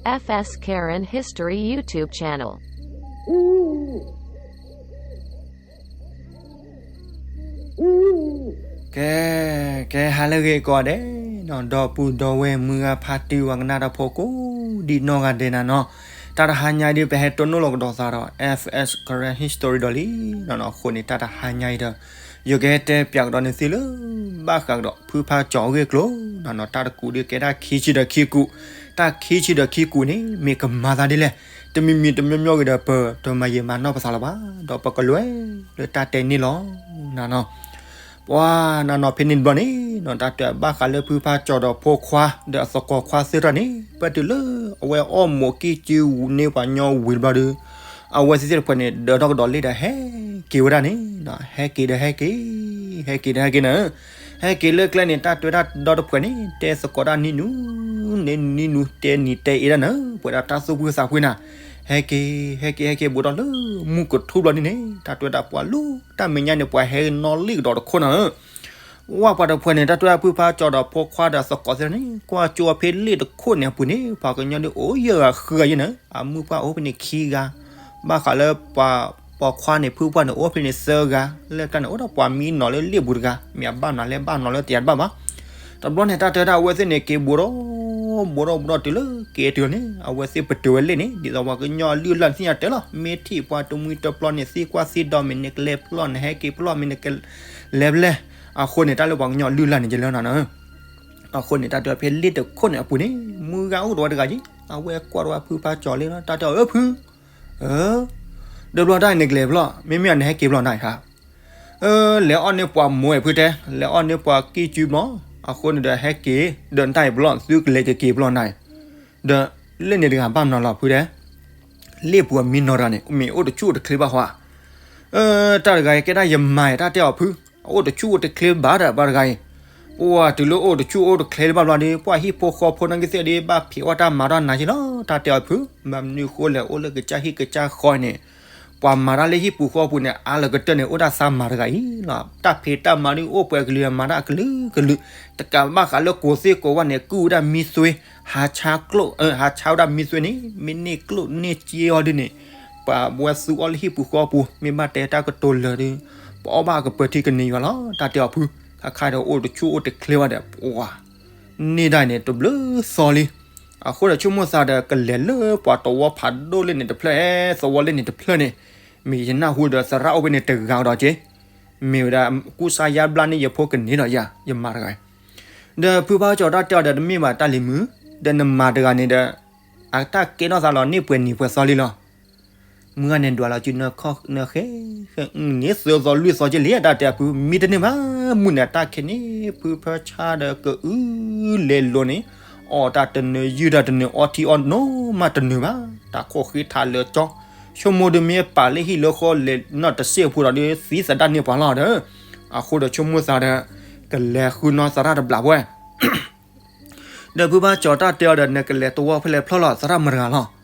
F S Karen History YouTube channel. ကဲ ကဲ ဟါလၢအဂ့ၤကိးဂၤဒဲးနီၤ, ဒီပုၢ်ဒီဝဲၢ်မုၢ်ဂၤဖါတံၢ်ဝဲကနၣ်တၢ်ဖိကိးဒံးနီၢ်ဂၤဒဲးနၤနီၤ, တၢ်တဟါညါအံၤဒုး ပဟဲတိၢ်နီၣ်လီၤကဒီးသးဒီး F S Karen History ဒီးလံနီၤနီၤ, အဃိန့ၣ် တၢ်တဟါညါအံၤဒီး ယကဟဲတဲပၠးကဒီးန့ၢ်သုလၢ ဘၣ်ဃးကဒီးဖုဖါကၠီၤအဂ့ၢ်အကျိၤနီၤနီၤ, တၢ်တကူးဒုးကဲတၢ်ခံဆံဒီးခံကူး, တၢ်ခံဆံဒီးခံကူးန့ၣ် မ့ၢ်ကမၤသးဒ်လဲၣ်, တမံၤမံၤတမံၤမံၤဂ့ၤဒီး ပတမၤယံာ်မၤနီၢ်ပသးလၢၤဘၣ်, ဒီးပကလဲၤလၢတၢ်တဲန့ၣ်လီၤနၤနီၤ. ပှၤနၤနီၤဖဲန့ၣ်တဘျီန့ၣ်နီၤ, တၢ်တဲဘၣ်ဃးလၢဖုဖါကၠီၤဒီးဖိခွါ ဒီးအသကိးခွါသ့ၣ်တဖၣ်န့ၣ် ပတုၤလၢအဝဲအီၣ်မိာ်ကံၢ်စုဝူၤန့ၢ်ပှၤညီဝံၤတဘျီဒီး အဝဲသ့ၣ်တဖၣ်န့ၣ် ဒၢထီၣ်ကဒီးလ့ၣ်ဒီးဟဲက့ၤဝဲဒၣ်န့ၣ်, ဟဲက့ၤဒီးဟဲက့ၤ, ဟဲက့ၤဒီးဟဲက့ၤနၤ, ဟဲက့ၤလၢကျဲန့ၣ် တၢ်တွဲတၢ်ဒီတဖုန့ၣ် တဲသကိးတၢ်နံၤနူၤ, န့ၣ်နံၤနူၤ တဲနံၤတဲအ့ဒၣ်နၤ, ပှဲၤဒၣ်တၢ်သူၣ်ဖှံသးဖှံနၤ, ဟဲက့ၤ ဟဲက့ၤ ဟဲက့ၤဘူးဒီးလၢမုၢ်ကထူဘျီန့ၣ်န့ၣ် တၢ်တွဲတၢ်ပှၤလူၤ တၢ်မဲာ်ညါန့ၣ် ပှၤဟဲနီၣ်လံၣ်ကဒီးတခိၣ်နၤဧၢ ဝဲပှၤတဖုန့ၣ် တၢ်တွဲဖုဖါကၠီၤဒီးဖိခွါဒီးသကိးသ့ၣ်န့ၣ် ကွၢ်ကၠိဖဲလ့ၣ်တခိၣ်န့ၣ်အပူၤန့ၣ် ပှၤကညီဒုးအိၣ်ယဲၢ်ဂၤဃုဂၤယဲၢ်နၤ, အမုၢ်ပှၢ်အိၣ်ဖဲန့ၣ်ခံဂၤ, ဘၣ်ဃးလၢပှၤပိာ်ခွါန့ၣ် ဖုပှၢ်န့ၣ် အိၣ်ဖဲန့ၣ်သၢဂၤ, လၢကျါန့ၣ် အိၣ်ဒီးပှၤမံနီၤလၢလ့ၣ်ပူၤတဂၤ, မ့ၢ်အဘၣ်နီၤလဲၣ်ဘၣ်နီၤလၢတယၤတဘၣ်ဘၣ်. တဘျီန့ၣ် တၢ်တဲဒၣ်အဝဲသ့ၣ်န့ၣ် က့ၤဘူးဒီး ဘူးဒီးဘူးဒီးတုၤလၢက့ၤတုၤန့ၣ် အဝဲသ့ၣ်ပတုာ်ဝဲလ့ၣ်န့ၣ် ဒ်သိးပှၤကညီလုၢ်လၢ်န့ၣ်သ့ၣ်ညါတဲလီၤ, မ့ၢ်ထံၣ်ပှၤတမှံတပျီန့ၣ် သံကွၢ်သံဒိး မ့ၢ်နကလဲၤဖျီၣ် နဟဲက့ၤဖျီၣ် မ့ၢ်နကလဲၤဖဲလဲၣ်, အဃိန့ၣ် တၢ်လၢပှၤကညီလုၢ်လၢ်န့ၣ်ယလၢနၤနၤ အဃိန့ၣ် တၢ်တဲဖဲလ့ၣ်တခိၣ်န့ၣ်အပူၤန့ၣ် မုၢ်ဂၤအိၣ်ဒီးဝဲတဂၤက့, အဝဲကွၢ်ဒီးဝဲဖုဖါကၠီၤလံလီၤ, တၢ်တဲအီၤ အၢဖု, ဒီးဘျီတၢ်အံၤနကလဲၤဖျီၣ် မ့မ့ၢ်နဟဲက့ၤဖျီၣ်နၤအံၤဧါ, လဲၤအီၣ်န့ၢ်ပှၤမိၢ်အံၤဖုတဲ, လဲၤအီၣ်န့ၢ်ပှၤကံၢ်စုဘျီ, အဃိန့ၣ်ဒီးဟဲက့ၤ, ဒီးနတၢ်အံၤဘျီ သုကလဲၤက့ၤက့ၤဖျီၣ်နၤအံၤ, ဒီးလၢန့ၣ်တဂၤဘၣ်နီၤလီၤဖုတဲ, လ့ၣ်ပူၤအမံနီၤတဂၤန့ၣ် မ့ၢ်အိၣ်တဆူၣ်အိၣ်တချ့ဘၣ်ဃီဧါ တၢ်တဂၤအံၤကဲဒၣ်ယမါအံၤ တၢ်တဲအီၤဖု, အအိၣ်တဆူၣ်အိၣ်တချ့ဘၣ်ဒီးပှၤတဂၤအံၤ, ပှၤတုၤလၢအိၣ်တဆူၣ်အိၣ်တချ့လၢၤဘၣ်ဘျီဒီး ပှၤဟံၣ်ဖိဃီဖိနီၢ်ကသ့ၣ်ဒီး ဘၣ်ဖံးအီၣ်တၢ်မၤတၢ်နၤက့လီၤ, တၢ်တဲအီၤဖု, ဘၣ်မနုၤဃိလဲၣ် အိၣ်လၢကစၢ်ဟံၣ်ကစၢ်ဃီန့ၣ်, ပှၤမၤတၢ်လၢဟံၣ်ပူၤဃီပူၤန့ၣ် အါလၢကတၢၢ်န့ၣ် အိၣ်ဒၣ်သးမၤတဂၤအံၤလီၤ, တၢ်ဖံးတၢ်မၤဒုးအိၣ်ပှဲၤကလုာ် မၤတၢ်အကလုာ်ကလုာ်, တကးဘၣ်ဃးလၢကိးသ့ၣ်ကိးဝဲန့ၣ် ကုၢ်ဝဲဒၣ်မံသွ့, ဟးဆါကျိၣ်, ဟးဆါဝဲဒၣ်မံသွ့န့ၣ် မ့ၢ်န့ၢ်ကျိၣ်န့ၢ်စ့အီၤဒုးန့ၣ် ပှၤဝဲသူအီၤလၢဟံၣ်ပူၤဃီပူၤ မ့ၢ်ဘၣ်တဲတၢ်ကတိၤလၢာ်ဒီး ပအီၣ်ဘၣ်အကပၢၤထံကန့ၢ်ယွၤလီၤ, တၢ်တဲအီၤဖု, ခါခါဒီးအိၣ်တဆူၣ်အိၣ်တချ့ဘၣ်ဒီး ပှၤ န့ၢ်ဒၣ်န့ၣ် တဘျုးသီလံ, အဃိဒီးဆိကမိၣ်သးဒီး ကလဲၤလၢပှၤတဝီဖးဒိၣ်လၢန့ၣ်တဖျၢၣ် သဝီလၢန့ၣ်တဖျၢၣ်န့ၣ်, မ့ၢ်ယနၢ်ဟူဒီးသရၣ်အိၣ်ဖဲန့ၣ်တဂၤဒီးက့, မ့ၢ်ဝဲဒၣ်ကူစါယါဘျါန့ၢ်ယဖိကန့ၢ်ဒီးယၤ ယမါတဂၤ, ဒီးဖုဖါကၠီၤတၢ်တဲအီၤဒီး တမ့ၢ်ဘၣ်တၢ်လံၤမုၢ်, ဒီးနမၤတဂၤန့ၣ်ဒီး အတၢ်ကဲထီၣ်သးလီၤန့ၢ်ပှဲၤနံၤပှဲၤသီလံလီၤ မုၢ်ဂၤန့ၣ်ဒွးလီၤစုနၢခီၣ်နၢဃဲ, န့ၢ်သၢသီလွံၢ်သီက့လံ တၢ်တဲအဖု မံတန့ၢ်ဘၣ်, မုၢ်န့ၣ်တၢ်ခဲန့ၣ် ဖုဖၢဆါဒီးကအုလဲၤလိၤန့ၣ်, အီၣ်တၢ်တနၢၤ ယုၢ်တၢ်တနၢၤ အီထံအီနိမးတနၢၤဘၣ်, တၢ်ခိၣ်ဃ့ထးလၢကၠီ, ဆိကမိၣ်ဒုးမ့ၢ်ပာ်လၢဟံၣ်လၢဃီလဲၤနီၢ်တစဲးဖိဒီးဒုး သံသဒၣ်န့ၢ်ပှၤလီၤဒီး, အဃိဒီးဆိကမိၣ်သးဒီး ကလဲၤဃုနီၢ်သရၣ်တဘျီဝဲ ဒီးဖုဖါကၠီၤတၢ်တဲအီၤဒီး နကလဲၤတဝီဖဲလဲၣ်ဖျီၣ်လီၤ သရၣ်မတၤတဂၤလီၤ.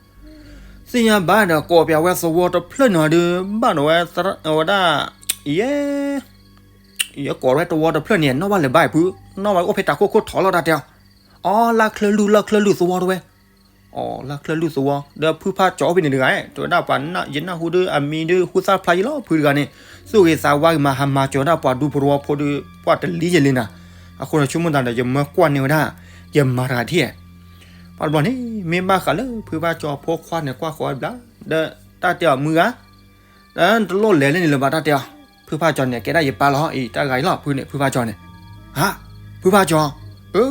သ့ၣ်ညါဘၣ်ဒီး ကိးပၠးဝဲသဝီတဖျၢၣ်န့ၣ်ဒီး ဘၣ်ဒီးဝဲ ဝဲဒၣ် ယဲ ယကိးဝဲတဝီတဖျၢၣ်န့ၣ် နီၣ်ဘၣ်လၢၤဘၣ်အံၤဖု, နီၣ်ဘၣ်အိၣ်ဖဲတၢ်ခိၣ်ခိၣ်ထီလီၤတၢ်တဲအီၤ, အီ လါချၢလုၢ် လါချၢလုၢ်သဝီတဝဲ အီ လါချၢလုၢ်သဝီ ဒီးဖုဖါကၠီၤအိၣ်ဖဲန့ၣ်တဂၤ, တဲဝဲဒၣ်ပှၤ ယနၢ်ဟူဒီးအမံၤဒီး ဟူသၣ်ဖျါယံလီၤ ဖုတဂၤန့ၣ်, သူၣ်ဂ့ၤသးဝါဂ့ၤမး ဟးမၤစၢၤဝဲဒၣ်ပှၤဒူဖိတဝီဖိဒီး ပှၤတလံယလံနၤ, အဃိန့ၣ်ဆိကမိၣ်သးဒီး ယမၢကွၢ်န့ၢ်ဝဲဒၣ် ယမါတဂၤထံၣ်, ပှၤတဘျီန့ၣ် မ့ၢ်ဘၣ်ဃးလၢဖုဖါကၠီၤဖိခွါန့ၣ် ကွၢ်ဃီၤဝဲဘျါ, ဒီးတၢ်တဲအီၤမုၢ်ဂၤ တလိၣ်လဲၤလၢန့ၣ်လၢၤဘၣ် တၢ်တဲအီၤ, ဖုဖါကၠီၤန့ၣ် ကဲဒၣ်ယပၢ်လီၤအံၤ တၢ်ဂၤအံၤလီၤ ဖုန့ၣ် ဖုဖါကၠီၤန့ၣ်, ဟါ, ဖုဖါကၠီၤ, အၢ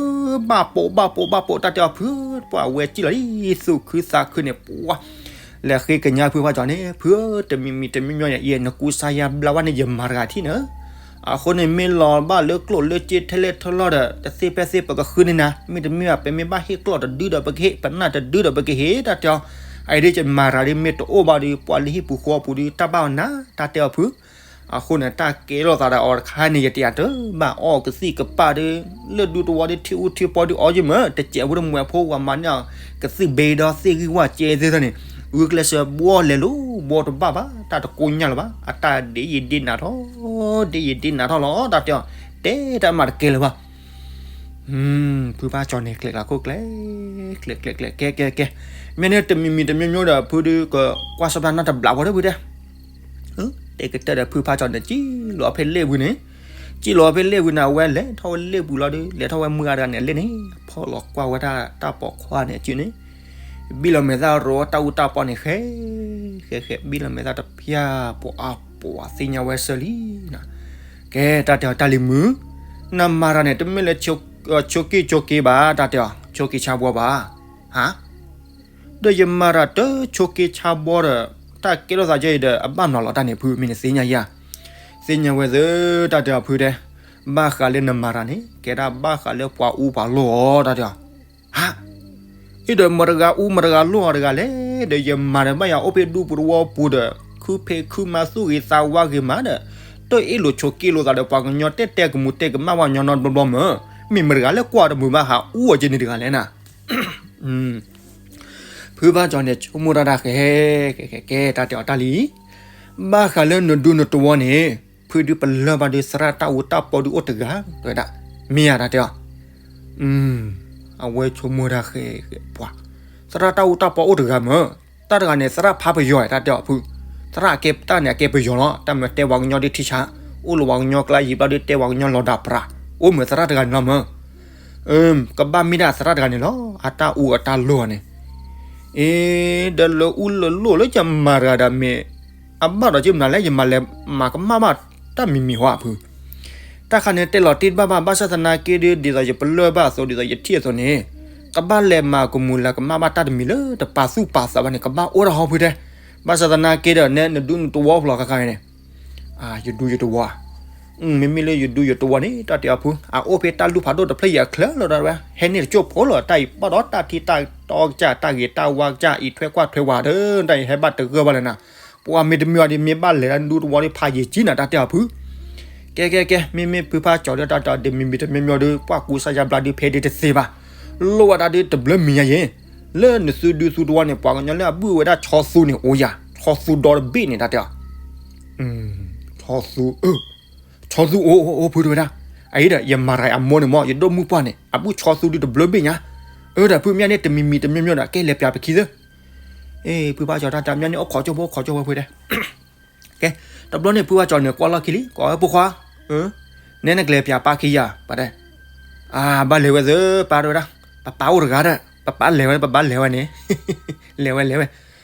ဘၣ်ပိာ်ဘၣ်ပိာ်ဘၣ်ပိာ် တၢ်တဲအီၤဖု, ပှၤဝဲစံၣ်လီၤလံ သူၣ်ခုသးခုန့ၣ် ပှၤ လဲၤဃ့ကညးဖုဖါကၠီၤန့ၣ် ဖုဧၢ တမံၤမံၤတမံၤမံၤ ယအဲၣ်နကူစါယါဘျါဝဲန့ၣ် ယမါတဂၤထံၣ်န့ၣ်, အဃိန့ၣ်မ့ၢ်လီၤဘၣ်လၢကျိၣ်လၢစ့ထဲလဲၣ်ထဲလီၤဒီး တသ့ဖဲသ့ပကဃုန့ၢ်နၤ, မ့တမ့ၢ်ဘၣ် ပမ့ၢ်ဘၣ်ဟ့ၣ်ကျိၣ်တဒုဒီးပကဟ့ၣ်, ပနၢ်တဒုဒီးပကဟ့ၣ် တၢ်တဲအီၤ, အအံၤဒ်ယမါတဂၤဒ်မ့ၢ်တအိၣ်ဘၣ်ဒီး ပှၤလၢဟံၣ်ပူၤဃီပူၤဒီး တၢ်ဘၣ်အီၤနၤ တၢ်တဲအီၤဖု အဃိန့ၣ် တၢ်ကဲထီၣ်သးဒီးအီၤတခါန့ၣ် ယတယာ်တဘၣ် အီၣ်ကသံၣ်ကပၢ်ဒီး လၢဒူသဝီဒီး ထံအူထံပီဒီး အီယမၢ တစဲးဖိတမှဲးဖိ ဝၤမၤန့ၢ်အီၤ ကသံၣ်ဘ့ဒီးသ့ၣ်ဂံၢ်ဝၣ်စဲသ့ၣ်သ့ၣ်န့ၣ် ဂုာ်ကျဲးစၢးဘှီလဲၤလိၤ ဘှီတဘၣ်ဘၣ် တၢ်တကိညၢ်လၢၤဘၣ် အတၢ်ဒ်ယံာ်ဒ်နၤထီၣ် ဒ်ယံာ်ဒ်နၤထီၣ်လီၤ တၢ်တဲအီၤ တဲတၢ်မၤတကဲလၢၤဘၣ် ဖုဖါကၠီၤန့ၣ် ကျဲးလီၤခိၣ်ကျဲ, ကျဲးကျဲးကျဲး ကဲကဲကဲ, မ့ၢ်န့ၣ်တမံၤမံၤတမံၤမံၤဒီး ဖုဒုးကကွၢ်စီၤပျၢ်နီတဘျီဘၣ်ဒီးဖုတဲ, တဲကတၢၢ်ဒီးဖုဖါကၠီၤန့ၣ် စံၣ်လီၤဖဲလ့ၣ်ပူၤန့ၣ်, စံၣ်လီၤဖဲလ့ၣ်ပူၤန့ၣ် အဝဲလဲၤထီၣ်ဝဲလ့ၣ်ပူၤလီၤဒီး လဲၤထီၣ်ဝဲမုၢ်ဂၤတဂၤန့ၣ်အလ့ၣ်န့ၣ် ဖီၣ်လီၤကွၢ်ဝဲဒၣ်တၢ်ပိာ်ခွါန့ၣ်အစုန့ၣ် ဘံၣ်လီၤမဲာ်သၣ်ရိတၢ်အူတၢ်ပီန့ၣ် ဃဲ ဃဲဃဲ ဘံၣ်လီၤမဲာ်သၣ်တဖၠၣ် ပှၤအါပှၤသ့ၣ်ညါဝဲစၢၤလံ. ကဲ တၢ်တဲအီၤတၢ်လံၤမုၣ်, နမၤတၢ်န့ၣ် တမ့ၢ်လၢ ဆိးက့ဆိးက့ဘၣ် တၢ်တဲအီၤ ဆိးက့ဆါဘှီဘၣ်, ဟါ, ဒီးယမၤတၢ်တဆိးက့ဆါဘှီဒီး တၢ်ကဲထီၣ်သးကဲအံၤဒီး အဘၣ်မနုၤလီၤတၢ်န့ၣ် ဖု မ့ၢ်နသ့ၣ်ညါယၤ, သ့ၣ်ညါဝဲသ့ၣ် တၢ်တဲအီၤဖုတဲ, ဘၣ်ဃးလၢနမၤတၢ်န့ၣ် ကဲဒၣ်ဘၣ်ဃးလၢပှၤအူပှၤလိၢ်အီၤ တၢ်တဲအီၤ ဟါ, အံၤဒီးမတၤတဂၤအူမတၤတဂၤလိၢ်အီၤတဂၤလဲၣ်, ဒီးယမၤဒီးဘၣ်ယၤအိၣ်ဖဲဒူပူၤတဝီပူၤဒီး ခုဖံးခုမၤသူၣ်ဂ့ၤသးဝါဂ့ၤမးဒီး တၢ်အ့ၣ်လိာ်ဆိးက့လိာ်သးဒီးပှၤကညီတဲတဲကမူၤတဲကမၣ်ဝဲညီနီတဘျီဘျီမ့ၢ်, မ့ၢ်မတၤတဂၤလၢကွၢ်တမုာ်ဘၣ်ဟးအူအီၤက့ၤန့ၣ်တဂၤလဲၣ်နၤ ဖုဘၣ်ကၠီၤန့ၣ် ဆိကမိၣ်တၢ်တၢ်ဃဲ, ကဲ ကဲ ကဲ တၢ်တဲအီၤတၢ်လံ, ဘၣ်ဃးလၢနဒူနတဝီန့ၣ် ဖုဒုးပလၢၢ်ဘၣ်ဒုး သရၣ်တၢ်အူတၢ်ပီဒုးအိၣ်တဂၤ, တဲဝဲဒၣ်, မ့ၢ်ယၤတၢ်တဲအီၤ, အဝဲဆိကမိၣ်တၢ်ဃဲ, ပှၤ, သရၣ်တၢ်အူတၢ်ပီအိၣ်တဂၤမ့ၢ်, တၢ်တဂၤန့ၣ် သရၣ်ဖးပယီၤ တၢ်တဲအီၤဖု, သရၣ်အကဲတၢ်န့ၣ် အကဲပယီၤလီၤ, တၢ်မ့ၢ်တဲပှၤကညီဒုးထံဆါ, အိၣ်လၢပှၤကညီကျါယံာ်ဘျီဒုးတဲပှၤကညီလီၤဒၣ်ပြး, အိၣ်မ့ၢ်သရၣ်တဂၤန့ၣ်လီၤမ့ၢ် ကဘၣ်မ့ၢ်ဒၣ်သရၣ်တဂၤန့ၣ်လီၤ, အတၢ်အူအတၢ်လိၢ်အီၤန့ၣ်, အ့ ဒီးလၢအူလၢလိၢ်လၢယမၤတဂၤဒီးမ့ၢ်, အဘၣ်ဒီးက့မနုၤလဲၣ် ယမၤလဲၤမၤကမၣ်ဘၣ်တၢ်မံၤမံၤဟီဖု, တၢ်ခါန့ၣ်တဲလီၤတ့ၢ်တဘၣ်ဘၣ် ဘၣ်ဆၣ်သနာ်က့ဒီး ဒ်သိးယပလၢၢ်ဘၣ်အသိး ဒ်သိးယထံၣ်အသိးန့ၣ်, ကဘၣ်လဲၤမၤကမူၤလၢကမၣ်ဘၣ်တၢ်တမံၤလၢတပာ်သူၣ်ပာ်သးဘၣ်န့ၣ် ကဘၣ်အိၣ်ဒၣ်ဟီဖုတဲ, ဘၣ်ဆၣ်သနာ်က့ဒီး နဲနဒူနတဝီဖျိးခါခါန့ၣ် ယဒူယတဝီ, မ့မ့ၢ်လၢယဒူယတဝီန့ၣ် တၢ်တဲအီၤဖု အအိၣ်ဖဲတၢ်လူၢ်ဖးဒိၣ်တဖျၢၣ်အံၤအချၢလီၤဒၣ်ဝဲ ဟဲန့ၢ်တကၠိၢ်ဖိလီၤ တၢ်အံၤဘၣ်ဒီးတၢ်ထံတၢ်တီကစၢ် တၢ်ဂ့ၤတၢ်ဝါကစၢ် အံးထွဲကွၢ်ထွဲဝဲဒီး တၢ်အံၤဟဲဘၣ်တဂၢၢ်ဘၣ်လၢနၤ, ပှၤမ့တမ့ၢ်အီၤဒ် မ့ၢ်ဘၣ်လဲၤဒၣ်ဒူတဝီဒ်ဖးယံာ်ကံနၤ တၢ်တဲအီၤဖု ကဲကဲကဲ မ့မ့ၢ်ဖုဖးကၠီၤဒီးတၢ်တဲအီၤ ဒ်မံၤမံၤတမံၤမံၤဒီး ပှၤကူစါယါဘျါဒ်ဖဲဒ်တသ့ဘၣ်, လိၣ်ဝဲဒၣ်ဒ်တဘျၢမံၤညါယဲၢ်, လၢနသုဒုသူတဝီန့ၣ် ပှၤကညီလၢအဘုၣ်ဝဲဒၣ်ဆီသူန့ၣ် အိၣ်ယၤ ဆီသူဒီတဘ့ၣ်န့ၣ် တၢ်တဲအီၤ ဆီသူ, ဆီသူအိၣ်အိၣ်အိၣ်ဖုတဲဝဲဒၣ်, အအံၤဒီး ယမၤတဂၤအမိၢ်န့ၣ်မ့ၢ် ယဒိၣ်မုၢ်ပှၢ်န့ၣ် အဘုၣ်ဆီသူဒုးတဘျၢဘ့ၣ်ညါ, အၢဒီးဖုမ့ၢ်န့ၣ် တမံၤမံၤတမံၤမံၤဒီး ကဲလဲၤပၠးပခံသၢ, အ့ ဖုဖးကၠီၤတၢ်တဲအီၤ မ့ၢ်န့ၣ် အိၣ်ခိးကၠိဖိ ခိးကၠိဖိဖုတဲ, ကဲ, တဘျီန့ၣ် ဖုဖးကၠီၤန့ၣ် ကွၢ်လီၢ်ခံလံ ကိးဝဲဖိခွါ, နဲနကလဲၤပၠးပၢ်ခံယၤ ပတဲ, အါ ဘၣ်လဲၤဝဲသၢ ပၢ်တဲဝဲဒၣ်, ပပၢ်အိၣ်တဂၤဒီး ပပၢ်လဲၤဝဲန့ၣ် ပဘၣ်လဲၤဝဲန့ၣ်, လဲၤဝဲလဲၤဝဲ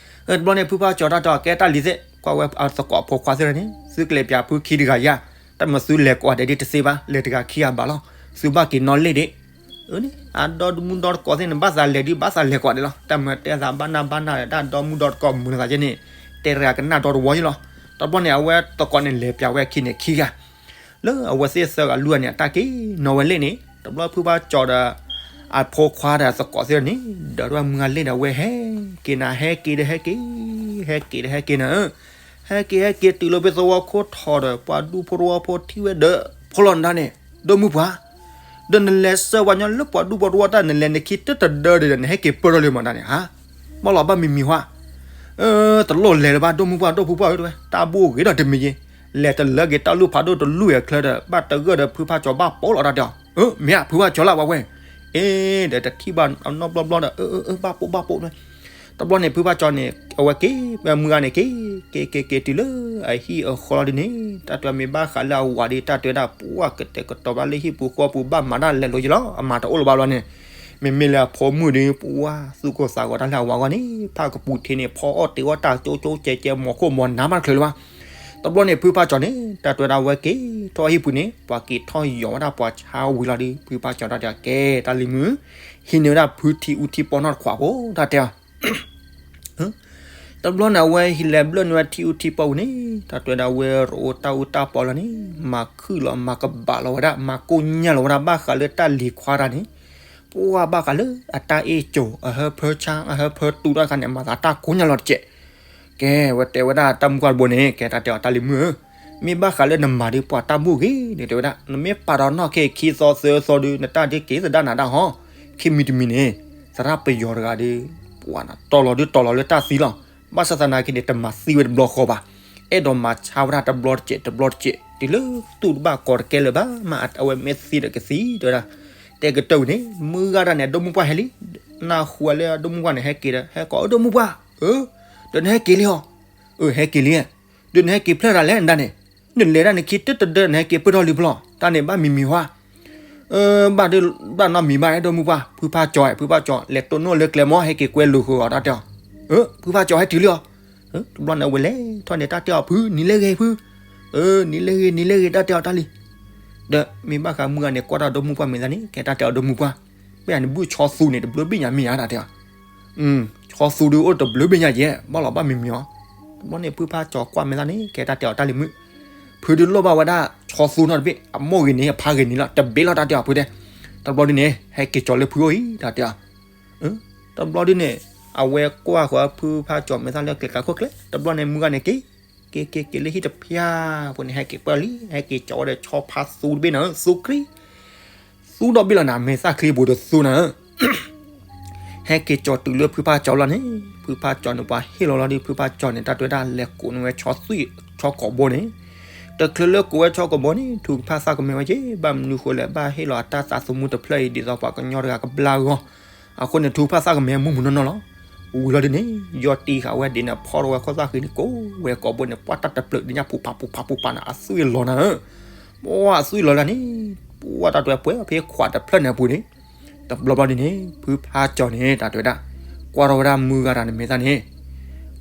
တဘျီန့ၣ် ဖုဖးကၠီၤတၢ်တဲအီၤ ကဲတၢ်လံၤသ့ၣ် ကွၢ်ဝဲအသကိးအဖိခွါသ့ၣ်န့ၣ် သုကလဲၤပၠးဖုခံတဂၤယၤ, တၢ်မ့ၢ်သုလဲၤကိးဂၤဒဲးဒ်တသ့ဘၣ် လဲၤတဂၤခံဂၤဘၣ်လီၤ, သုဘၣ်က့ၤနီၣ်လဲၣ်ဒံး, အဒီမုၢ်ဒီတကိးသ့ၣ်န့ၣ် ဘၣ်သးလဲၤဒ်ဘၣ်သးလဲၤကိးဒဲးလီၤ, တၢ်မ့ၢ်တဲသးဘၣ်နၢ်ဘၣ်နၢ်ဒီး တၢ်ဒီမုၢ်ဒီတကိးမုာ်လီၤသးကဲန့ၣ်, တဲတဂၤကနၣ်ဒီတဝီယလီၤ, တဘျီန့ၣ် အဝဲသကိးန့ၣ် လဲၤပၠးဝဲအခံန့ၣ်ခံဂၤ လၢအဝဲသ့ၣ်သၢဂၤလွံၢ်ဂၤန့ၣ် အတၢ်က့ၤနီၣ်ဝဲလ့ၣ်န့ၣ် တဘျီဖုဖးကၠီၤဒီး အဖိခွါဒီးသကိးသ့ၣ်န့ၣ် ဒီးတဝဲမုၢ်ဂၤလ့ၣ်ဒီး အဝဲဟဲက့ၤနၤ ဟဲက့ၤဒီးဟဲက့ၤ, ဟဲက့ၤဒီးဟဲက့ၤနၤ, ဟဲက့ၤဟဲက့ၤတုၤလၢဖဲသဝီခိၣ်ထီၣ်ဒီး ပှၤဒူဖိတဝီဖိထံၣ်ဝဲဒီး ဖိလီၤနဒါန့ၣ် ဒီမုၢ်ပှၢ်, ဒီးနလဲၤစၢၤပှၤညီလၢပှၤဒူဖိတဝီတၢ် နလဲၤနခံတတဒၢဒီး နဟဲက့ၤပၢၢ်ထီၣ်လံမတၤန့ၣ် ဟါ, ဘၣ်လီၤဘၣ်မံၤမံၤဟါ တလိၣ်လဲၤလၢၤဘၣ် ဒီမုၢ်ပှၢ် ဒီဖိပှၢ်ဧၢ တဝဲ တၢ်ဘိၣ်ဂ့ၤဒီးတမံၤယဲၢ်, လဲၤတလၢက့ၤတၢ်လူၢ်ဖးဒိၣ်တလူၢ်အံၤအချၢဒီး ဘၣ်တဂၢၢ်ဒီးဖုဖးကၠီၤဘၣ်ပိာ်လီၤတၢ်တဲအီၤ, မ့ၢ်ဧါ ဖုဖးကၠီၤလၢပှၤဝဲ, အ့ ဒီးတထံၣ်ဘၣ်အနီတဘျီဘျီဒီး အၢ အၢ အၢ ဘၣ်ပိာ်ဘၣ်ပိာ်, တဘျီန့ၣ် ဖုဖးကၠီၤန့ၣ် အဝဲက့ၤ မုၢ်ဂၤန့ၣ်က့ၤ က့ၤက့ၤက့ၤတုၤလၢအဟံၣ်အဃီလီၤဒ်န့ၣ် တၢ်တဲမ့ၢ်ဘၣ်ဃးလၢအဝၤဒီး တၢ်တဲဝဲဒၣ် ပှၤကတဲာ်ကတီၤဘၣ်လၢဟံၣ်ပူၤဃီပူၤ ဘၣ်မၤတၢ်လဲၤလိၤယလီၤ အမၤတအိၣ်လၢၤဘၣ်ဘျီန့ၣ်, မ့မ့ၢ်လၢအဖိမုၣ်ဒီး ပှၤသူၣ်ကိၢ်သးဂီၤတၢ်လၢအဝၤဂီၢ်န့ၣ် ဖးကပူၤထံးန့ၣ် ဖီအီၣ်တ့ၤအီၣ်တၢ်ကၠိကၠိကဲကဲ မီၤခိၣ်မီၤနါမးတချုးလၢၤဘၣ်, တဘျီန့ၣ် ဖုဖးကၠီၤန့ၣ် တၢ်တဲဝဲဒၣ်ဝဲက့ၤထီၣ်ဟံၣ်ပူၤန့ၣ် ပှၤက့ၤထီၣ်ယီၤဝဲဒၣ်ပှၤဆါဝံၤလီၤဒီး ဖုဖးကၠီၤတၢ်တဲ ကဲတၢ်လံၤမုၣ်, ဟံးန့ၢ်ဝဲဒၣ်ဖုထံအူထံပီနီတခွးဖိ တၢ်တဲအီၤ တဘျီန့ၣ် အဝဲဟံးလဲၤဘျၢၣ်န့ၢ်ဝဲထံအူထံပီပူၤန့ၣ် တၢ်တဲဝဲဒၣ်ဝဲရိအိၣ်တၢ်အူတၢ်ပီလီၤန့ၣ် မၤခုၣ်လီၤ မၤကဘၣ်လီၤဝဲဒၣ် မၤကိၢ်ညၢ်လီၤဝဲဒၣ် ဘၣ်ဃးလၢတၢ်လံၤခွါတၢ်န့ၣ် ပှၤဘၣ်ဃးလၢအတၢ်အ့ၣ်ကၠိၤ အဟၢဖၢဆါ အဟၢဖၢတူတၢ်တခါန့ၣ် မၤသးတၢ်ကိၢ်ညၢ်လီၤတကဲး ကဲ ဝဲတဲဝဲဒၣ်တၢ်မုၢ်ကွၢ်တဘိန့ၣ် ကဲတၢ်တဲအီၤတၢ်လံၤမုၣ်ဧၢ, မ့ၢ်ဘၣ်ဃးလၢနမၤဒ်ပှၤတၢ်ဘိၣ်ဂ့ၤန့ၣ် တဲဝဲဒၣ် နမ့ၢ်ပာ်ဒီးနီၣ်ခဲခံသီသၢသီဒီး နတၢ်ဒ်က့ၤသဒၣ်နၤဒၣ်ဟီ, ခံမံၤတမံၤန့ၣ် သရၣ်ပယီၤတဂၤဒီး ပှၤတီၤလီၤဒုးတီၤလီၤလၢတၢ်သံလီၤ. ဘၣ်ဆၣ်သနာ်က့န့ၣ် တမၤသံဝဲတဘျီဃီဘၣ်. အဲၣ်ဒိးမၤဆါဝဲဒၣ်တဘျီတစဲးတဘျီတစဲး တုၤလၢသူၣ်တဘၣ်ကီးတကဲလၢၤဘၣ် မ့ၢ်အဝဲမ့ၢ်သံဒီးကသံတဲဝဲဒၣ်. တဲကတၢၢ်ဝံၤန့ၣ် မုၢ်ဂၤတၢ်န့ၣ် အဒိၣ်မုၢ်ပှၢ်ဟဲလံ, နၢ်ဟူလၢအဒိၣ်မုၢ်ပှၢ်န့ၣ် ဟဲက့ၤဒီး ဟဲကိးအဒိၣ်မုၢ်ပှၢ်, ဒီးနဟဲက့ၤလံဟီ, အၢ ဟဲက့ၤလံ, ဒီးနဟဲက့ၤဖျၢၣ်တၢ်လဲၣ်နဒၣ်န့ၣ်, နလဲၤဒၣ်န့ၣ်ခံတတဒၢ နဟဲက့ၤပၢၢ်ထီၣ်လံဖျီၣ်, တၢ်န့ၣ်ဘၣ်မံၤမံၤဟါ ဘၣ်ဒုးဘၣ်နီတမံၤဘၣ် အဒိၣ်မုၢ်ပှၢ်, ဖုဖၣ်ကၠီ, ဖုဖၣ်ကၠီ လဲၤတိၢ်နီၣ်လၢကျဲမ့ၢ် ဟဲက့ၤကွဲလိာ်ဃုာ်အီၤတၢ်တဲအီၤ, ဖုဖၣ်ကၠီဟဲတုၤလံအီၤ, တဘျီန့ၣ် အဝဲလဲၤထီၣ်န့ၣ် တၢ်တဲအီၤဖု နံၤလၢဂ့ၤဖု, နံၤလၢဂ့ၤ နံၤလၢဂ့ၤ တၢ်တဲအီၤတၢ်လံ, ဒီးမ့ၢ်ဘၣ်ဃးမုၢ်ဂၤန့ၣ်ကွၢ်တၢ်အဒိၣ်မုၢ်ပှၢ်မဲာ်သၣ်န့ၣ် ကဲတၢ်တဲအီၤဒိၣ်မုၢ်ပှၢ်, မ့ၢ်န့ၣ်ဘုၣ်ဆီသူန့ၣ် တဘျုးဘ့ၣ်ညါမ့ၢ်ဧါတၢ်တဲအီၤ, ဆီသူဒုးအိၣ်တဘျုးဘ့ၣ်ညါယဲၢ် ဘၣ်လီၤဘၣ်မံၤမံၤအီၤ, တဘျီန့ၣ် ဖုဖၣ်ကၠီကွၢ်မဲာ်သၣ်န့ၣ် ကဲတၢ်တဲအီၤတၢ်လံၤမုၣ်, ဖုဒုးလိၣ်ဘၣ်ဝဲဒၣ် ဆီသူနီတဘ့ၣ် အမိၢ်ဂ့ၤန့ၣ် အဖါဂ့ၤန့ၣ်လီၤ တဘ့ၣ်လီၤတၢ်တဲအီၤဖုတဲ, တဘျီဒုးန့ၣ် ဟဲက့ၤကၠီၤလၢဖုအိၣ်အံၤတၢ်တဲအီၤ, တဘျီဒုးန့ၣ် အဝဲကွၢ်ဃီၤဖုဖၣ်ကၠီမဲာ်သၣ်လၢကျဲကးခိၣ်ကျဲ တဘျီန့ၣ် မုၢ်ဂၤန့ၣ်က့ၤ က့ၤက့ၤက့ၤလၢဟံၣ်တဖၠၣ်ဖိန့ၣ် ဟဲက့ၤပၢၢ်လံ ဟဲက့ၤကၠီၤဝဲဒီးဆီဖါသူတဘ့ၣ်န့ၣ် သူကြံ သူဒီဘ့ၣ်လီၤနၤ မဲာ်သၣ်ချံပူၤတသူနၤဧၢ, ဟဲက့ၤကၠီၤတုၤလၢဖုဖၣ်ကၠီလီၤန့ၣ် ဖုဖၣ်ကၠီန့ၣ် ပှၤဟ့ၣ်လီၤလီၤဒီး ဖုဖၣ်ကၠီန့ၣ် တၢ်တဲဝဲဒၣ် လဲၤကိးန့ၢ်ဝဲဆီသွံၣ် ဆီကိာ်ဘိန့ၣ်, တချုးလၢကိးဝဲဆီကိာ်ဘိန့ၣ် ထုကဖၣ်သၣ်ကမဲဝဲက့ၤ ဘၣ်မနုၤဃိလဲၣ် ဘၣ်ဟ့ၣ်လီၤအတၢ်သးသမူတဖျၢၣ်အံၤ ဒ်သိးပှၤကညီတဂၤကဘျါဂီၢ်, အဃိန့ၣ် ထုကဖၣ်သၣ်ကမဲမုၢ်မုၢ်နီၢ်နီၢ်လီၤ. ဝံၤလီၤဒုးန့ၣ် ယီၢ်တံၢ်ဃာ်ဝဲဒ်န့ၣ် ဖီၣ်ထီၣ်ဝဲခိၣ်သၣ်ဃံန့ၣ် ကိးဝဲကိာ်ဘိန့ၣ် ပှၢ်တၢ်တပျၢၤဒ်ညါ ဖူးဖးဖူးဖးဖူးဖးနၤ အသွံၣ်လီၤနၤဧၢ, ပှၢ်အသွံၣ်လီၤလၢန့ၣ် ပှၢ်တၢ်တဲပှဲၤဖဲခွးတဖျၢၣ်န့ၣ်အပူၤန့ၣ်, တဘျီဘျီဒ်န့ၣ် ဖုဖၣ်ကၠီန့ၣ် တၢ်တဲဝဲဒၣ် ကွၢ်ထီၣ်ဝဲဒၣ်မုၢ်ဂၤတၢ်န့ၣ်မဲာ်သၣ်န့ၣ်,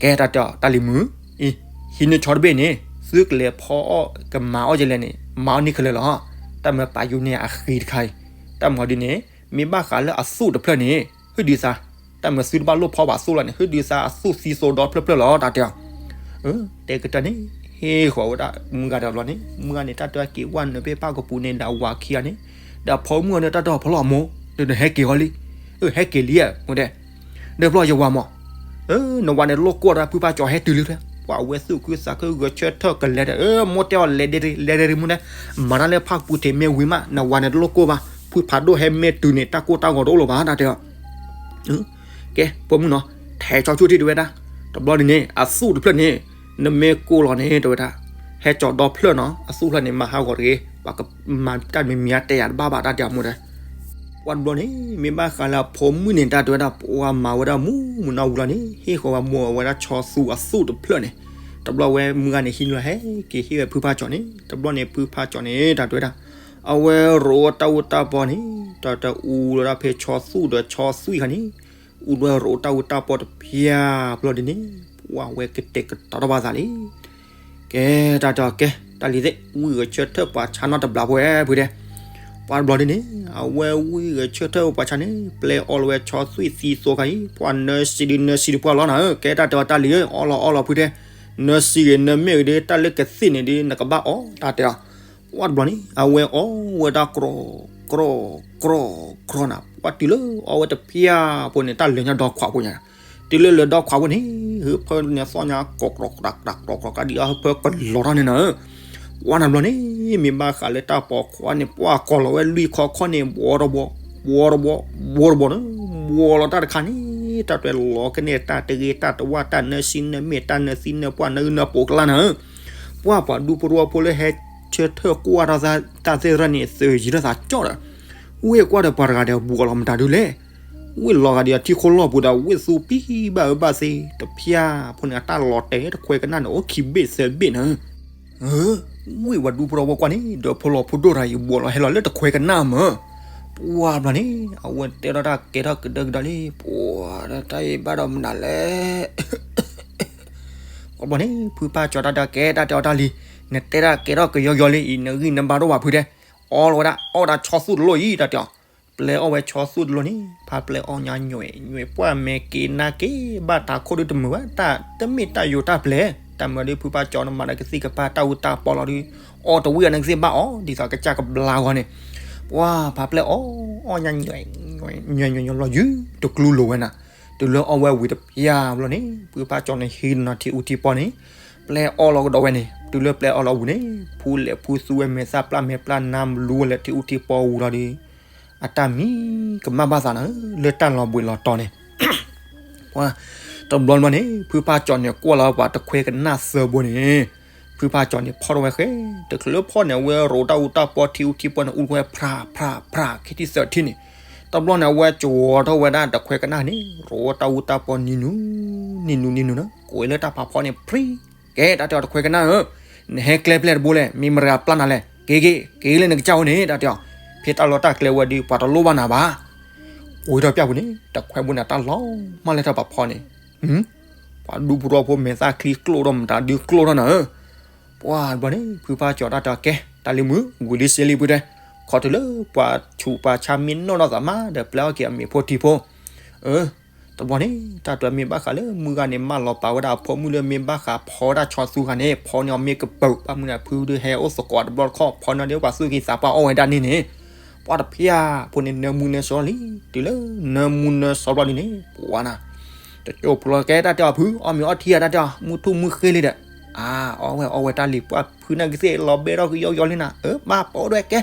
ကဲတၢ်တဲအီၤတၢ်လံၤမုၢ်, အံၤ ဟံးန့ၢ်ဆီတဘ့ၣ်န့ၣ် သုကလဲၤဖီအီၣ်ကမၤအီၣ်ယလဲၣ်န့ၣ် မၤအီၣ်န့ၢ်ခဲလၢာ်လီၤ, တၢ်မၤပာ်ယူၤန့ၢ်အဃံတခါအံၤ, တၢ်မၤဒ်န့ၣ် မ့ၢ်ဘၣ်ဃးလၢအသူၣ်တဖျၢၣ်န့ၣ် ဟုၣ်ဒုးသး, တၢ်မၤသုတဘၣ်လိၣ်ဖီဘၣ်အသူၣ်လီၤန့ၣ် ဟုၣ်ဒုးသးအသူၣ်သံသိဒီဖျၢၣ်ဖျၢၣ်လီၤ တၢ်တဲအီၤ, တဲကတၢၢ်န့ၣ် ဟ့ၣ်ဃီၤဝဲဒၣ်မုၢ်ဂၤဒီးဘျီန့ၣ် မုၢ်ဂၤန့ၣ် တၢ်တဲက့ၤဝဲနုာ်ဖဲပၢ်ကပူၤန့ၣ် ဒီးဝၤခံဂၤန့ၣ်, ဒီးဖိမုၣ်န့ၣ် တၢ်တဲအီၤဖီလီၤမိၢ်, ဒီးနဟဲက့ၤဃီလံ, ဟဲက့ၤလံဧါ မိၢ်တဲ, ဒီးဘျီယဝၤမး နဝၤန့ၣ်လိၣ်ကိၢ်တၢ်ဖုဖၣ်ကၠီဟဲတုၤလံထဲ, ပှၤဝဲသူၣ်ခုသးခုဂဲၤဆၢထၢၣ်ကလဲၤဒီး မိၢ်တဲအီၤလဲၤဒ့ရ့ လဲၤဒ့ရ့မိၢ်တဲ, မၤတၢ်လၢဖၣ်ပူၤထံးမ့ၢ်ဝံၤမး နဝၤန့ၣ်တလိၣ်ကိၢ်ဘၣ်, ဖုဖးဒိၣ်ဟဲမ့ၢ်တုၤန့ၣ် တၢ်ကိၢ်တၢ်ဂီၤတအိၣ်လၢၤဘၣ် တၢ်တဲအီၤ, ကဲ ဖိမုၣ်နီၤ, ထဲဆီဆူၣ်ထံၣ်တဝဲဒၣ်, တဘျီဒ်န့ၣ် အသူၣ်တဖျၢၣ်န့ၣ် နမ့ၢ်ကိၢ်လီၤန့ၣ် တဝဲဒၣ်, ဟဲကၠီၤဒီဖျၢၣ်နီၤ အသူၣ်ဖျၢၣ်န့ၣ် မၤဟးဂီၤတဂ့ၤ, ပှၤကမၤတၢ်မံၤမံၤအတဲယၤတဘၣ်ဘၣ် တၢ်တဲအီၤမိၢ်တဲ ပှၤတဘျီန့ၣ် မ့ၢ်ဘၣ်ဃးလၢအဖိမုၣ်န့ၣ် တၢ်တဲဝဲဒၣ် ပှၤမၤဝဲဒၣ်မူမူနီၢ်ဝံၤလီၤန့ၣ် ဟ့ၣ်ဃီၤဝဲမိၢ်အဝဲဒၣ်ဆီသူအသူၣ်တဖျၢၣ်န့ၣ်, တဘျီဝဲမုၢ်ဂၤန့ၣ် ဟံးန့ၢ်လီၤ ဟဲက့ၤဟ့ၣ်ဝဲဖုဖၣ်ကၠီန့ၣ် တဘျီန့ၣ် ဖုဖၣ်ကၠီန့ၣ် တၢ်တဲဝဲဒၣ် အဝဲရိၣ်တၢ်အူတၢ်ပီန့ၣ် တၢ်တဲအူလီၤဒၣ်ဖဲဆီသူဒီးဆီသွံၣ်ခါန့ၣ်, အူဒွဲရိၣ်တၢ်အူတၢ်ပီတဖၠၣ်ဘျီဒ်န့ၣ် ပှၤဝဲကတဲာ်ကတီၤထီၣ်ဘၣ်သးလံ ကဲ တၢ်တဲအီၤ ကဲ တၢ်လံၤသ့ၣ် ဝံၣ်ဂဲၤဆၢထၢၣ်ပှၤဆါနီတဘျီဖိဝဲဖုတဲ, ပှၤတဘျီဒ်န့ၣ် အဝဲဝံၣ်ဂဲၤဆၢထၢၣ်ပှၤဆါန့ၣ် ပျဲအီၣ်လီၤဝဲဆီသွံၣ်သံသိခါအံၤ ပှၤနၢစံးဒုးနၢစံးဒုးပှၢ်လီၤနၤဧၢ, ကဲတၢ်တဲအီၤတၢ်လံၤဧၢ အီၣ်လီၤအီၣ်လီၤဖုတဲ, နၢစံးဂ့ၤနၢမ့ၢ်ဂ့ၤဒုး တၢ်လၢကသ့ၣ်န့ၣ်ဒုး နကဘၣ်အီၣ် တၢ်တဲအီၤ ပှၢ်တဘျီန့ၣ် အဝဲအီၣ်ဝဲဒၣ်ကြီၤကြီၤကြီၤနၤ, ပှၢ်တုၤလၢအီၣ်ဝဲတဖၠၣ်ဖိန့ၣ် တၢ်လဲၤညါဒီခွးဖိညါ, တုၤလၢလဲၤဒီခွးဖိန့ၣ် ဟၢဖၢန့ၣ်သီၣ်ညါ ကြီၤကြီၤကြီၤကြီၤ ကဒံးအီၣ်ဟၢဖၢကလီၤထီၣ်န့ၣ်နၤဧၢ, ပှၢ်တဘျီန့ၣ် မ့ၢ်ဘၣ်ဃးလၢတၢ်ပိာ်ခွါန့ၣ် ပှၢ်ကီၤလီၤဝဲလွံၢ်ခီခီန့ၣ် ဘှီတဘှီ ဘှီတဘှီ ဘှီတဘှီန့ၣ် ဘှီလီၤတၢ်တခါန့ၣ် တၢ်တဲလီၤကန့ၢ်တၢ်တဂ့ၤတၢ်တဝၣ်တၢ်နၢစံနၢမ့ၢ်တၢ်နၢသံနၢပှၢ်နၢအုနၢပှိၤကလါနၤဧၢ, ပှၢ်ပှၤဒူဖိတဝီဖိလၢဟဲဆၢထၢၣ်ကွၢ်ထီၣ်တၢ်သ့ၣ်တဖၣ်န့ၣ် သုးယံၤထီၣ်သးကၠီဒီး ဝ့ၢ်ကွၢ်ဒီးပှၤတဂၤဒီး ဘူးကီၤလီၤမတၤဒုလဲၣ်, ဝ့ၢ်လီၤဂာ်ဒီးအထံခိၣ်လီၢ်ပူၤဒီး ဝ့ၢ်သူပံဘၣ်အၢဘၣ်သ့ တဖၠၣ်ဖိန့ၣ် အတၢ်လီၤတဲာ်တခွဲကနၣ်န့ၣ် အိၣ်ခံဘ့ၣ်သၢဘ့ၣ်နၤဧၢ, ဝ့ၢ်ပှၤဒူဖိတဝီဖိကွၢ်န့ၣ် ဒီးဖိလီၤဖိဒိၣ်တဂၤအံၤ ဘူးလီၤဟဲလီၤလၢတခွဲကနၣ်မး, ပှၢ်ဘျီန့ၣ် အဝဲတဲထီၣ်တၢ်ကဲထီၣ်ကဒၢကဒီးလံ ပှၢ်တၢ်အံၤဘၣ်ဒီးမနုၤလဲၣ် ပှၢ်ဘျီန့ၣ် ဖုဖၣ်ကၠီတၢ်ဒီးကဲတၢ်တဲအီၤတၢ်လံၤ, နတဲတၢ်ကဲထီၣ်ကယီယီလံအံၤ နဂံၢ်နဘါဒိၣ်ဘၣ်ဖုတဲ, အီလီၤဝဲဒၣ် အီၣ်ဒၣ်ဆီသူၣ်တလိၣ်အံၤ တၢ်တဲအီၤ, ပျဲအီၣ်ဝဲဆီသူၣ်တလိၣ်န့ၣ် ဖးပျဲအီၣ်ညါညွဲၣ်ညွဲၣ် ပှၢ်မဲာ်က့ၤနါက့ၤ ဘၣ်တၢ်ခိၣ်ဒုတမုာ်ဘၣ် တၢ်တမ့ၢ်တၢ်ယိာ်တၢ်ပျဲ, တၢ်မၤဒုးဖုဖၣ်ကၠီနမၤဒီးကသံၣ်ကပၤတၢ်အူတၢ်ပီလီၤဒုး, အီၣ်တဝံၣ်အနကသ့ၣ်ဘၣ်အီၤ ဒ်သိးကစၢ်ကဘျါဂီၤန့ၣ်, ပှၢ်ဖးပျဲအီၣ် အီၣ်ညါညွဲၣ်ညွဲၣ်ညွဲၣ်ညွဲၣ်လီၤယုၢ် တကျူလိာ်ဝဲနၤ, တုၤလၢအီၣ်ဝဲဝံၤတဖၠၣ်ဘျီန့ၣ် ဖုဖၣ်ကၠီန့ၣ်ဟံးနီၤထံအူထံပီန့ၣ်, ပျဲအီၣ်လီၤကဒီးဝဲန့ၣ် တုၤလၢပျဲအီၣ်လီၤဝံၤန့ၣ် ဖူလဲၣ်ဖူသူဝဲမဲာ်သၣ်ပျၢ်မဲာ်ပျၢ်နါမလူဝဲလၢထံအူထံပီဝံၤလီၤဒီး, အတၢ်မံကမၣ်ဘၣ်သးနၤဧၢ လၢတၢ်လီၤဘှံးလီၤတီၤန့ၣ် ပှၢ်, တဘျီဘျီန့ၣ် ဖုဖၣ်ကၠီန့ၣ် ကွၢ်လီၤပှၤတခွဲကနၣ်သၢဘိန့ၣ်, ဖု ဖုဖါကၠီၤန့ၣ်ဖီၣ်ထီၣ်ဝဲဃဲ, တချုးလၢဖီၣ်န့ၣ် အဝဲရိးတၢ်အူတၢ်ပီထံအူထံပီန့ၣ် အူဝဲဖြးဖြးဖြး ခံထံၣ်သၢထံၣ်န့ၣ်, တဘျီန့ၣ် အဝဲကၠီၤထီၣ်ဝဲဒၣ်တခွဲကနၣ်န့ၣ် ရိးတၢ်အူတၢ်ပီနံၤနူၤ နံၤနူၤနံၤနူၤန့ၣ် ကိးလၢတၢ်ဖးဖီန့ၣ် ဖြံ, ကဲ တၢ်တဲအီၤ တခွဲကနၣ်ဧၢ, နဟဲကျဲဖျဲၣ်တဘိလဲၣ်, မ့ၢ်မတၤပျၢ်နၤလဲၣ်, က့ၤက့ၤ က့ၤလၢနကစၢ်အိၣ်န့ၣ် တၢ်တဲအီၤ, ဖဲတၢ်လီၢ်တၢ်ကျဲဝဲဒီး ပှၤတလိၣ်ဘၣ်နၤဘၣ်. ကိးထီၣ်ပျၢ်ပူၤန့ၣ် တခွဲဘိန့ၣ် တၢ်လီၤမၢ်လၢတၢ်ဖးဖီန့ၣ် ပှၤဒူဖိထီဖိမဲာ်သၣ်ချံကျိၣ်ထီၣ်မတၤဒုကျိၣ်ထီၣ်နၤဧၢ, ပှၤတဘျီန့ၣ် ဖုဖါကၠီၤတၢ်တဲအီၤ ကဲ တၢ်လံမုာ် ဝံၤလံစ့လံပူၤတဲ, ခီတုၤလၢပှၤဆူးပှၤဆါမ့ၢ်နီၣ်ထီၣ်သးမးဒီး ပျဲအီၣ်က့ၤအမ့ၤဖိထံဖိ, တဘျီန့ၣ် တၢ်တဲအီၤ မ့ၢ်ဘၣ်ဃးလၢမုၢ်ဂၤန့ၣ် မၢလီၤပာ်ဝဲဒၣ်အဖိမုၣ်လၢမ့ၢ်ဘၣ်ဃးဖီဒၣ်ဆီသူဂၤန့ၣ် ဖီန့ၢ်အီၤမ့ၢ်ကပၢၤ ဘၣ်မနုၤဖုဒုးဟဲအိၣ်သကိးတဘျီတခီၣ် ဖီန့ၢ်အီၤဒ်ပှၤသူၣ်က့ၤသးပှၢ်အီၣ်ဝဲဒၣ်န့ၣ်န့ၣ်, ပှၤတဖၣ်ဖိန့ၣ် နၢမူနၢဆှီလံ, တုၤလၢနၢမူနၢဆှီဘျီဒ်န့ၣ် ပှၤနၤ တကၠိၢ်ဖျိကဲတၢ်တဲအီၤ ဖု အီၣ်မ့ၤအီထံဧါ တၢ်တဲအီၤ မုၢ်ထူၣ်မုၢ်ဃ့လံဒီး, အါ အီၣ်ဝဲအီၣ်ဝဲတၢ်လံၤ ပှၤဖုနာ်က့သ့ၣ်လီၤဘဲထီၣ်ကယီကယီလံနၤ, အၢ ဘၣ်ပိာ်ဒွဲၣ်ကဲ,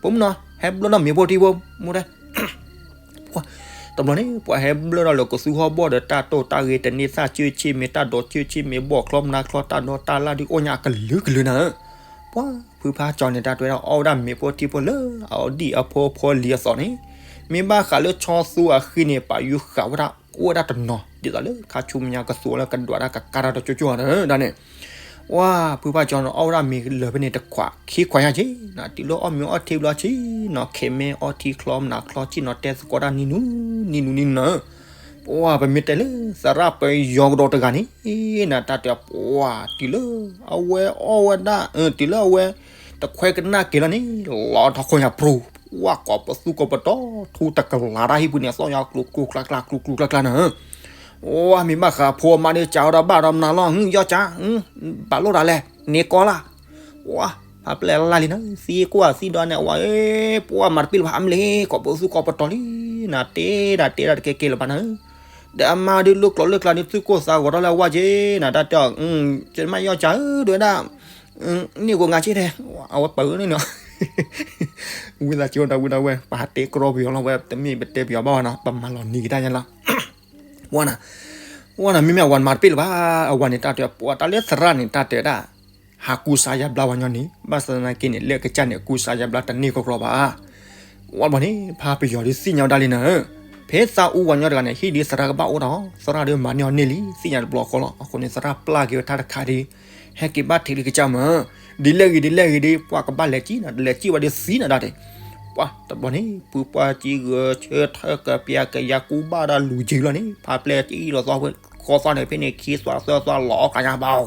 ပိာ်မုၣ်နီၤ ဟဲဘျၢထီၣ်မ့ၤဖိထံဖိ, မူတဲ တဘျီန့ၣ် ပှၤဟဲဘျၢထီၣ်လၢကသူဟီၣ်ဘီၣ်ဒီး တၢ်တိၢ်တၢ်ဂ့ၤတန့ၢ်သၣ် ကၢၢ်ဆ့ၣ်မ့ၤ တၢ်ဒိးကၢၢ်ဆ့ၣ်မ့ၤ ဘီၣ်ချီမနါချီ တၢ်ဒီးတၢ်လၣ်ဒုးအိၣ်ညါအကလုာ်ကလုာ်နၤဧၢ, ပှၤဖုဖါကၠီၤန့ၣ် တၢ်တဲဝဲဒၣ် အီၣ်ဝဲဒၣ်မ့ၤဖိထံဖိလၢအအီၣ်ဒံၣ်အဖိဖိလံၤအသိးန့ၣ်, မ့ၢ်ဘၣ်ဃးလၢဆီသူအဃံန့ၣ် ပာ်ယူၤဃာ်ဝဲဒၣ် အိၣ်ဝဲဒၣ်တနီၤ ဒ်သိးလၢခါဆူမဲာ်ညါကသူအီၤလၢကဒွးတၢ်ကကါတၢ်တကၠိၢ်ကၠိၢ်တၢ်န့ၣ် ဝါ ဖုဖါကၠီၤန့ၣ် အီၣ်ဝဲဒၣ်မ့ၤလၢာ်ဖဲန့ၣ် တခွးခံခွးညါက့ၤနၤ, တုၤလၢအီၣ်မ့ၤအီထံဘျီဆံးနီၤ ခဲမဲအီထံချီမနၤချီဆံးနီၤ တဲသကိးတၢ်နံၤနူၤနံၤနူၤနံၤနူၤနၤ, ပှၤပမ့ၢ်တဲလၢ သရၣ်ပယီၤကဒီးတဂၤန့ၣ် နတၢ်တဲပှၤ တုၤလၢအဝဲအီၣ်ဝဲဒၣ် တုၤလၢအဝဲ တခွဲကနၣ်က့ၤလီၤန့ၣ် လီၤထီၣ်ခိၣ်ညါပြူၤ ဝါ ကိးပသူကိးပတီၤ ထူတကလးတၢ်ဟံၣ်ပူၤန့ၣ် အသီၣ်ညါကျူကျူကျါကျါ ကျူကျူကျါကျါနၤ ဝါ မ့ၢ်ဘၣ်ဃးဖိအမါဒီး ကးအီၤဒီးဘၣ်ဒီးမနုၤလီၤ ယီၢ်ကး ဘၣ်လိၣ်တၢ်လဲၣ် န့ၢ်ကီလၢ် ဝါ ဖးပျဲၢ်လၢ်လံနၤ သံကွၢ်သံဒီးန့ၣ် အဝဲ ပှၤမၤတပ့ၢ်လၢၤဘၣ် အမ့ၢ်လၢ ကိးပသူကိးပတီၤလံ နၤတဲဒၣ်တဲဒၣ်တကဲကဲလၢၤဘၣ်နၤ ဒီးအမါဒုးလိၣ်ကျိာ်လိၣ်ကျါဒုး သူၣ်ကိၢ်သးဂီၤထီၣ်လၢအဝါက့ၤ နၤတၢ်တဲအီၤ ကမၣ်ယီၢ်ကးဧၢ ဒ်ဝဲဒၣ် န့ၢ်ကိးငါက့ၤထဲ အဝဲပၢၤန့ၣ်နီၤ ဝံသးစူၤဒီးဝံသးဝဲ ပဟးတဲကြီပယီၤလီၤ ဝဲတမ့ၢ်ပတဲပယီၤဘၣ်ဝဲနီၤ ပမၤလီၤနံၤက့ၤတၢ်ညါလီၤ ဝါနၤ ဝါနၤ မ့မ့ၢ်အဝၤမၤတပ့ၢ်လၢၤဘၣ် အဝၤန့ၣ် တၢ်တဲပှၤတၢ်လၢသရၣ်န့ၣ် တၢ်တဲဒၣ် ဟးကူစါယါဘျါဝဲညီန့ၣ် ဘၣ်ဆၣ်သနာ်က့န့ၣ် လၢအကစၢ်န့ၣ် ကူစါယါဘျါတန့ၢ်ကီကီဘၣ် ဝါဘၣ်န့ၣ် ဖးပယီၤဒုးသ့ၣ်ညါဝဲဒၣ်လံနၤ ဖဲသးအူဝဲညီတဂၤန့ၣ် ဟံၣ်ဒုးသရၣ်ကဘၣ်အိၣ်ဒီး သရၣ်ဒုးမၤန့ၢ်အီၤန့ၢ်လံ သ့ၣ်ညါတဘျီဃီလီၤ အဃိန့ၣ် သရၣ်ပျၢ်က့ၤဝဲတၢ်တခါဒုး ဟဲက့ၤဘၣ်ထံးလၢကစၢ်မး ဒ်လဲၣ်ဂ့ၤဒ်လဲၣ်ဂ့ၤဒုး ပှၤကဘၣ်လဲၤစံၣ်နၤ လဲၤစံၣ်ဝဲဒုးသံနၤဒၣ်တဲ ပှၤတဘျီန့ၣ် ဖုပှၢ်စံဂၢၢ်ဆၢထၢၣ်ကပျၢ်ကယၤကူဘၣ်ဒီးလူၤယံၤလီၤန့ၣ် ဖးပျဲၢ်စံၣ်လီၤသီ ဃီသီန့ၣ် ဖဲန့ၣ်ခံသွသၢသွလီၤအီၣ်ကညါဘၣ်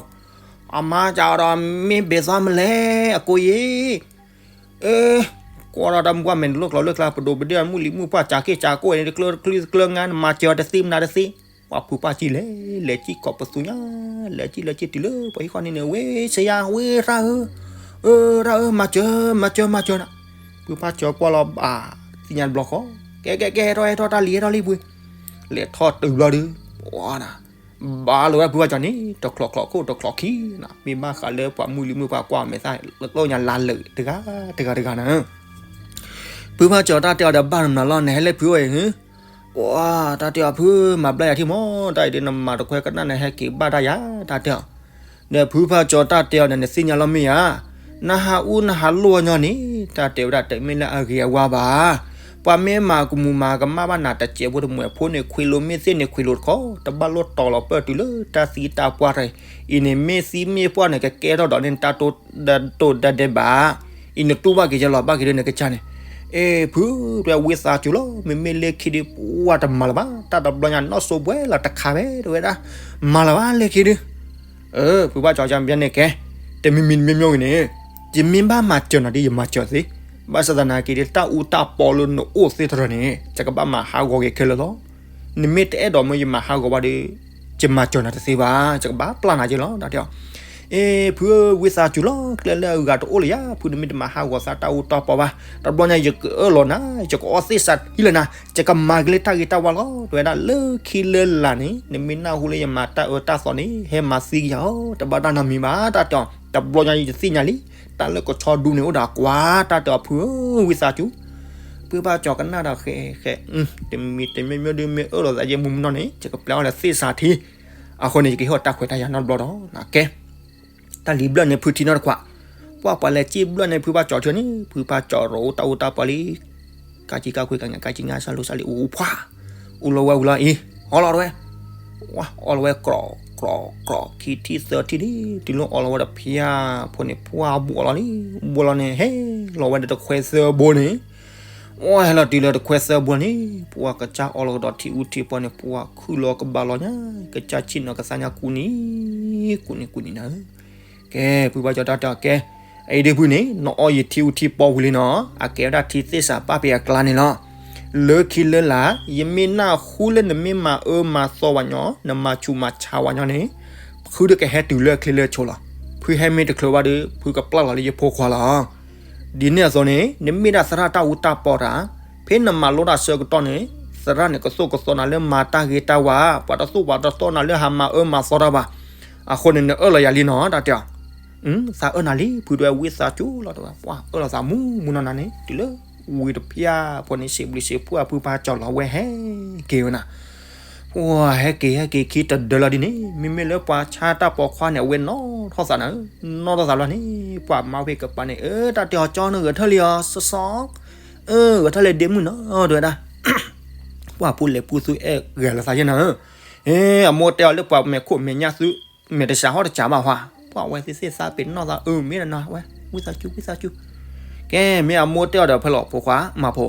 အမါကးဒီးမ့ၢ်ဘဲးသီမလဲၣ် အကိယ့ၣ် အၢ ကွၢ်ဒီးတၢ်မုၢ်ပှၢ်မဲာ်န့ၣ်လိၣ်ကျိာ်လိၣ်ကျါ ပဒိၣ်ပဒ့ၣ်မုၢ်လံၤမုၢ်ပှၢ် ကးက့ၢ်ကးကိၢ်န့ၣ် တကျၢတကျၢတကျၢငါ နမၤစၢၤအီၤတသ့မနုၤတသ့ ပှၤဖုပှၢ်စံၣ်လဲၤ လဲၤစံၣ်ကိးပသူညါ လဲၤစံၣ်လဲၤစံၣ်တုၤလၢပှၤဟံၣ်ဃီန့ၣ်န့ၣ် ဝဲဆဲးယါ ဝဲရၣ်ဧၢ အၢ ရၣ်ဧၢ မၤစၢၤ မၤစၢၤ မၤစၢၤနၤ ဖုပှၢ်ကၠီၤကွၢ်လီၤဘၣ် သ့ၣ်ညါတဘျီဃီ ကဲကဲကဲ ဟဲထီၣ်ဟဲထီၣ်တၢ်လံၤဟဲထီၣ်လံပှ့ၤ လဲၤထီၣ်တုၤဘျီဒုး ဝါနၤ ဘၣ်လီၤဝဲဖုပှၢ်ကၠီၤန့ၣ် တချီးချီးခိၣ်တချီးခံနၤ မ့ၢ်ဘၣ်ဃးလၢပှၤမုၢ်လံၤမုၢ်ပှၢ်ကွၢ်မဲာ်သၣ် လၢကျိၣ်ညါလါလၢာ်တဂၤတဂၤတဂၤနၤ ဖုဖါကၠီၤတၢ်တဲအီၤဒီးဘၣ်နမနၤလီၤ နဟဲလၢဖုအိၣ်အံၤ ပှၤတၢ်တဲအီၤဖု မၤဘျါယၤထံမး တၢ်အံၤဒုးနမၤတခွဲကနၣ်နဟဲက့ၤဘၣ်တၢ်ယၤ တၢ်တဲအီၤ ဒီးဖုဖါကၠီၤတၢ်တဲအီၤဒီးနသ့ၣ်ညါလီၤမ့ၢ်ဧါ နဟးအူနဟးလိၣ်ညီန့ၣ် တၢ်တဲဝဲဒၣ်တမ့ၢ်လၢအဂ့ၤအဝါဘၣ် ပှၤမ့ၢ်မၤကမူၤမၤကမၣ်ဘၣ်နၤတစဲးဖိတမှဲးဖိန့ၣ် ခွံလိမ့ၢ်သ့ၣ်န့ၣ် ခွံလိတခီ တဘၣ်လိၣ်တီၤလီၤပၢၢ်တုၤလၢတၢ်သံတၢ်ပှၢ်တၢ် အံၤန့ၣ်မ့ၢ်သံမ့ၢ်ပှၢ်န့ၣ် ကကဲထီၣ်ဒီးန့ၣ် တၢ်တိၢ်ဒဲဒဲဘၣ် အံၤနတူၢ်ဘၣ်က့ၤယဲလီၤ ဘၣ်က့ၤဒ်နကစၢ်န့ၣ် အ့ ဖု တွဲဝံသးစူၤလီၤ မ့မ့ၢ်လၢခံဒုး ပှၤတမၤလၢၤဘၣ် တၢ်တဘျီညါနီၣ်စိဘှဲလီၤတခါဝဲ တဝဲဒၣ် မၤလၢၤဘၣ်လၢခံဒုး ဖုဘၣ်ကၠီၤကၠီၤဘျါန့ၣ်ကဲ တမံၤမံၤတမံၤမံၤဂ့ၤန့ၣ် ယမ့ၢ်ဘၣ်မၤစၢၤနၤဒ်ယမၤစၢၤသ့ ဘၣ်ဆၣ်သနာ်က့ဒ် တၢ်အူတၢ်ပီလၢနအိၣ်သ့တရၢၢ်န့ၣ် ယကဘၣ်မၤဟးဂီၤက့ၤခဲလၢာ်လီၤ နမ့ၢ်တအဲၣ်ဒိးမၢယမၤဟးဂီၤဘၣ်ဒီး ယမၤစၢၤနၤတသ့ဘၣ် ယကဘၣ်ပျၢ်နၤက့ၤလီၤ တၢ်တဲအီၤ အ့ ဖု ဝံသးစူၤလီၤ ကျဲလၢအဂၤတအိၣ်လၢၤယၤ ဖုနမ့ၢ်တမၤဟးဂီၤသးတၢ်အူတၢ်ပီဘၣ် တဘျီညါယကအၢၣ်လီၤနၤ ယကအီသ့ၣ်စးထံလၢနၤ ယကမၤက့ၤလၢတၢ်ဂ့ၤတၢ်ဝါလီၤ တဝဲဒၣ်လၢခံလၢလာ်န့ၣ် နမ့ၢ်နၢ်ဟူလၢယမၤတၢ်အၢတၢ်သီန့ၣ် ဟဲမၤသံကယၤအီၤ တဘၣ်တၢ်နီတမံၤဘၣ် တၢ်တဲအီၤ တဘျီညါယသ့ၣ်ညါလံ တၢ်လၢကဆီဒူန့ၣ်အိၣ်ဒီးအကွၢ် တၢ်တဲအီၤဖုဧၢ ဝံသးစူၤ ဖုဘၣ်ကၠီၤကနၣ်ဒီးဃဲဃဲ တမံၤတမံၤမ့ၢ်ဒုးမ့ၢ်အၢၣ်လီၤသးယဲမူမနီၢ်န့ၣ် ယကပျၢ်အီၤလၢသ့ၣ်စးထံ အဃိန့ၣ် ယကဟ့ၣ်အီၤတၢ်ခွဲးတၢ်ယာ်နီတဘျီဒီး ကဲ တၢ်လံၤဘျၢၣ်န့ၣ်ဖုထံနီတခွး, ပှၢ်ပှၤလဲၤစ့ၣ်ဘျၢၣ်န့ၣ် ဖုဖါကၠီထံန့ၣ် ဖုဖါကၠီရိၤအိၣ်တၢ်အူတၢ်ပီလံ, ကၢ်ကံကၢ်ခွံကၢ်ညၣ်ကၢ်ကံငါစၢ်လိၤစၢ်လံ အူဖှၣ်, အူလီၤဝဲဝံၤလီၤအံၤ, အီလီၤဝဲ, အီလီၤဝဲကြီၤ, ကြီၤ, ကြီၤ, ခံထံၣ်သၢထံၣ်လံ, တုၤလၢအီလီၤဝဲတဖၠၣ်ဖိန့ၣ် ပှၢ်ဘိးလီၤလံ, ဘိးလီၤန့ၣ် ဟဲလီၤဝဲဒီးတခွဲသၢဘိန့ၣ် အီဟဲလီၤတုၤလၢတခွဲသၢဘိန့ၣ် ပှၢ်ကစၢ်အီလီၤကဒီးထံအူထံပီန့ၣ် ပှၢ်ခုၣ်လီၤကဘၣ်လီၤညါ, ကစၢ်ဆ့ၣ်နီၤကသါညါကူနံၤ, ကူနံၤကူနံၤနၤဧၢ, ကဲ ဖုဖါကၠီတၢ်တဲအီၤကဲ, အအံၤဒ်ဖုန့ၣ် နအီယထံအူထံပီဝံၤလံနီၤ, အကဲဝဲဒၣ်ထံသ့ၣ်စးပၢ်ပယၤကျါန့ၣ်လီၤ, လၢခံလၢလာ် ယမ့ၢ်နၢ်ဟူလၢနမ့ၢ်မၤအၢမၤသီဝဲညီ, နမၤဆူးမၤဆါဝဲညီန့ၣ်, ဖုဒုးကဟဲတုၤလၢအချ့လၢအဆိလီၤ, ဖုဟဲမ့ၢ်တချုးဘၣ်ဒီး ဖုကပျၢ်လီၤလၢယဖိခွါလီၤ ဒ်န့ၣ်အသိးန့ၣ် နမ့ၢ်ဒၣ်သရၣ်တၢ်အူတၢ်ပီတၢ်, ဖဲနမၤလိတၢ်ဆၢကတီၢ်န့ၣ် သရၣ်န့ၣ်ကသိၣ်ကသီနၤလၢမၤတၢ်ဂ့ၤတၢ်ဝါ, ပှၤတသိၣ်ပှၤတသီနၤလၢဟးမၤအၢမၤသီတၢ်ဘၣ်, အဃိန့ၣ် နအၢၣ်လီၤယၤလံနီၤ တၢ်တဲအီၤ, သးအၢၣ်နၤလံ ဖုတဲဝဲ ဝံသးစူၤလီၤတဲဝဲ, ပှၢ်အၢၣ်လီၤသးမူမူနီၢ်နီၢ်န့ၣ် တုၤလၢဝံၤတဖၠၣ်ဖိန့ၣ် စံးဘျုးစံးဖှိၣ်အဖုဖါကၠီလီၤဝဲဟဲက့ၤဝဲနၤ ပှၢ်ဟဲက့ၤဟဲက့ၤခံတဒၢလီၤဒ်န့ၣ် မ့မ့ၢ်လၢပှၤဆါတၢ်ပိာ်ခွါန့ၣ် အဝဲနီၣ်ထီၣ်သးနၤ, နီၣ်ထီၣ်သးလီၤန့ၣ် ပှၢ်မါဖ့ၣ်ကပၤန့ၣ် အၢ တၢ်တဲအီၤကၠီနဂဲၤထၢၣ်လံအီၤ စီစီ, အၢ ဂဲၤထၢၣ်လၢဒ့မုၣ်နီၤ တဲဝဲဒၣ်, ပှၢ်ပူၤလဲၤပူၤသုအဲၣ်ဂဲၤလီၤသးယဲၢ်နၤဧၢ, အမိၢ်တဲအီၤလၢပှၤမဲာ်ခိၣ်မဲာ်ညါသု, မဲာ်တစှၤဟီၣ်တစှၤဘၣ်ဟါ, ပှၢ်ဝဲသ့ၣ်သ့ၣ်သးပ့ၤနီၣ်သးအၢမ့ၢ်နၤဝဲ, ဝံသးစူၤ ဝံသးစူၤ ကဲ မ့ၢ်အမိၢ်တဲအီၤဒီးဖဲလီၤဖိခွါ မၤဖိ,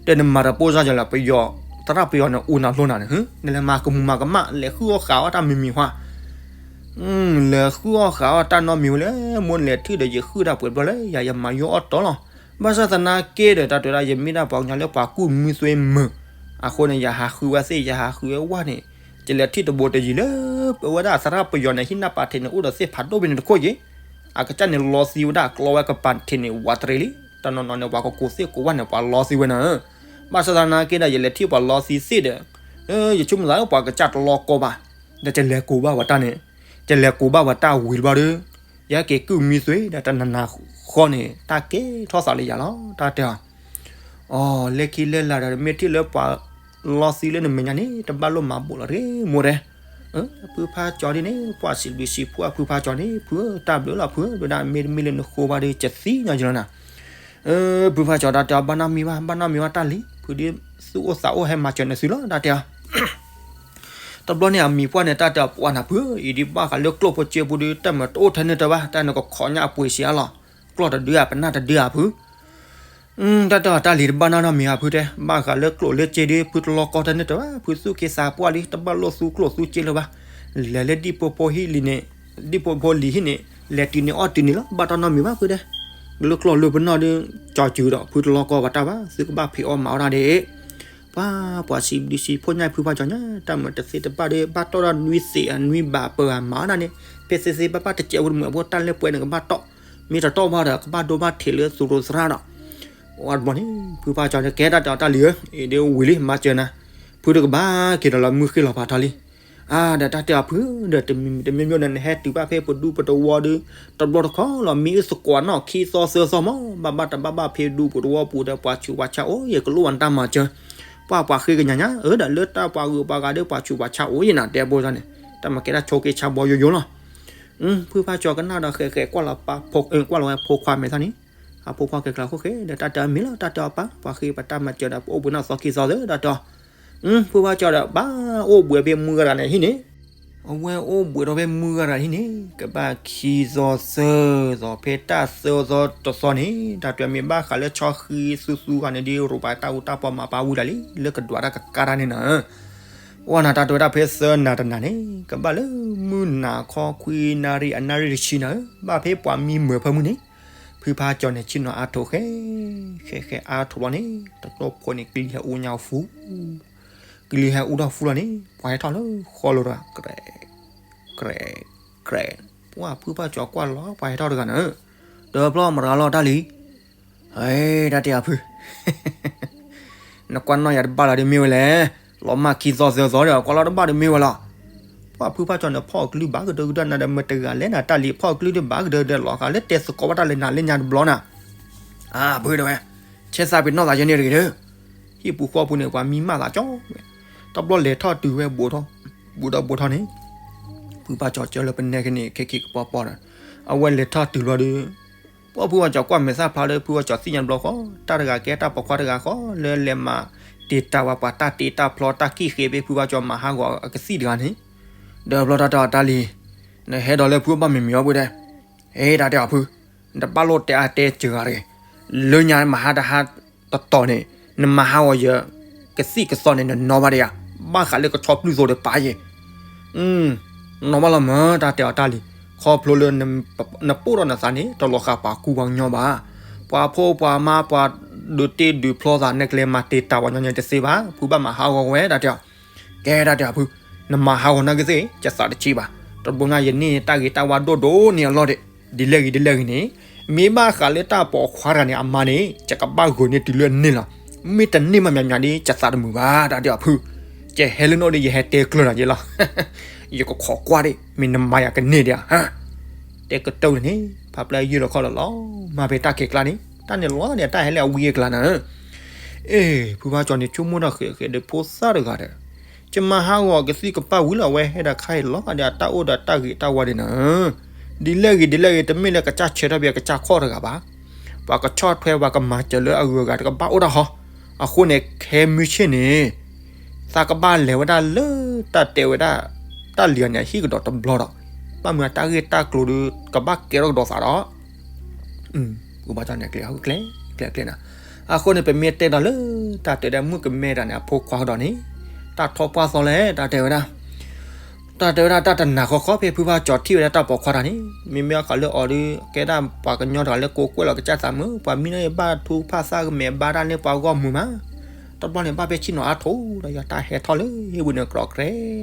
တဲနမၤတၢ်ပိၢ်စၢ်ယလီၤ ပယီၤ, သရၣ်ပယီၤန့ၣ်အူနၤလိနၤန့ၣ် နလဲၤမၤကမူၤမၤကမၣ် လဲၤဃုအီၣ်ဃးအီၣ်တၢ်မံၤမံၤဟါ, လဲၤဃုအီၣ်ဃးအီၣ်တၢ်နီတမံၤဝဲလဲၣ်, မိၢ်နလဲၤထံၣ်ဒီးယဃုတၢ်ပှဲၤဘျီလၢယၤ ယမၤယိၣ်အီၣ်တီလီၤ, ဘၣ်ဆၣ်သနာ်က့ဒီး တၢ်တဲဒၣ် ယမ့ၢ်ဒၣ်ပှၤကညီလၢပှၤကူၣ်မံသွ့မုာ်, အဃိန့ၣ် ယဟးဃုဝဲသ့ၣ် ယဟးဃုဝဲဝၣ်န့ၣ်, ယလဲၤထံၣ်တဘိတယံၤလၢ ပဝဲဒၣ်သရၣ်ပယီၤန့ၣ် ဟံၣ်နၢ်ပာ်ထံးန့ၣ် အိၣ်ဒီးသ့ၣ်ဖးဒိၣ်ဖဲန့ၣ်တခိၣ်က့ၤ, အကစၢ်န့ၣ်လီသံဝဲဒၣ် ကျီဝဲကပၤထံးန့ၣ် ဝးတရံးလံ, တနီၤနီၤန့ၣ် ပှၤကကိးသ့ၣ်ကိးဝၣ်န့ၣ် ပှၤလီသံဝဲနၤဧၢ, ဘၣ်ဆၣ်သနာ်က့ဒီး ယလဲၤထံၣ်ပှၤလီသံသ့ၣ်ဒီး, ယဆိကမိၣ်သးလၢပှၤကစၢ်တလီကီဘၣ်, ဒီးယလဲၤကိးဘၣ်ဝဲတၢ်န့ၣ်, ယလဲၤကိးဘၣ်ဝဲတၢ်ဝံၤတဘျီဒီး, ယဟဲက့ၤကူၣ်မံသွ့ဒီးတနၤနၤဃီန့ၣ် တၢ်ကဲထီၣ်သးလၢယၤလီၤ တၢ်တဲအီၤ အီၤ လၢခံလၢလာ်ဒီး မ့ၢ်ထံၣ်လၢပှၤလီသံလၢနမဲာ်ညါန့ၣ် တဘၣ်လိၣ်မၤဘိးလီၤတဂ့ၤ မိၢ်တဲ, ဖုဖါကၠီဒ်န့ၣ် ပှၤစံးဘျုးစံးဖှိၣ်အဖုဖါကၠီန့ၣ် ဖုဧၢ တၢ်ဘျုးလီၤဖုဧၢ ဝဲဒၣ်မ့တမ့ၢ်လၢနဃိဘၣ်ဒီး ကသံညီယလီၤနၤ, ဖုဖါကၠီတၢ်တဲအီၤ ဘၣ်နီတမံၤဘၣ် ဘၣ်နီတမံၤဘၣ်တၢ်လံၤ ဖုဒ်သူၣ်အိၣ်သးအိၣ်ဟဲမၤစၢၤနသုလီၤ တၢ်တဲအီၤ တဘျီန့ၣ်အမံၤပှၢ်န့ၣ် တၢ်တဲအီၤပှၤနၤဖု အံၤဒ်ဘၣ်ဃးလၢကျိၣ်ဖိစ့ဖိဒီး တၢ်မၤတအိၣ်ထဲန့ၣ်တဘၣ် တၢ်နကခိးညါအပှ့ၤစံးအါလီၤ, ကျီၢ်တဒုဧါ ပနၢ်တဒုဧါဖု, တၢ်တဲအီၤတၢ်လံၤတဘၣ်နီတမံၤဧါဖုတဲ ဘၣ်ဃးလၢကျိၣ်လၢစ့ဒီး ဖုတလီကီထဲန့ၣ်တဘၣ် ဖုသူၣ်က့သးပှၢ်လံ တဘၣ်လိၣ်သူကျိၣ်သူစ့လၢၤဘၣ်, လဲၤလၢဒံၣ်ဖိဖိဟံၣ်လံၤန့ၣ်, ဒံၣ်ဖိဖိလံၤဟံၣ်န့ၣ် လဲၤတုၤန့ၣ်အီၣ်တုၤန့ၣ်လီၤ ဘၣ်တၢ်နီတမံၤဘၣ်ဖုတဲ, လၢကျီၢ်လၢပနီၣ်ဒီး ကၠီစုဒီး ဖုတလီကီဘၣ်တၢ်ဘၣ် သုကဘၣ်ဖံးအီၣ်မၤအီၣ်တၢ်ဒၣ် ပှၤ ပှၤစံးဘျုးစံးဖှိၣ်ညါဖုဖါကၠီညါ တၢ်မၤတသ့တဘၣ်ဒီး ဘၣ်တီၢ်တၢ်နွံသ့ၣ်အနွံဘးပၢၤအမၤအီၣ်ဒၣ်န့ၣ် ဖဲသ့သ့ဘၣ်ဘၣ်တစဲးဝဲတမုာ်အဖိ တၢ်လၢပှဲၤန့ၣ်ကဘၣ်တီၢ်, မ့ၢ်တတီၢ်ဘၣ်ဒီး ကဘၣ်ဒိဘၣ်ထံးလၢသူၣ်ရိသရၣ်ဒီး အီၤတဘျီန့ၣ် ဖုဖါကၠီန့ၣ် ကဲတၢ်တဲအီၤတၢ်လံၤဧၢ, အံၤဒ်ဝံၤလံ မၤစၢၤနၤ, ဖုတကဘၣ်က့ၤဒီးလီၤမုၢ်ဃ့ၢ်လီၤဖးထီလံ, အါ ဒီးတၢ်တဲအီၤဖု ဒီးတမံၤတမံၤမံၤဒီး နဟဲတုၤဘၣ်ဖဲပဒူပတဝီဒီး တဘျီတခီလီၤ မံအုၣ်သကိးနီၢ်ခံသီသၢသီမး ဘၣ်ဘၣ်တဘၣ်ဘၣ်ဖဲဒူပတဝီပူၤဒီး ပှၤဆူးပှၤဆါအိၣ် ယကလိၣ်ဝဲနတၢ်မၤစၢၤ, ပှၤပှၤဃ့ကညးညါ အၢ ဒီးလၢတၢ်ပှၤဂုၤပှၤဂၤဒီး ပှၤဆူးပှၤဆါအိၣ်ယနၤ တဲဘိန့ၣ် တၢ်မၤကဲတၢ်ဆိးက့ဆါဘီယိယိလီၤ. ဖုဖါကၠီကနၣ်ဒီးဃဲးဃဲးကွၢ်လီၤပၢ်, ကွၢ်လီၤဝဲဖိခွါမဲာ်သၣ်န့ၣ်, အဖိခွါကဲကျါခိၣ်ဃဲ ဒီးတၢ်တဲအီၤမ့ၢ်လီၤ တၢ်တဲအီၤပၢ် ပှၤဃ့ပတၢ်မၤစၢၤဒီး ပအိၣ်ဘှံးနီၣ်သီခံသီသၢ တၢ်တဲအီၤ, ဖုဖါကၠီဒီး ဘၣ်အိၣ်ဘှံးဖဲမုၢ်ဂၤတဂၤန့ၣ်ဟံၣ်န့ၣ်, အဝဲအိၣ်ဘှံးဒီးဖဲမုၢ်ဂၤတဂၤဟံၣ်န့ၣ် ကဘၣ်ခံသီသၢသီ ဖဲတၢ်သၢသီတသီန့ၣ် တၢ်တဲအီၤမ့ၢ်ဘၣ်ဃးလၢဆီဃံသူသူဂၤန့ၣ်ဒီး ရိပၤတၢ်အူတၢ်ပီမၤပာ်ဝံၤဒၣ်လံ လၢကဒွးတၢ်ကကါတၢ်န့ၣ်နၤ ပှၤနၤတၢ်တဲဝဲဒၣ်ဖဲသၢနၤတနၤန့ၣ် ကဘၣ်လၢမုၢ်နၤခီခွံနၣ်ရံၣ်အနၣ်ရံၣ်တဆံနၤဧၢ, ဘၣ်ဖဲပှၤမံမၢၤဖၢမုၢ်န့ၣ်, ဖုဖါကၠီန့ၣ် ဆ့ၣ်နီၤအါထိးဃဲ, ဃဲဃဲအါထိးလီၤန့ၣ် တကျိၣ်ဖိန့ၣ် ကလံၤဟဲအူညါဖူ, ကလံၤဟဲအူထီၣ်ဖူလီၤန့ၣ် ပှၤဟဲထီၣ်လၢဃီလိၤဒီး ကြဲး, ကြဲး, ကြဲး, ပှၤဖုဖါကၠီကွၢ်လီၤ ပှၤဟဲထီၣ်တဂၤနၤဧၢ, ဒီးဖျီမရၤလီၤတၢ်လံ ဟဲ တၢ်တဲအဖု, နကွၢ်နီၣ်ယၤတဘၣ်လီၤဒ်မ့ၢ်ဝဲလဲၣ်, လီၤမၢ်ခံသီသၢသီဒီး ကွၢ်လီၤတဘၣ်ဒ်မ့ၢ်ဝဲလီၤ. ပှၤဖုဖါကၠီန့ၣ် ဖီၣ်အကလုၢ်ဘၣ်ကဒၢကဒၢနၤဒီး မတဂၤလဲၣ်နၤတၢ်လံၤ ဖီၣ်အကလုၢ်ဒ်ဘၣ်ကဒၢကဒၢလီၤ ဃးလၢတဲသကိးဘၣ်တၢ်လၢနၤလၢညါတဘျီနၤ, အဖုတဲဝဲ, ဆဲးသးပ့ၤနီၣ်သးယဲန့ၣ်တဂ့ၤဒီး, ဟံၣ်ပူၤဃီပူၤန့ၣ် ပှၤမံမၢ်သးကၠီ, တဘျီလဲၤထီၣ်တုၤဝဲ ဘူးထီၣ်ဘူးထီၣ်န့ၣ်, ဖုဖါကၠီကၢလၢပနဲက့ၤန့ၣ် ခဲခံကပီၤပီၤဒီး, အဝဲလဲၤထီၣ်တုၤလီၤဒီး ပှၤဖုဘၣ်ကၠီၤကွၢ်မဲာ်သၣ်ဖျါဒီး ဖုဘၣ်ကၠီၤသ့ၣ်ညါတဘျီဃီ တၢ်တဂၤကဲတၢ်ပိာ်ခွါတဂၤဃီ လၢလဲၤမၤတ့ၢ်တၢ်ဝဲပှၤတၢ်တ့တၢ်ဖျီတၢ်ခံၣ်ဃ့ ဖဲဖုဘၣ်ကၠီၤမၤဟးဂီၤအကသံၣ်တဂၤန့ၣ်, ဒီးဘျီတၢ်တဲအီၤတၢ်လံၤ, နဟဲဒီးလၢဖုဘၣ်မ့ၢ်မ့ၢ်အီၣ်ပှဲၤဒဲး, ဟဲတၢ်တဲအီၤဖု, နတဘၣ်လိၣ်တဲအါတဲစှၤဂၤတဂ့ၤ, လၢညါမၤဟးတဟးတတီၤန့ၣ်, နမၤဟးဂီၤယကသံၣ်ကသီန့ၣ် နနီၢ်ဘၣ်ဒံးဧါ, ဘၣ်ဃးလၢကဆီပျုၢ်သိးဒီးပာ်ယဲၢ် နီၢ်ဘၣ်လီၤမၢ် တၢ်တဲအီၤတၢ်လံၤ, ခီဖျိလၢ နပိၢ်ဒီးနသးန့ၣ် တလီၤဃာ်ပှၤကူပှၤကညီဘၣ်. ပှၤဖိပှၤမါပှၤဒုးတ့ဒုးဖျီသး နကလဲၤမၤတ့ၢ်တၢ်ပှၤကညီန့ၣ်တသ့ဘၣ်. ဖုဘၣ်မၤဟးဂီၤဝဲ တၢ်တဲအီၤ, ကဲတၢ်တဲအီၤဖု, နမၤဟးဂီၤနာ်က့သ့ၣ် ယသးတဆံးဘၣ်. တဘျီညါယန့ၢ်တၢ်ဂ့ၤတၢ်ဝါဒိၣ်ဒိၣ်န့ၢ်အလီၢ်ဒံး, ဒ်လဲၣ်ဂ့ၤဒ်လဲၣ်ဂ့ၤန့ၣ်, မ့ၢ်ဘၣ်ဃးလၢတၢ်ပိာ်ခွါတဂၤန့ၣ် အမါန့ၣ် ယကဘၣ်ဂုာ်န့ၢ်တုၤလၢန့ၢ်လီၤ. မ့ၢ်တန့ၢ်မးမးမးဒီး ယသးတမုာ်ဘၣ် တၢ်တဲအီၤဖု, ယဟဲလၢနအိၣ်ဒီး ယဟဲတဲကျၢၤနၤယဲလီၤ. ယကခိးကွၢ်ဒံး မ့ၢ်နမၤယၤကန့ၢ်ဒံးဧါ. တဲကတၢၢ်န့ၣ်န့ၣ် ဖးပျဲယုၢ်လီၤခီၣ်လီၤလီၤ, မၤဖဲတၢ်ခံးကျါန့ၣ် တၢ်န့ၣ်လီၤန့ၣ် တၢ်ဟဲလၢအဝံအကျါနၤ. အ့ ဖုဘၣ်ကၠီၤန့ၣ် ဆိကမိၣ်တၢ်ဃဲးဃဲးဒီးဖိသၣ်တဂၤဒီး, ယမၤဟးဂီၤကသံၣ်ကပၢ်ဝံၤလီၤ အဝဲဟဲဒီးခါအံၤလီၤဂာ်ဒီး အတၢ်အိၣ်ဒီးတၢ်ဂ့ၤတၢ်ဝါဒံးနၤ. ဒ်လဲၣ်ဂ့ၤဒ်လဲၣ်ဂ့ၤ တမ့ၢ်လၢကစၢ်ဆၢထၢၣ်ဖဲကစၢ်ခီၣ်တဂၤဘၣ်. ပှၤကဆီၣ်ထွဲပှၤကမၤစၢၤလၢအဂုၤအဂၤ တကဘၣ်အိၣ်တၢ်ဟီ. အဃိန့ၣ် ခဲမုၢ်ဆ့ၣ်န့ၣ် သးကဘၣ်လဲၤဝဲဒၣ်လၢတၢ်တဲဝဲဒၣ် တၢ်လံၤဂၤန့ၣ် အဟံၣ်ကဒီးတဘျီဒီး ဘၣ်မနုၤတၢ်ဂ့ၢ်တၢ်ကျိၤဒီး ကဘၣ်ကဲထီၣ်ကဒီးသးဒီး ပကဘၣ်ကၠီန့ၣ် ကျဲ ကျဲ ကျဲနၤ. အဃိန့ၣ် ပမ့ၢ်တဲဒီးလၢ တၢ်တဲဒၣ်မုၣ်ကမဲတဂၤန့ၣ် အဖိခွါဒီးန့ၣ် တၢ်ထီၣ်ပှၢ်သီလဲၣ် တၢ်တဲဝဲဒၣ် တၢ်တဲဝဲဒၣ်တၢ်တနာ်ဃီဃီ ဖဲဖုဘၣ်ကၠီၤထံၣ်ဝဲဒၣ်တၢ်ပိာ်ခွါတဂၤန့ၣ် မ့မ့ၢ်အခီလၢအီၤဒီး ကဲဒၣ်ပှၤကညီတဂၤလၢကိးကွဲၢ်လီၤကစၢ်သးမုာ် ပှၤမံၤန့ၣ်ဘၣ်ထူဖၣ်သၣ်ကမဲာ်ဘါတၢ်န့ၢ်ပှၤဂီၢ်မုာ်မး တဘျီန့ၣ် ဘၣ်ဖဲဆ့ၣ်နီၤအါထီၣ်ဒီး ယတၢ်ဟဲထီၣ်လၢဟံၣ်ဝံၤန့ၣ် ကြီးကြဲး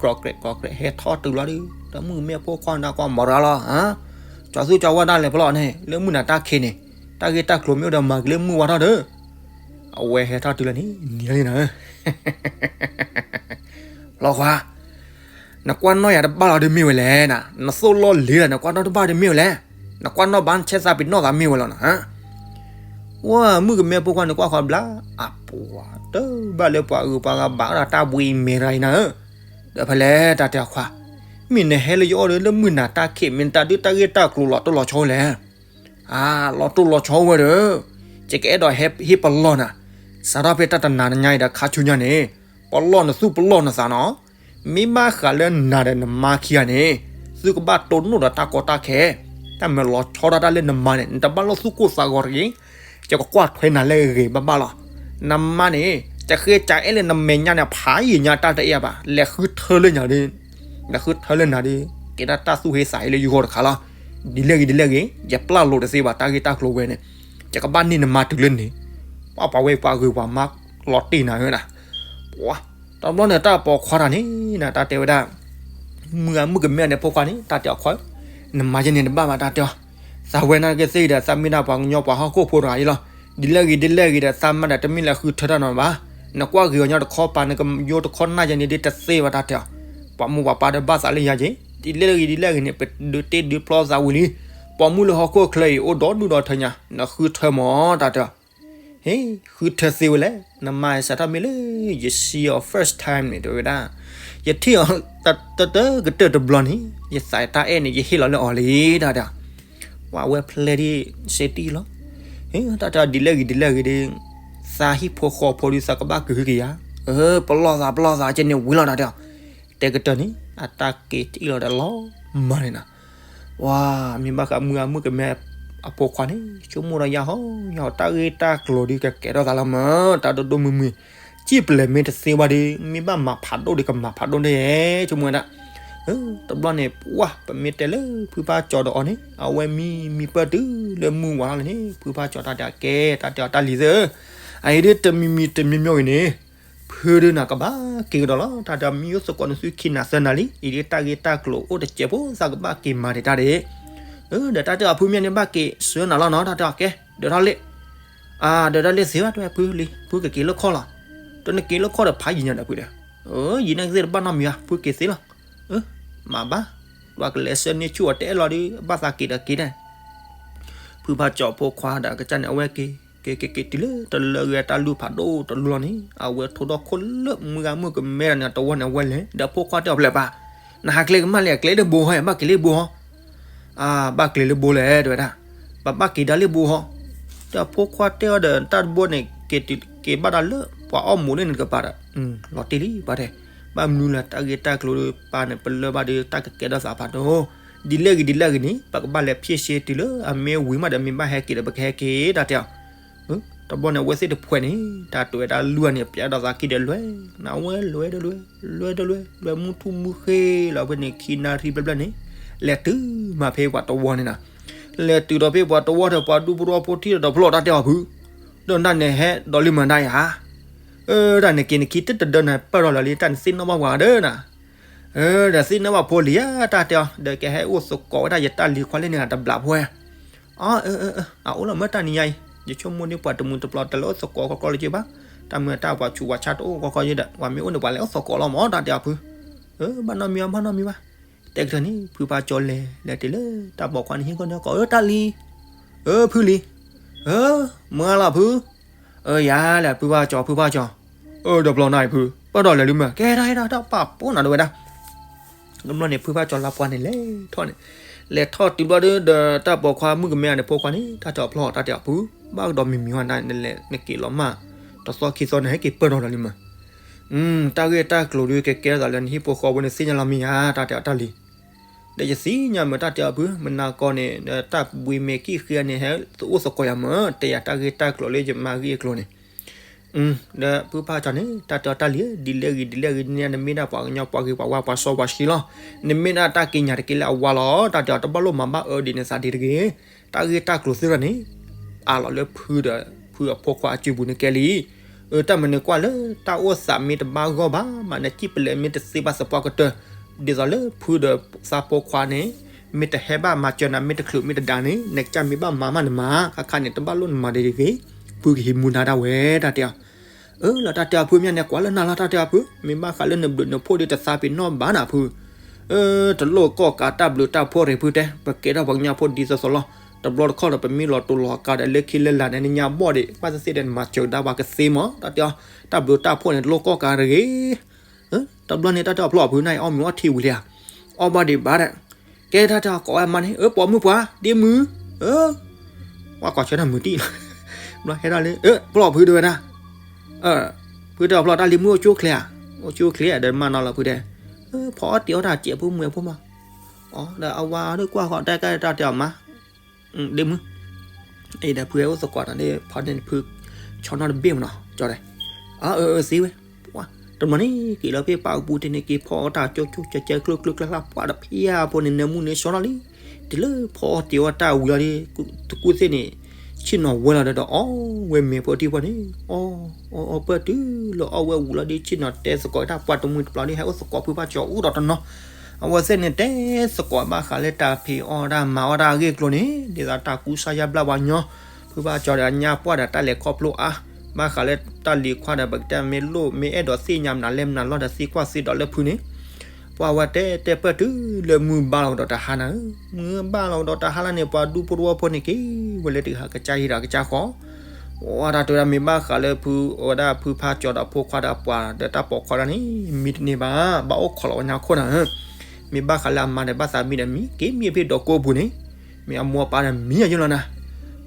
ကြီးကြဲး ကြီးကြဲး ဟဲထီၣ်တုၤလီၤဒီး ဒီးမုၣ်ကမဲဖိခွါန့ၣ် ကွၢ်မီၤရၤလီၤ ကၠီၤသူကၠီၤဝါဒၣ်လဲာ်ဖျီန့ၣ် လၢမုၢ်နၤတၢ်ခံးန့ၣ် တၢ်ဂ့ၢ်တၢ်ကျိၤမ့ၢ်အိၣ်ဒီးမၤက့ၤလၢမုၢ်ဝါထီၣ်ဒီး အဝဲဟဲထီၣ်တုၤလီၤန့ၣ် နံၤလံနၤဧၢ လီၤခွါ နကွၢ်နီၣ်ယၤတဘၣ်လီၤဒုးမ့ၢ်ဝဲလဲၣ်နၤ, နသိၣ်လီၢ်လံၤဒီး နကွၢ်နီၣ်တဘၣ်ဒုးမ့ၢ်ဝဲလဲၣ်, နကွၢ်နီၣ်ဘၣ်နဆဲးသးပ့ၤနီၣ်သးမ့ၢ်ဝဲလီၤနၤ. ဝဲမုၣ်ကမဲဖိခွါန့ၣ်ကွၢ်ဃီဘျါ, အပှၤတဘၣ်လၢပှၤအုးပှၤဂၤဘၣ်ဒီးတၢ်ဘှံးမဲာ်တဂၤအံၤနၤဧၢ, ဒီးဖဲလဲၣ်တၢ်တဲအီၤခွါ, မ့ၢ်နဟဲလၢယအိၣ်ဒီးလၢမုၢ်နၤတၢ်ခံး မ့ၢ်နတၢ်ဒုးတၢ်ဂ့ၢ်တၢ်ကျိၤလီၤတိၢ်လီၤဆီဝဲလဲၣ် အါ လီၤတိၢ်လီၤဆီဝဲဒီး, ယကအဲၣ်ဒိးဟ့ၣ်ပလီၢ်နၤ, စးထီၣ်ဖဲတၢ်တနၤညါအံၤဒီးခါဆူညါန့ၣ်, ပလီၢ်နသူၣ်ပလီၢ်နသးနီၤ, မ့ၢ်ဘၣ်ဃးလၢနၤဒီးနမါခံဂၤန့ၣ်, သုကဘၣ်တိၢ်နီၣ်ဒီးတၢ်ကီတၢ်ခဲ, တၢ်မၤလီၤဆီဒၣ်တၢ်လၢနမါန့ၣ် နတဘၣ်လိၣ်သူၣ်ကိၢ်သးဂီၤတဂ့ၤ, ယကကွၢ်ထွဲနၤလၢအဂ့ၤဘၣ်ဘၣ်လီၤ. နမါန့ၣ်, တဃ့ကအဲၣ်လၢနမဲာ်ညါန့ၣ် ဖးယံာ်ညါတၢ်တအဲၣ်ဘၣ်, လဲၤဃုထၢလၢနၤဒီး လဲၤဃုထၢလၢနၤဒီး, ကဲဒၣ်တၢ်သူၣ်ဟ့သးဟ့လၢယဂီၢ်တခါလီၤ. ဒ်လဲၣ်ဂ့ၤဒ်လဲၣ်ဂ့ၤ, ယပျၢ်လိာ်တသ့ဘၣ်တၢ်ဂ့ၢ်တၢ်ကျိၤဝဲန့ၣ်, ယကဘၣ်န့ၢ်နမါတုၤလၢန့ၣ်, ပှၤပှၤဝဲပှၤဂ့ၤပှၤမါလီၤတံၢ်နၤဧၢနၤ. ပှၤ, တဘျီန့ၣ်တၢ်ပိာ်ခွါတဂၤန့ၣ်နၤ တၢ်တဲဝဲဒၣ် မုၢ်ဂၤမုၣ်ကမဲန့ၣ်ဖိခွါန့ၣ် တၢ်တဲအီၤခွါဧၢ, နမၤယဲန့ၣ်တဘၣ်ဘၣ်တၢ်တဲအီၤ, သးဝဲနာ်က့သ့ၣ်ဒီး သးမ့ၢ်ဒၣ်ပှၤကညီပှၤဟီၣ်ခိၣ်ဖိတဂၤအံၤလီၤ. ဒ်လဲၣ်ဂ့ၤဒ်လဲၣ်ဂ့ၤဒီး သးမါဒီးတမ့ၢ်လၢဃုထၢတၢ်နီၤဘၣ်. နကွၢ်ဂ့ၤအီၤညီတခီပၤ နကယိတခီနၢ်ယဲန့ၣ်ဒ်တသ့ဘၣ်တၢ်တဲအီၤ, ပှၤမိၢ်ပှၤပၢ်ဒီးဘၣ်သးလၢယၤက့ၤ, ဒ်လဲၣ်ဂ့ၤဒ်လဲၣ်ဂ့ၤန့ၣ် ပဒုးတ့ဒုးဖျီသးဝံၤလံ. ပိာ်မုၣ်လၢဟီၣ်ခိၣ်ချၢအံၤ အိၣ်ဒီဒူၣ်ဒီထၢညါ, နဃုထၢမၢ်တၢ်တဲအီၤ ဟ့, ဃုထၢသ့ဝဲလဲၣ်, နမၤစးထီၣ်မ့ၢ်လၢ ယ see your first time န့ၣ် တဲဝဲဒၣ်, ယထံၣ်အီၤတကတၢၢ်တဘျီန့ၣ် ယသးတၢ်အဲၣ်န့ၣ် ယဟ့ၣ်လီၤလၢအီၤလံ တၢ်တဲအီၤ, ပှၤဝဲဖျဲးဒ်စ့တံၢ်လီၤ. ဟ့, တၢ်တဲအီၤဒ်လဲၣ်ဂ့ၤဒ်လဲၣ်ဂ့ၤဒီး, သးဟံၣ်ဖိဃီဖိဒီး သးကဘၣ်ကဟုကယာ်, ပလီၢ်သးပလီၢ်သးကဲန့ၣ်ဝံၤလီၤတၢ်တဲအီၤ, တဲကတၢၢ်န့ၣ် အတၢ်က့ၤတအံၣ်လီၤဒီးလီၤမၢ်န့ၣ်နၤ ပှၤ, မ့ၢ်ဘၣ်ဃးမုၢ်ဂၤမုၣ်ကမဲအဖိခွါန့ၣ် ဆိကမိၣ်ဒီးယၤဟီ, ယၤဟီ တၢ်ဂ့ၢ်တၢ်ကျိၤဒီးကကဲထီၣ်သးလီၤမၢ်, တၢ်ဒိၣ်ဒိၣ်မုၢ်မုၢ်, စံၣ်ပျဲၤမ့ၢ်တသ့ဘၣ်ဒီး မ့ၢ်ဘၣ်မၤဖးဒိၣ်ဒီးကမၤဖးဒိၣ်န့ၣ်, ဆိကမိၣ်ဝဲဒၣ်, တဘျီန့ၣ် ပှၤ ပမ့ၢ်တဲလၢဖုဖါကၠီၤဒီးအီၤန့ၣ် အဝဲမံမံပၢၢ်တုၤလၢမုၢ်ဝါထီၣ်လံန့ၣ် ဖုဖါကၠီၤတၢ်တဲအီၤကဲ တၢ်တဲအီၤတၢ်လံၤသၢ, အအံၤဒ်တမံၤမံၤတမံၤမံၤဂ့ၤန့ၣ် ဖုဒုးနၤကဘၣ်က့ၤကဒီးလီၤ, တၢ်တဲအီၤမံယိၣ်သကိးနသုခံနၤသၢနၤလံ, အံၤဒ်တၢ်ဂ့ၢ်တၢ်ကျိၤအိၣ်တစဲးဖိသးကဘၣ်က့ၤမၤဒံးတၢ်ဒံး, ဒီးတၢ်တဲအီၤဖုမ့ၢ်န့ၣ်ဘၣ်က့ၤဆှၢနၤလီၤနီၤ, တၢ်တဲအီၤကဲ ဒၢးထီၣ်လံ, အါ ဒၢးထီၣ်လံသ့ဘၣ်တဲဖုလံ, ဖုကက့ၤလၢခီၣ်လီၤ, တနက့ၤလၢခီၣ်ဒီးဖးယံာ်ညါဒီးဖုဒီး, ယံာ်န့ၣ်ကသ့ၣ်တဘၣ်နီတမံၤဘၣ်, ဖုက့ၤသ့လီၤ, မၤဘၣ်, ပှၤကလဲၤဆှၢန့ၢ်ဆူၣ်အီၤတအဲၣ်လီၤဒီး ဘၣ်သးက့ၤဒီးက့ၤဒၣ် ဖုဖါကၠီၤဖိခွါဒီးကစၢ်န့ၣ် အဝဲက့ၤ, က့ၤက့ၤက့ၤတုၤလၢတလၢဂ့ၤတၢ်လူၢ်ဖးဒိၣ်တလူၢ်လီၤန့ၣ် အဝဲထိၣ်ထီၣ်ခိၣ်လၢမုၢ်ဂၤမုၢ်ကမဲတဂၤန့ၣ် တဝီန့ၣ် အဝဲလဲၤဒီးဖိခွါတဲအီၤဖျဲးပၢ်, နဟးကျဲကမၣ်လံ အကျဲဒၣ်ဘိဟီ ဘၣ်က့ၤလၢဘိဟီ, အဘၣ်ကျဲၤလၢဘိလဲၣ် တဲဝဲဒၣ်. ပဘၣ်က့ၤဒၣ်လၢဘိဟီ, ဒီးဖိခွါတဲအီၤဒီး တၢ်တဘိန့ၣ် က့ၤဘၣ်ဒၣ်လၢပှၤအီၣ်မူးန့ၣ်တကပၤဒီး လီၤတ့ၢ်လံ ပှၤတဲ. ဘၣ်မနုၤလဲၣ် တၢ်ဂ့ၢ်တၢ်ကျိၤဒီး ပၢ်န့ၣ် ပလၢၢ်ဘၣ်ဒီး တၢ်ကကဲထီၣ်သးဖးဒိၣ်, ဒ်လဲၣ်ဂ့ၤဒ်လဲၣ်ဂ့ၤန့ၣ် ပကဘၣ်လဲၤဖျ့ၣ်ရှဲတုၤလၢအမ့ၢ်ဝံၤမးဒီး မ့ၢ်ဘၣ်ဟဲက့ၤဒီး ပကဟဲက့ၤ တၢ်တဲအီၤ. တဘျီန့ၣ် အဝဲသ့ၣ်တဖှဲးန့ၣ် တၢ်တဲဝဲဒၣ် လွံၢ်ဂၤန့ၣ် ပျဲဒီးသးခံဒီးလွဲၢ်, နဝဲလွဲၢ်ဒီးလွဲၢ်, လွဲၢ်ဒီးလွဲၢ်, လွဲၢ်မုၢ်ထူၣ်မုၢ်ဃ့လီၤဖဲန့ၣ် ခံနၣ်ရံၣ်ဘျဲၣ်ဘျဲၣ်န့ၣ် လဲၤတုၤမးဖဲပှၤတဝီန့ၣ်နီၤ. လဲၤတုၤဒီးဖဲပှၤတဝီဒီး ပှၤဒူဖိတဝီဖိထံၣ်ဒီး ဖျီၣ်တၢ်တဲအီၤဖု, ဒီးနၤန့ၣ်ဟဲဒီးလံမၤဒၣ်ယၤ, အၢ တၢ်န့ၣ်က့ၤနခံတတဒၢနၤ ပၢၢ်ထီၣ်လၢာ်လံ တၢ်န့ၣ်သ့ၣ်နီၣ်ဘၣ်ပှၤဒီးနၤ, အၢ ဒီးသ့ၣ်နီၣ်ဘၣ်ဖိလံဧါ တၢ်တဲအီၤ, ဒီးကဟဲအိၣ်သကိးဝဲဒၣ်ယတၢ်လံၤခွါလၢန့ၣ်တဘျီဖိဧါ. အၢ အၢ အၢ အအိၣ်လီၤမ့ၢ်တၢ်နံၤညါအံၤ ယဆိကမိၣ်န့ၣ်ပှၤတမုာ်တပျီၤတလဲၤအိၣ်သကိးကီကီလၢၤဘၣ်, တၢ်မုာ်တၢ်ပှၤဆူးပှၤဆါတအိၣ်ကီကီယဲဒီး ပှၤမ့ၢ်အိၣ်န့ၣ် ပှၤလဲၤအိၣ်သကိးလီၤမး တၢ်တဲအီၤဖု. အၢ ဘၣ်နီတမံၤဘၣ် ဘၣ်နီတမံၤဘၣ်. တဲကထၢၣ်န့ၣ် ဖုဖါကၠီလဲၤ လဲၤတုၤလၢတၢ်ပိာ်ခွါန့ၣ်ဟံၣ်ခိၣ်န့ၣ်ကိး အၢ တၢ်လံၤ, အၢ ဖုလံၤ, အၢ မုၢ်ဂၤလီၤဖု, အၢ ယၤလဲၣ် ဖုဖါကၠီ ဖုဖါကၠီ, အၢ ဒီးပျီနၤအံၤဖု ပၢၢ်ထီၣ်လဲၤလံမး ကဲထီၣ်ဟဲထီၣ်တၢ်ပာ်ပိာ်နၤဒီးဝဲဒၣ် တဘျီန့ၣ် ဖုဖါကၠီလါပှၢ်န့ၣ်လဲၤထီၣ်န့ၣ်, လဲၤထီၣ်တုၤဘျီဒီး တၢ်ပိာ်ခွါမုၣ်ကမဲန့ၣ် ဖိခွါန့ၣ် တၢ်တဲအီၤဖျီၣ် တၢ်တဲအီၤဖု, ဘၣ်ကဒီးမံၤမံၤဝဲဒၣ် နလဲၤနက့ၤလီၤမး တသီခံသီန့ၣ် ဟဲက့ၤပၢၢ်ထီၣ်ဒီးလံမး. တၢ်ဂ့ၢ်တၢ်ကျိၤဒုးကကဲထီၣ်သးလၢနဟံၣ်ဖိဃီဖိန့ၣ် သ့ၣ်ညါလီၤမ့ၢ်ဧါ တၢ်တဲအီၤတၢ်လံၤ, ဒီးယသ့ၣ်ညါမး တၢ်တဲအီၤဖု မနၤကီန့ၣ် တၢ်ဘှံးမဲာ်ကံၣ်ဃ့န့ၣ် ဟဲသအိၣ်သကိးယၤမး တဲယၤတၢ်ဂ့ၢ်တၢ်ကျိၤလၢယမါဂ့ၢ်အကျိၤန့ၣ် ဒီးဖုဖါကၠီန့ၣ် တၢ်တဲအီၤတၢ်လံၤ ဒ်လဲၣ်ဂ့ၤဒ်လဲၣ်ဂ့ၤန့ၣ် နမ့ၢ်ဒၣ်ပှၤကညီပှၤဂ့ၤပှၤဝါပှၤစီပှၤဆှံလီၤ. နမ့ၢ်ဒၣ်တၢ်က့ၤညါတက့ၢ်လၢအဝါလီၤ တၢ်တဲအီၤ တဘၣ်လိၣ်မၤဘၣ်အၢဒ်န့ၣ်သးဒ်တဂ့ၤ. တၢ်ဂ့ၢ်တၢ်ကျိၤသ့ၣ်တဖၣ်န့ၣ် အးလီၤလၢဖုဒီး ဖုအဖိခွါအစုပူၤန့ၣ်ကဲလံ. အၢ တၢ်မနုၤကွၢ်လၢတၢ်အိၣ်သးမ့ၢ်တဘၣ်ဂီၢ်ဘၣ်မး နစံၣ်ပလဲမ့ၢ်တသ့ဘၣ်သပှၢ်ကတၢၢ် ဒ်သိးလၢဖုဒီးသးဖိခွါန့ၣ် မ့ၢ်တဟဲဘၣ်မၤစၢၤနၤ မ့ၢ်တချုးမ့ၢ်တဒါန့ၣ် နကစၢ်မ့ၢ်ဘၣ်မၤမးနမၤ ခါခါန့ၣ် တဘၣ်လိၣ်နမၤဒ်တဂ့ၤ. ဖုကဟံးမူဒါဒၣ်ဝဲ တၢ်တဲအီၤ. အၢ လီၤတၢ်တဲအီၤဖုမ့ၢ်န့ၣ် ကွၢ်လၢနၤလီၤ တၢ်တဲအီၤဖု မ့ၢ်ဘၣ်ဃးလၢနဘျုးနဖှိၣ်ဒီးတသးပ့ၤနီၣ်ဘၣ်နၤဖု တလိၣ်ကီၢ်ကးတၢ်ဘျုးတၢ်ဖှိၣ်ရ့ၣ်ဖုတဲ ပကဲထီၣ်ပှၤကညီဖိဒ်သိးသိးလီၤ. တဘျီတခီၣ်ဒီး ပမ့ၢ်လီၤတူာ်လီၤကာ်ဒီး လၢခံလၢလာ်န့ၣ် နညါဘီၣ်ဒံး ဘၣ်သ့ၣ်သ့ၣ်ဒီး နမၤစၢၤကဒါပှၤကသ့မး တၢ်တဲအီၤ. တၢ်ဘျုးတၢ်ဖှိၣ်န့ၣ် တလိၣ်ကီၢ်ကးတဂ့ၤ. တဘျီန့ၣ် တၢ်တဲအီၤဖျီၣ်ဖုန့ၣ် အီၣ်မ့ၤအီထံဝံၤလံဧါ. အီၣ်ဘၣ်ဒံးဘၣ်ဒီး ကဲတၢ်တဲအီၤ ကိးဝဲမါန့ၣ် အၢ ပိာ်မုၣ်ပှၤ ဒ့မုၣ် အၢ ဝဲကွၢ်ဆၢတၢ်မုာ်တံၢ်လီၤ. ဘျီဟဲဒၣ်လၢ အၢ ဖျီၣ်ဖုတဲဝဲဒၣ် ဖုတဲအီၤဖျီၣ် တၢ်လံၤမုၣ်အိၣ်ကၠိချ့ဧါ. အိၣ်ကၠိချ့ဒီး မၤနီၤလီၤဖုတဲ ဖီအီၣ်တ့ၤအီၣ်တၢ်စဲးဖိမွဲဖိမး. အီ ဒီးအဝၤဒီးကွၢ်ဃီၤတၢ်ကဲတၢ်တဲအီၤမါ ဒ့မုၣ် အံၤဒီးဖုဟဲအိၣ်သကိးတၢ်န့ၣ် ဖီန့ၣ်ဖု ဆီနီၣ်တဘ့ၣ်မနီၤ ကၠီဒီး အၢ အၢ သ့ဝဲ ပှၤ တနီၤန့ၣ် က့ၤလီၤဖဲပာ်ကပူၤတန့ၣ် က့ၤဖီအီၣ်တၢ်ကၠိကၠိကၠဲကၠဲကျိကျိကျါကျါ ပှၤဒီးဖဲအဖိန့ၣ် နၢမူန့ၣ်ဆီနီၣ်လံ. တုၤလၢဖီအီၣ်တ့ၤအီၣ်တၢ်ဝံၤလီၤဒီး တကူၣ်သ့ၣ်န့ၣ် ဆ့ၣ်နီၤဝဲလီၤဒီး အီၣ်ဝဲမဲာ်ဖိထံၣ်ဖီန့ၣ် အီ အီ အီ ပၢၢ်တုၤလၢအီၣ်ဝဲဝံၤလီၤဒီး ဆ့ၣ်နီၤတဲသကိးတၢ်ပှၤတမှံၤတပျီၤဒီး ဟဲအိၣ်သကိးဖုဘၣ်ကၠီအိၣ်ဒီးတနီၤ အဝဲသ့ၣ်န့ၣ် တဲသကိးဘၣ်ဃးလၢတၢ်ဖံးအီၣ်တၢ်မၤအီၣ်တၢ်အဂ့ၢ်အကျိၤန့ၣ် ဒ်သိးတၢ်ကူစါယါဘျါပှၤကညီ ဖုဘၣ်ကၠီဒီးအညါပှၢ်ဒီးတၢ်လဲၤခီဖျိအါ ဘၣ်ဃးလၢတၢ်လံၤခွါဒီး ပကတဲမ့ၢ်လိၣ်မ့ၢ်အဲၣ်ဒိးသ့ၣ်ညါမနုၤလဲၣ်မနုၤလီၤဒီးသံကွၢ်သ့ဒီးလၢဖုန့ၣ် ပှၤဝဲတဲတဲပၢၢ်တုၤလၢမုၢ်ဘါလီၤကဒီးတဟါနၤဧၢ, မုၢ်ဘါလီၤကဒီးတဟါလၢန့ၣ် ပှၤဒူဖိတဝီဖိန့ၣ်က့ၤဝဲလၢတဂၤကစၢ်ဟံၣ်ဒီးကစၢ်ဃီ ဝဲဒၣ်တဲဝဲဒၣ်မ့ၢ်ဘၣ်ဃးလၢဖု အဝဲဒၣ်ဖုဖါကၠီဒီးဖိခွါဒီးပှၤဒီးတၢ်ပိာ်ခွါဒၣ်န့ၣ် မံတန့ၢ်ဘၣ် ဘၣ်အိၣ်ခိးလီၤဝဲညါခိၣ်နၤဧၢ, မ့ၢ်ဘၣ်ဃးလၢအမါဒီးဘၣ်သးမံဒီးမံ က့ၤမံဖဲဒီးကိးပူၤန့ၣ် မ့ၢ်အမိၢ်အပၢ်ဒီးမံယိလီၤနၤ,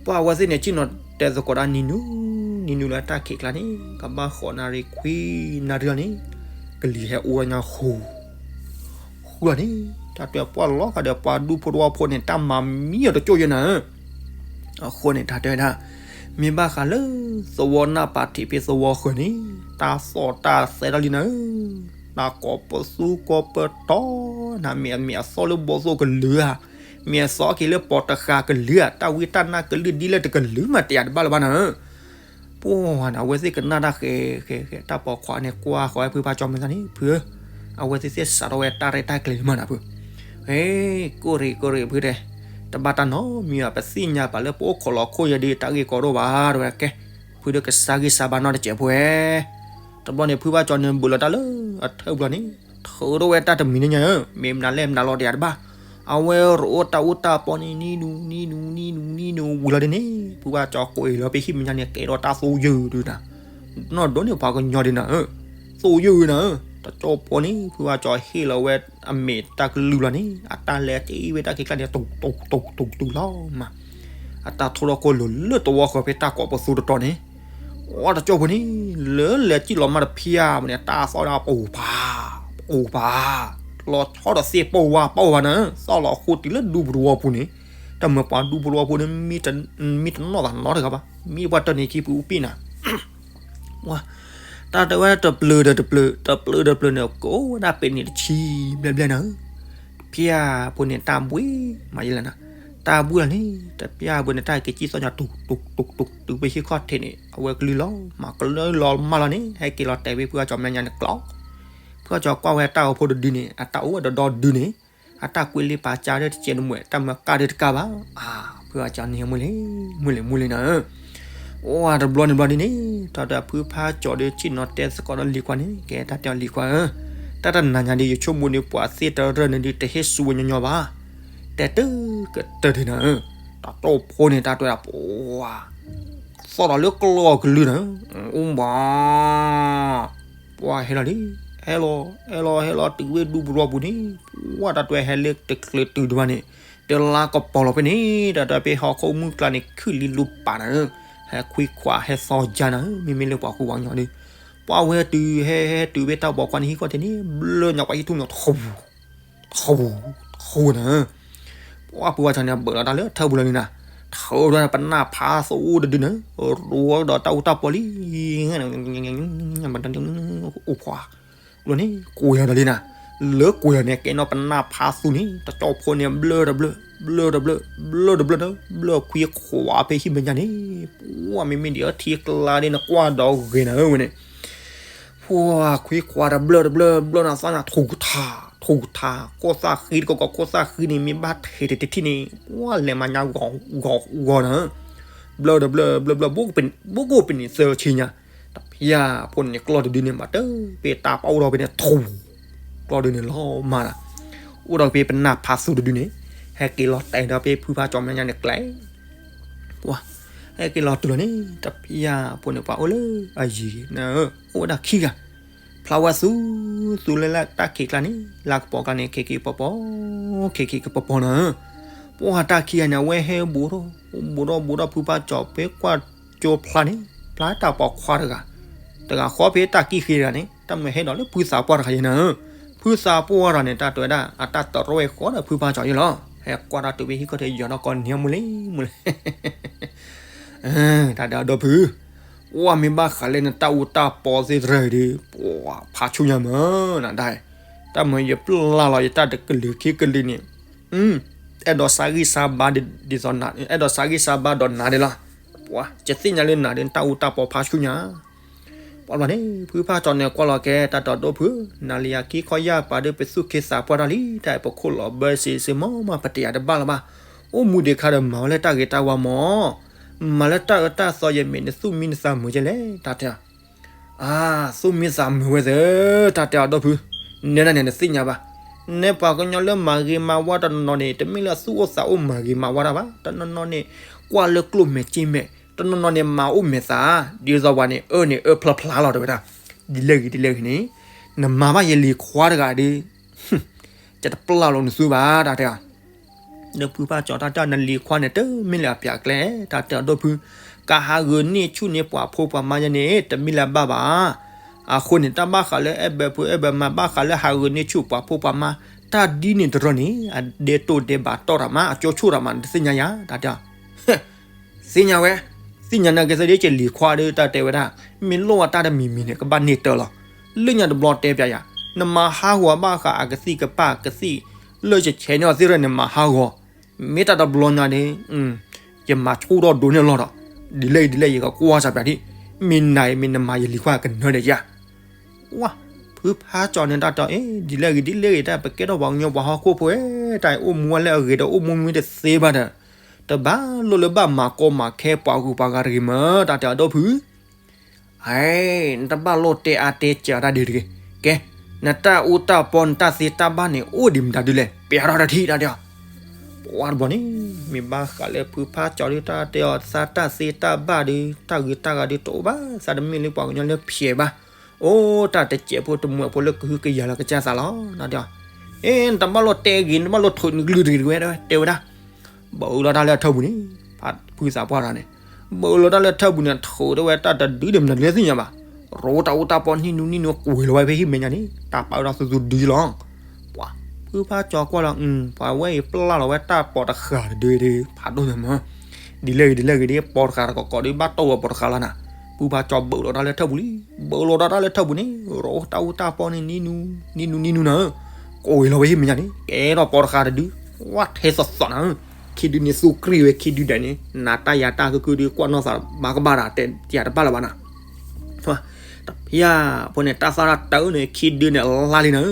ပှၤအဝဲသ့ၣ်န့ၣ်စံၣ်နီၤတဲသကိးဒၣ်နံၤနုၤ နံၤနုၤလၢတၢ်ခံးကျါန့ၣ် ကဘၣ်ဃိးနၣ်ရံၣ်ခွံနၣ်ရံၣ်လီၤန့ၣ် ကလံၤဟဲအိၣ်ဝဲညါဃိ ဃုာ်န့ၣ် တၢ်တဲပှၤလီၤဃာ်ဒီးပှၤဒူဖိတဝီဖိန့ၣ် တၢ်မၤမံအီၤတကၠိၢ်ယဲနၤဧၢ, အဃိန့ၣ် တၢ်တဲဝဲဒၣ် မ့ၢ်ဘၣ်ဃးလၢ သဝီနၢ်ပၤထံးဖဲသဝီဃၢၤန့ၣ် တၢ်သီၣ်တၢ်သဲထီၣ်လံနၤဧၢ, တၢ်ကိးပသူကိးပတီၢ် နၤမ့ၢ်အမ့ၢ်အသီၣ်လၢဘီသိၣ်ကလုာ်ဧါ, မ့ၢ်အသီၣ်က့ၤလၢပီၤတဃာ်ကလုာ်ဧါ, တၢ်ဝံတၢ်နၢ်ကလုာ်ဒ်လဲၣ်တကလုာ်မး တယာ်တဘၣ်လၢၤဘၣ်နၤဧၢ ပှၤန့ၣ် အဝဲသ့ၣ်ကနၣ်တၢ်ဃဲၤဃဲၤဃဲၤ တၢ်ပိာ်ခွါန့ၣ် ကွၢ်ဃီၤဝဲဖုဖါကၠီမုၢ်သၣ်န့ၣ် ဖုဧၢ, အဝဲသ့ၣ်သ့ၣ်စးထီၣ်ဝဲတၢ်ရဲၣ်တၢ်ကျဲၤလံမးနၤဖု, ဟဲ ကိၣ်ရ့ၣ်ကိၣ်ရ့ၣ်ဖုတဲ, တဘၣ်တၢ်နီတမံၤဘၣ် ပသ့ၣ်ညါပာ်လၢပအိၣ်ခိးလီၤခိၣ်ယဲဒ်တၢ်ဂ့ၢ်ကီဒိၣ်ဘၣ် တဲဝဲကဲ, ဖုဒီးကစၢ်ဂံၢ်စၢ်ဘါနီတစဲးဖိဧဲ တဘျီန့ၣ် ဖုဘၣ်ကၠီန့ၣ်ဘူးလီၤတၢ်လၢအထၢၣ်ဘျီန့ၣ်, ထုးထီၣ်ဝဲတၢ်တမံၤန့ၣ်ညါဧၢ, မ့ၢ်မနုၤလဲၣ်မနုၤလီၤတယာ်တဘၣ်, အဝဲရိးအိၣ်တၢ်အူတၢ်ပီန့ၣ် နံၤနူၤ နံၤနူၤ နံၤနူၤ နံၤနူၤဝံၤလီၤဒ်န့ၣ် ဖုဘၣ်ကၠီကိးအံၤလီၤ ဖဲဟံၣ်မဲာ်ညါန့ၣ် ကဲထီၣ်တၢ်သိယုၢ်ဒုးနၤ, နီၢ်ဒိးန့ၢ်ပှၤကညီဒုးနၤဧၢ, သိယုၢ်နၤဧၢ, ထ တကၠိဖိန့ၣ် ဖုဖါကၠီဟ့ၣ်လီၤဝဲအမ့ၢ်တၢ်ကလုၢ်လီၤန့ၣ် အတၢ်လဲၤတ့ဝဲတၢ်ခံးကျါန့ၣ် တူၢ်တူၢ်တူၢ်တူၢ်လီၤမး, အတၢ်ထိထီၣ်ကိၢ်လိာ်လၢတဝီဃီဖဲတၢ်ကိးပသူတတီၤန့ၣ်, အိ တကၠိဖိန့ၣ် လၢလဲၤစံၣ်လီၤမးတဖျၢၣ်မးန့ၣ် တၢ်သီၣ်ဒၣ်ပအိၣ်ပၤ, ပအိၣ်ပၤ, လီၤဆီဒီးသ့ၣ်ပီၢ်ဝါပီၢ်ဝါနၤ, သီၣ်လီၤဃိတုၤလၢဒူပတဝီပူၤန့ၣ်, တၢ်မၤပှၤဒူပတဝီပူၤန့ၣ် မ့ၢ်တနီၣ်သးနီတဂၤဘၣ်, မ့ၢ်ပှၤတၢ်န့ၣ်ခံပူၤပ့ၢ်နၤ ဝါ, တၢ်တဲဝဲတပျၢၤဒီးတပျၢၤ တပျၢၤဒီးပျၢၤန့ၣ် ကိးဝဲဒၣ်ပဲာ်န့ၣ်တဆံဘျဲၣ်ဘျဲၣ်နၤဧၢ, တဖျၢၣ်ဖိန့ၣ်တၢ်ဘှံးမးယဲလၢနၤ, တၢ်ဘှံးလီၤန့ၣ် တဖျၢၣ်ဖိန့ၣ် တၢ်က့ၤစံၣ်သီၣ်ညါ တူၢ်တူၢ်တူၢ်တူၢ် တုၤဖဲဟံၣ်ခီၣ်ထံးန့ၣ် အဝဲကလုၢ်လီၤမး ကလုၢ်လီၤမးလီၤန့ၣ် ဟဲက့ၤလီၤတဲာ်ဖဲဖုဖါကၠီမဲာ်ညါန့ၣ်ကျီ ဖုဖါကၠီကွၢ်ဝဲတၢ်အိၣ်ဖှိၣ်တဒုန့ၣ် အတၢ်အိၣ်ဝဲဒီဒီဒုန့ၣ်, အတၢ်ကွံလ့ပာ်ကါဒီးတစဲးတမှဲာ် တၢ်မၤကၢ်ဒီးတကးဘၣ်, အါ ဖုဖါကၠီန့ၣ်မုၢ်လ့ၤ မုၢ်လ့ၤမုၢ်လ့ၤနၤဧၢ, အိ တဘျီန့ၣ်ဘျီဒ်န့ၣ် တၢ်ဒီးဖုဖါကၠီဒီးဆ့ၣ်နီၤတဲသကိးဒီးလံၤခွါန့ၣ် ကဲတၢ်တဲအီၤလံၤခွါဧၢ, တၢ်တနၤညါဒ်ယဆိကမိၣ်ဒီးပှၤသ့ၣ်တရၢၢ်န့ၣ်ဒ်တဟ့ၣ်ဆူဝဲညီညီဘၣ်, တဲတကတၢၢ်ဒ်နၤဧၢ, တၢ်တိၢ်ဖိန့ၣ် တၢ်တဲဝဲဒၣ်ပှၤ သီၣ်ဒီးလၢကျီၢ်ကလုၢ်နၤ, အိၣ်ဘၣ် ပှၤဟဲလီၤလံ, ဟဲလီၤ ဟဲလီၤ ဟဲလီၤတုၤဝဲဒူပတဝီပူၤန့ၣ်, ပှၤတၢ်တဲဟဲလၢတချုးတုၤဒံးဘၣ်န့ၣ်, တလါကပီၤလီၤဖဲန့ၣ် တၢ်တဲဖဲဟီၣ်ခိၣ်မုၢ်ကျါန့ၣ် ခုၣ်လံလူပာ်နၤဧၢ, ဟဲခွံခွါဟဲသီယါနၤဧၢ, မ့မ့ၢ်လၢပှၤဃူပှၤကညီဒီး, ပှၤဝဲတုၤဟဲဟဲတုၤဖဲတၢ်ဘီး ခွါန့ၣ်ဟံၣ်ခီၣ်ထံးန့ၣ် ဘျၢညါပှၤဟံၣ်ထူၣ်ညါထူ ထူ ထူနၤ, ပှၤဖုဖါကၠီန့ၣ် ဘၢးလီၤတၢ်လၢထၢပူၤလီၤန့ၣ်နၤ, ထၢဝဲဒၣ်ပနၢ်ဖးသူတဒုန့ၣ်, ရိဒီးတၢ်အူတၢ်ပီၤလံ, အိၣ်ဖှါ, လီၤန့ၣ် ကွံာ်လီၤဒီးလံနၤ, လၢကွံာ်လီၤန့ၣ် ကဲနီၣ်ပနၢ်ဖးသူန့ၣ် တကၠီဖိန့ၣ် ဘျၢတဘျၢ, ဘျၢတဘျၢ, ဘျၢတဘျၢ, ဘျၢခွံခွါဖဲဟံၣ်မဲာ်ညါန့ၣ်, ပှၤမ့မ့ၢ်ဒ်အထံကျါဒ်နကွၢ်ဒီးဂ့ၤနၤဧၢဝဲန့ၣ် ပှၤခွံခွါတဘျၢတဘျၢ ဘျၢနၤသီၣ်ညါထူကထါ, ထူကထါ, ခိၣ်သၣ်ဃံတကီၢ်ကီၢ် ခိၣ်သၣ်ဃံန့ၣ် မ့ၢ်ဘၣ်ထဲးတထံၣ်န့ၣ် ပှၤလဲၤမၤညါဂီၤဂီၤဂီၤနၤ, ဘျၢတဘျၢ ဘျၢဘျၢ ဘိကအိၣ်ပနံးသၢဆံညါ, တဖၣ်ဖိန့ၣ်ကျီၢ်တဒုန့ၣ် မၤတၢ်ဖဲတၢ်ပာ်အိၣ်ထီၣ်ဖဲန့ၣ်ထူ ကျီၢ်ဒုန့ၣ်လီၤမးနၤ, အိၣ်ဒီးဖဲပနၢ်ဖးသူတဒုန့ၣ် ဟဲက့ၤလီၤတဲာ်ဒီးဖဲဖုဖါကၠီမဲာ်ညါန့ၣ်ကျဲ ပှၤ ဟဲက့ၤလီၤတုၤလီၤန့ၣ် တဖၣ်ဖိန့ၣ် ပှၤအိၣ်လၢအယံၤန့ၣ် အိၣ်ဝဲဒၣ်ခံဂၤ, ဖျါဝဲသူ သူလၢလၢတၢ်ခံးကျါန့ၣ် လၢကပီၤကျါန့ၣ် ခံခံပီၤပီၤ, ခံခံကပီၤပီၤနၤ, ပှၤတၢ်ခံဂၤန့ၣ် အဝဲဟဲဘူးထီၣ် ဘူးထီၣ်ဘူးထီၣ် ဖုဖါကၠီဖဲကွၢ်ကၠိဖျါန့ၣ် ဖျါတၢ်ပိာ်ခွါတဂၤ, တဂၤဃီဖဲတၢ်ကံၣ်ဃ့တဂၤန့ၣ် တၢ်မၢဟဲဒီးလၢဖုသးပှၢ်တဂၤယဲနၤ, ဖုသးပှၢ်တဂၤန့ၣ် တၢ်တဲဝဲဒၣ် အတၢ်တရၢၣ်ဃီဒီးဖုဖါကၠီယဲလီၤ, ဟဲကွၢ်တၢ်တုၤဖဲဟံၣ်ခီၣ်ထံးယီၤဒီးကိးန့ၢ်မူလံမူလံ တၢ်တဲအီၤဒီဖု, ပှၤမ့ၢ်ဘၣ်ဃးလၢနတၢ်အူတၢ်ပီသ့ၣ်တဖၣ်ဒီး ပှၤဖးဆူၣ်ညါမးနၤဒၣ်, တၢ်မၢယပျၢ်လီၤယတၢ်တကလုာ်ခံကလုာ်န့ၣ်, အဲၣ်ဒိးစါဂံၢ်စါဘါဒ်သိးနၤ, အဲၣ်ဒိးစါဂံၢ်စါဘါဒီးနၤဒၣ်လီၤ, ပှၤယသ့ၣ်ညါလၢနၤဒီးနတၢ်အူတၢ်ပီဖးဆူၣ်ညါ ပှၤဘျီန့ၣ် ဖုဖါကၠီန့ၣ်ကွၢ်လီၤကဲ တၢ်တဲအီၤဒီဖု, နၤလၢယခံခီယၢ်ပၤဒီး ပသူၣ်က့သးပှၢ်တၢ်လံ, တၢ်အဲၣ်ပခိၣ်လီၤဘၢစ့စ့မးမး ပတယာ်တဘၣ်လၢၤဘၣ်, အိၣ်မူဒံးခါဒီးမၤဝဲလၢတၢ်ဂ့ၤတၢ်ဝါမး, မၤလၢတၢ်အၢတၢ်သီယမ့ၢ်နသူၣ်မံနသးမုာ်ကဲလဲၣ် တၢ်တဲအီၤ, အါ, သူၣ်မံသးမုာ်ဝဲသ့, တၢ်တဲအီၤဒီဖု, နဲဒၣ်န့ၣ်နသ့ၣ်ညါဘၣ်, နဲပှၤကညီလၢမၤဂ့ၤမၤဝါတနီၤနီၤန့ၣ် တမ့ၢ်လၢသူၣ်အိၣ်သးအိၣ်မၤဂ့ၤမၤဝါတၢ်ဘၣ်, တနီၤနီၤန့ၣ် ကွၢ်လၢကျိၣ်မဲာ်စ့မဲာ်, တနီၤနီၤန့ၣ် မၤအိၣ်မဲာ်သး, ဒ်သိးပှၤန့ၣ် အၢန့ၣ်အၢဖျါဖျါလီၤတဲဝဲဒၣ်, ဒ်လဲၣ်ဂ့ၤဒ်လဲၣ်ဂ့ၤန့ၣ်, နမၤဘၣ်ယလံၤခွါတဂၤဒီး, ယတပျၢ်လီၤနသူဘၣ် တၢ်တဲအီၤ ဒီဖုဖါကၠီတၢ်တဲအီၤ နလံၤခွါန့ၣ် တမ့ၢ်လၢအပျးကျဲ, တၢ်တဲအီၤဒီဖု, ကဟးဂုာ်န့ၢ်ဆူၣ်န့ၢ်ပှၤဖိပှၤမါယဲန့ၣ် တမ့ၢ်လၢအဘၣ်ဘၣ်, အဃိန့ၣ် တၢ်ဘၣ်ဃးလၢအဲၣ်ဘၢဖုအဲၣ်ဘၢမါ ဘၣ်ဃးလၢဟးဂုာ်န့ၢ်ဆူၣ်ပှၤဖိပှၤမါ, တၢ်ဒ်န့ၣ်တရၢၢ်န့ၣ် အဒဲတိၢ်ဒဲဘးတီၢ်တၢ်မး အကၠိဆိၣ်တၢ်မး နတသ့ၣ်ညါယၤ တၢ်တဲအီၤ သ့ၣ်ညါဝဲ, သ့ၣ်ညါနာ်က့သ့ၣ်ဒ်ကလံၤခွါဒီး တၢ်တဲဝဲဒၣ်, မ့ၢ်လိၣ်အတၢ်တမံၤမံၤန့ၣ် ကဘၣ်န့ၢ်တၢ်လီၤ, လၢညါတဘျီတဲပျးယၤ, နမၤဟးဂီၤဘၣ်ဃးအကသံၣ်ကပၢ်ကသံၣ်, လၢယဆဲးန့ၢ်အီၤသ့ၣ်တဖၣ်န့ၣ်မၤဟးဂီၤ, မ့ၢ်တၢ်တဘျီညါန့ၣ်, ယမၤဆိၣ်ထီၣ်ဒိးန့ၢ်လီၤဒီး, ဒ်လဲၣ်ဒ်လဲၣ်ယကကွၢ်စၢ်ပျးဒ်, မ့ၢ်နၤအံၤမ့ၢ်နမၤယလံၤခွါကနၢၤဒီးယၤ ဝါ, ဖုဖါကၠီန့ၣ်တၢ်တဲအီၤ အ့ ဒ်လဲၣ်ဂ့ၤဒ်လဲၣ်ဂ့ၤ တၢ်ပကဲထီၣ်ပှၤကညီပှၤဟီၣ်ခိၣ်ဖိဧၢ, တၢ်အံၤအိၣ်မူဝဲလၢအဂ့ၤဒီးအိၣ်မူမ့ၢ်တသ့ဘၣ်ဒီး, တဘၣ်လိၣ်လၢဘၣ်မၤကီမၤခဲပှၤဂုၤပှၤဂၤတဂ့ၤမး တၢ်တဲအီၤဒီဖု, အ့ နတဘၣ်လိၣ်တဲအါတဲစှၤတၢ်ဒ်တဂ့ၤ, ကဲ, နတၢ်အူတၢ်ပီနတၢ်သ့တၢ်ဘၣ်န့ၣ် အိၣ်ဒံးမတၤဒုလဲၣ် ပျးထီၣ်တထံၣ် တၢ်တဲအီၤ ပှၤတဘျီန့ၣ်, မ့ၢ်ဘၣ်ဃးလၢဖုဖါကၠီဒီး တၢ်တဲအီၤသးတၢ်သ့တၢ်ဘၣ်ဒီး တၢ်ဂ့ၤတၢ်ဂၤဒီးတအိၣ်ဘၣ်, သးတမ့ၢ်လၢပှၤကညီလၢဖျဲးဘၣ်, အိၣ်တၢ်တစဲးဖိတမှဲးဖိလၢကဟုကယာ်လီၤကစၢ်သးလီၤ. အ့ နတဘၣ်လိၣ်တဲဂ့ၤ နတဘၣ်လိၣ်ထိးနကလုၢ်တဂ့ၤတဝဲ တဲဝဲဒၣ်. ဘၣ်အၢၣ်လီၤတၢ်လၢအထၢၣ်ပူၤန့ၣ်, ဖုသးပှၢ်တဂၤန့ၣ်, ဘၣ်အၢၣ်လီၤတၢ်လၢအထၢၣ်ပူၤန့ၣ် ထိးတဲဝဲတၢ်တဒုန့ၣ် မနုၤလဲၣ်သ့ၣ်ညါဘၣ်. ရိတၢ်အူတၢ်ပီနံၤနူနံၤနူ ကွံာ်လီၤဝဲဖဲဟံၣ်မဲာ်ညါန့ၣ် တၢ်ပာ်ဝဲဒၣ်သူသူဒုလီၤ. ပှၤ ဖုဖါကၠီၤကွၢ်လီၤ, ပှၤဝဲအံၤပျၢ်လီၤဝဲတၢ်ပိာ်တဃာ်တဒုဒု ဖးဒိၣ်န့ၣ်မၢ်, ဒ်လဲၣ်ဂ့ၤဒ်လဲၣ်ဂ့ၤဒ် ပိာ်တဃာ်တကီးကီးဒု ဘၣ်တိၢ်ဝဲပိာ်တဃာ်လီၤနၤ. ဖုဖါကၠီၤဘၣ်လီၤတၢ်လၢထၢၣ်ပူၤလံ, ဘၣ်လီၤတၢ်လၢထၢၣ်ပူၤန့ၣ် ရိတၢ်အူတၢ်ပီန့ၣ် နံၤနူနံၤနူနံၤနူနၤ, ကွံာ်လီၤဝဲဟံၣ်မဲာ်ညါန့ၣ် ကဲထီၣ်ပိာ်တဃာ်တဒု, ဝဲထဲသိးသိးနၤ, ခံဒုန့ၣ်သူကြံၢ်ဝဲခံဒုဒဲးန့ၣ် နၤတၢ်ယၤတၢ်ကကုဒု ကွၢ်နီၢ်သးဘၣ်ကဘၣ်ဒီး တဲယၤတဘၣ်လၢၤဘၣ်နၤ. တဖၣ်ဖိန့ၣ် တၢ်သၣ်တၢ်တၢန့ၣ် ခံဒုန့ၣ်လါလံနၤ,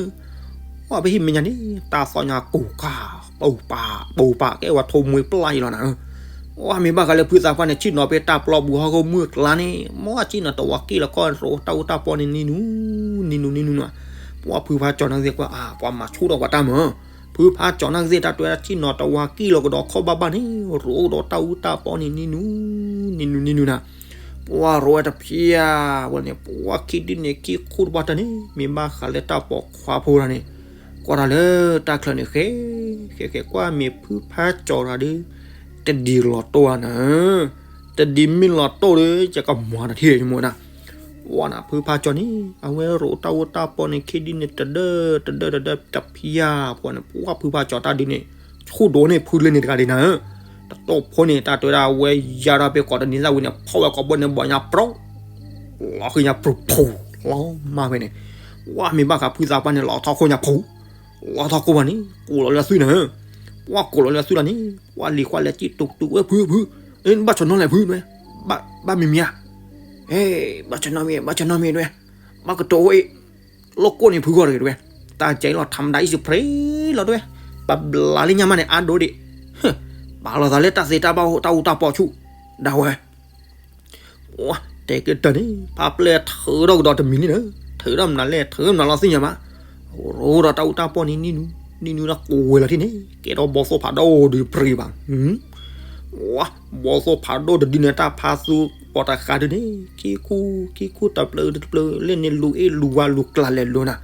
ဝဲဖဲဟံၣ်မဲာ်ညါန့ၣ် တၢ်သီၣ်ညါကိၢ်ကၢ် ပူၤပာ် ပူၤပာ် ကဲဝဲထိးမှံပျၢ်အံၤလီၤနၤ. ဝဲမ့ၢ်ဘၣ်ဃးလၢဖုသးပှၢ်န့ၣ် ဆ့ၣ်နီၤဖဲတၢ်ပျီပူၤဟီၣ်ခိၣ်မုၢ်ကျါန့ၣ် မ်ဆ့ၣ်နီၤတဝါက့ၢ်လီၤကီၢ် ရိတၢ်အူတၢ်ပီန့ၣ် နံၤနူနံၤနူနံၤနူနၤ. ပှၤဖုဖါကၠီၤနာ်က့ၤကွၢ် ပှၤမၤဆူၣ်ထီၣ်ပှၤတၢ်မၢ်, ဖုဖါကၠီၤနာ်က့ၤသ့ၣ် တၢ်တဲဝဲဒၣ် ဆ့ၣ်နီၤတဝါက့ၢ်လီၤကဒီးခီၣ်ဘၣ်ဘၣ်န့ၣ် ရိဒီးတၢ်အူတၢ်ပီန့ၣ် နံၤနူနံၤနူနံၤနူနၤ. ပှၤရိဝဲတဖၣ်ဖိန့ၣ် ပှၤခံဒုန့ၣ် ခံခူၣ်တဘၣ်တၢ်န့ၣ် မ့ၢ်ဘၣ်ဃးလၢတၢ်ပိာ်ခွါဖိတဂၤန့ၣ် ကွၢ်တၢ်လၢတၢ်ချၢန့ၣ် ဃဲ ဃဲ ဃဲ ကွၢ်မ့ၢ်ဖုဖါကၠီၤတဂၤဒီး တဒံးလီၤတိၢ်ဧါနၤ, တဒံးမ့ၢ်လီၤတိၢ်ဒီး ယကမၤတထံၣ်မ့ၢ်နၤ. ဝဲနၤဖုဖါကၠီၤန့ၣ် အဝဲရိတၢ်အူတၢ်ပီန့ၣ် ခံဒုန့ၣ် တဒၢတဒၢတဒၢတဖၣ်ဖိန့ၣ် ပှၤဖုဖါကၠီၤတၢ်ဒုန့ၣ် ဆူၣ်ဒိၣ်န့ၢ်ဖုလၢန့ၣ်တဂၤဒံးနၤ. တတိၢ်ဖိန့ၣ် တၢ်တဲဝဲဒၣ်အဝဲယါဒၣ်ဖဲကိးတနံၤသၣ်ဝံၤန့ၣ် ဖီၣ်ဝဲကိာ်ဘိန့ၣ် ဘီညါပြီ လီၤဃံညါပြီဖူ လီၤမၢ်ဖဲန့ၣ်, ဝဲမ့ၢ်ဘၣ်ဃးဖုသးပှၢ်န့ၣ် လီၤထီၣ်ခိၣ်ညါဖူ, လီၤထီၣ်ခိၣ်ဘၣ်န့ၣ် ကိးလီၤလၢသွံၣ်နၤ, ပှၤကိးလီၤလၢသွံၣ်လီၤန့ၣ် ပှၤလံၤခွါလဲၤစံၣ်တူာ်တူာ်ဝဲဖုဖု, ဘၣ်ဆၢနီၤလဲၣ်ဖုနဝဲ, ဘၣ်မံၤမံၤဧါ, ဘၣ်ဆၢနီၤမံၤ ဘၣ်ဆၢနီၤမံၤနဝဲ, ဘၣ်ကတိၤအိၣ်အ့ၣ် လိၣ်ကိၣ်န့ၣ်ဖုဂီၢ်တဂ့ၤတဝဲ, တၢ်ကဲလီၤထးမတၤအံၤစဖရ့လီၤတဝဲ, ပဘျးလၢညါမးန့ၣ် အါဒိၣ်ဒံး, ပာ်လီၤသးလၢတၢ်သ့တၢ်ဘၣ်အိၣ် တၢ်အူတၢ်ပီဆူၣ်, ဒၣ်ဝဲ တဲကတၢၢ်န့ၣ် ဖါပျဲၢ်ထုးထီၣ်ကဒီးတမံၤလံနၤ, ထုးထီၣ်မနုၤလဲၣ် ထုးမနုၤလီၤသ့ၣ်ညါဘၣ်, ရိဒီးတၢ်အူတၢ်ပီန့ၣ် နံၤနူ နံၤနူဒီးကိးဝဲလီၤထံၣ်န့ၣ် ကဲထီၣ်ဘီသိၣ်ဖးဒိၣ်ဒုးပြံၤဘၣ် ဝဲ ဘီသိၣ်ဖးဒိၣ်တဒုန့ၣ် တၢ်ဖးသူပိာ်တဃာ်ဒုန့ၣ် ခံခူ ခံခူတပျၢၤတပျၢၤ လၢန့ၣ်လူၤအ့ၣ်လူၤဝါလူၤကျါလဲၤလိၤနၤ,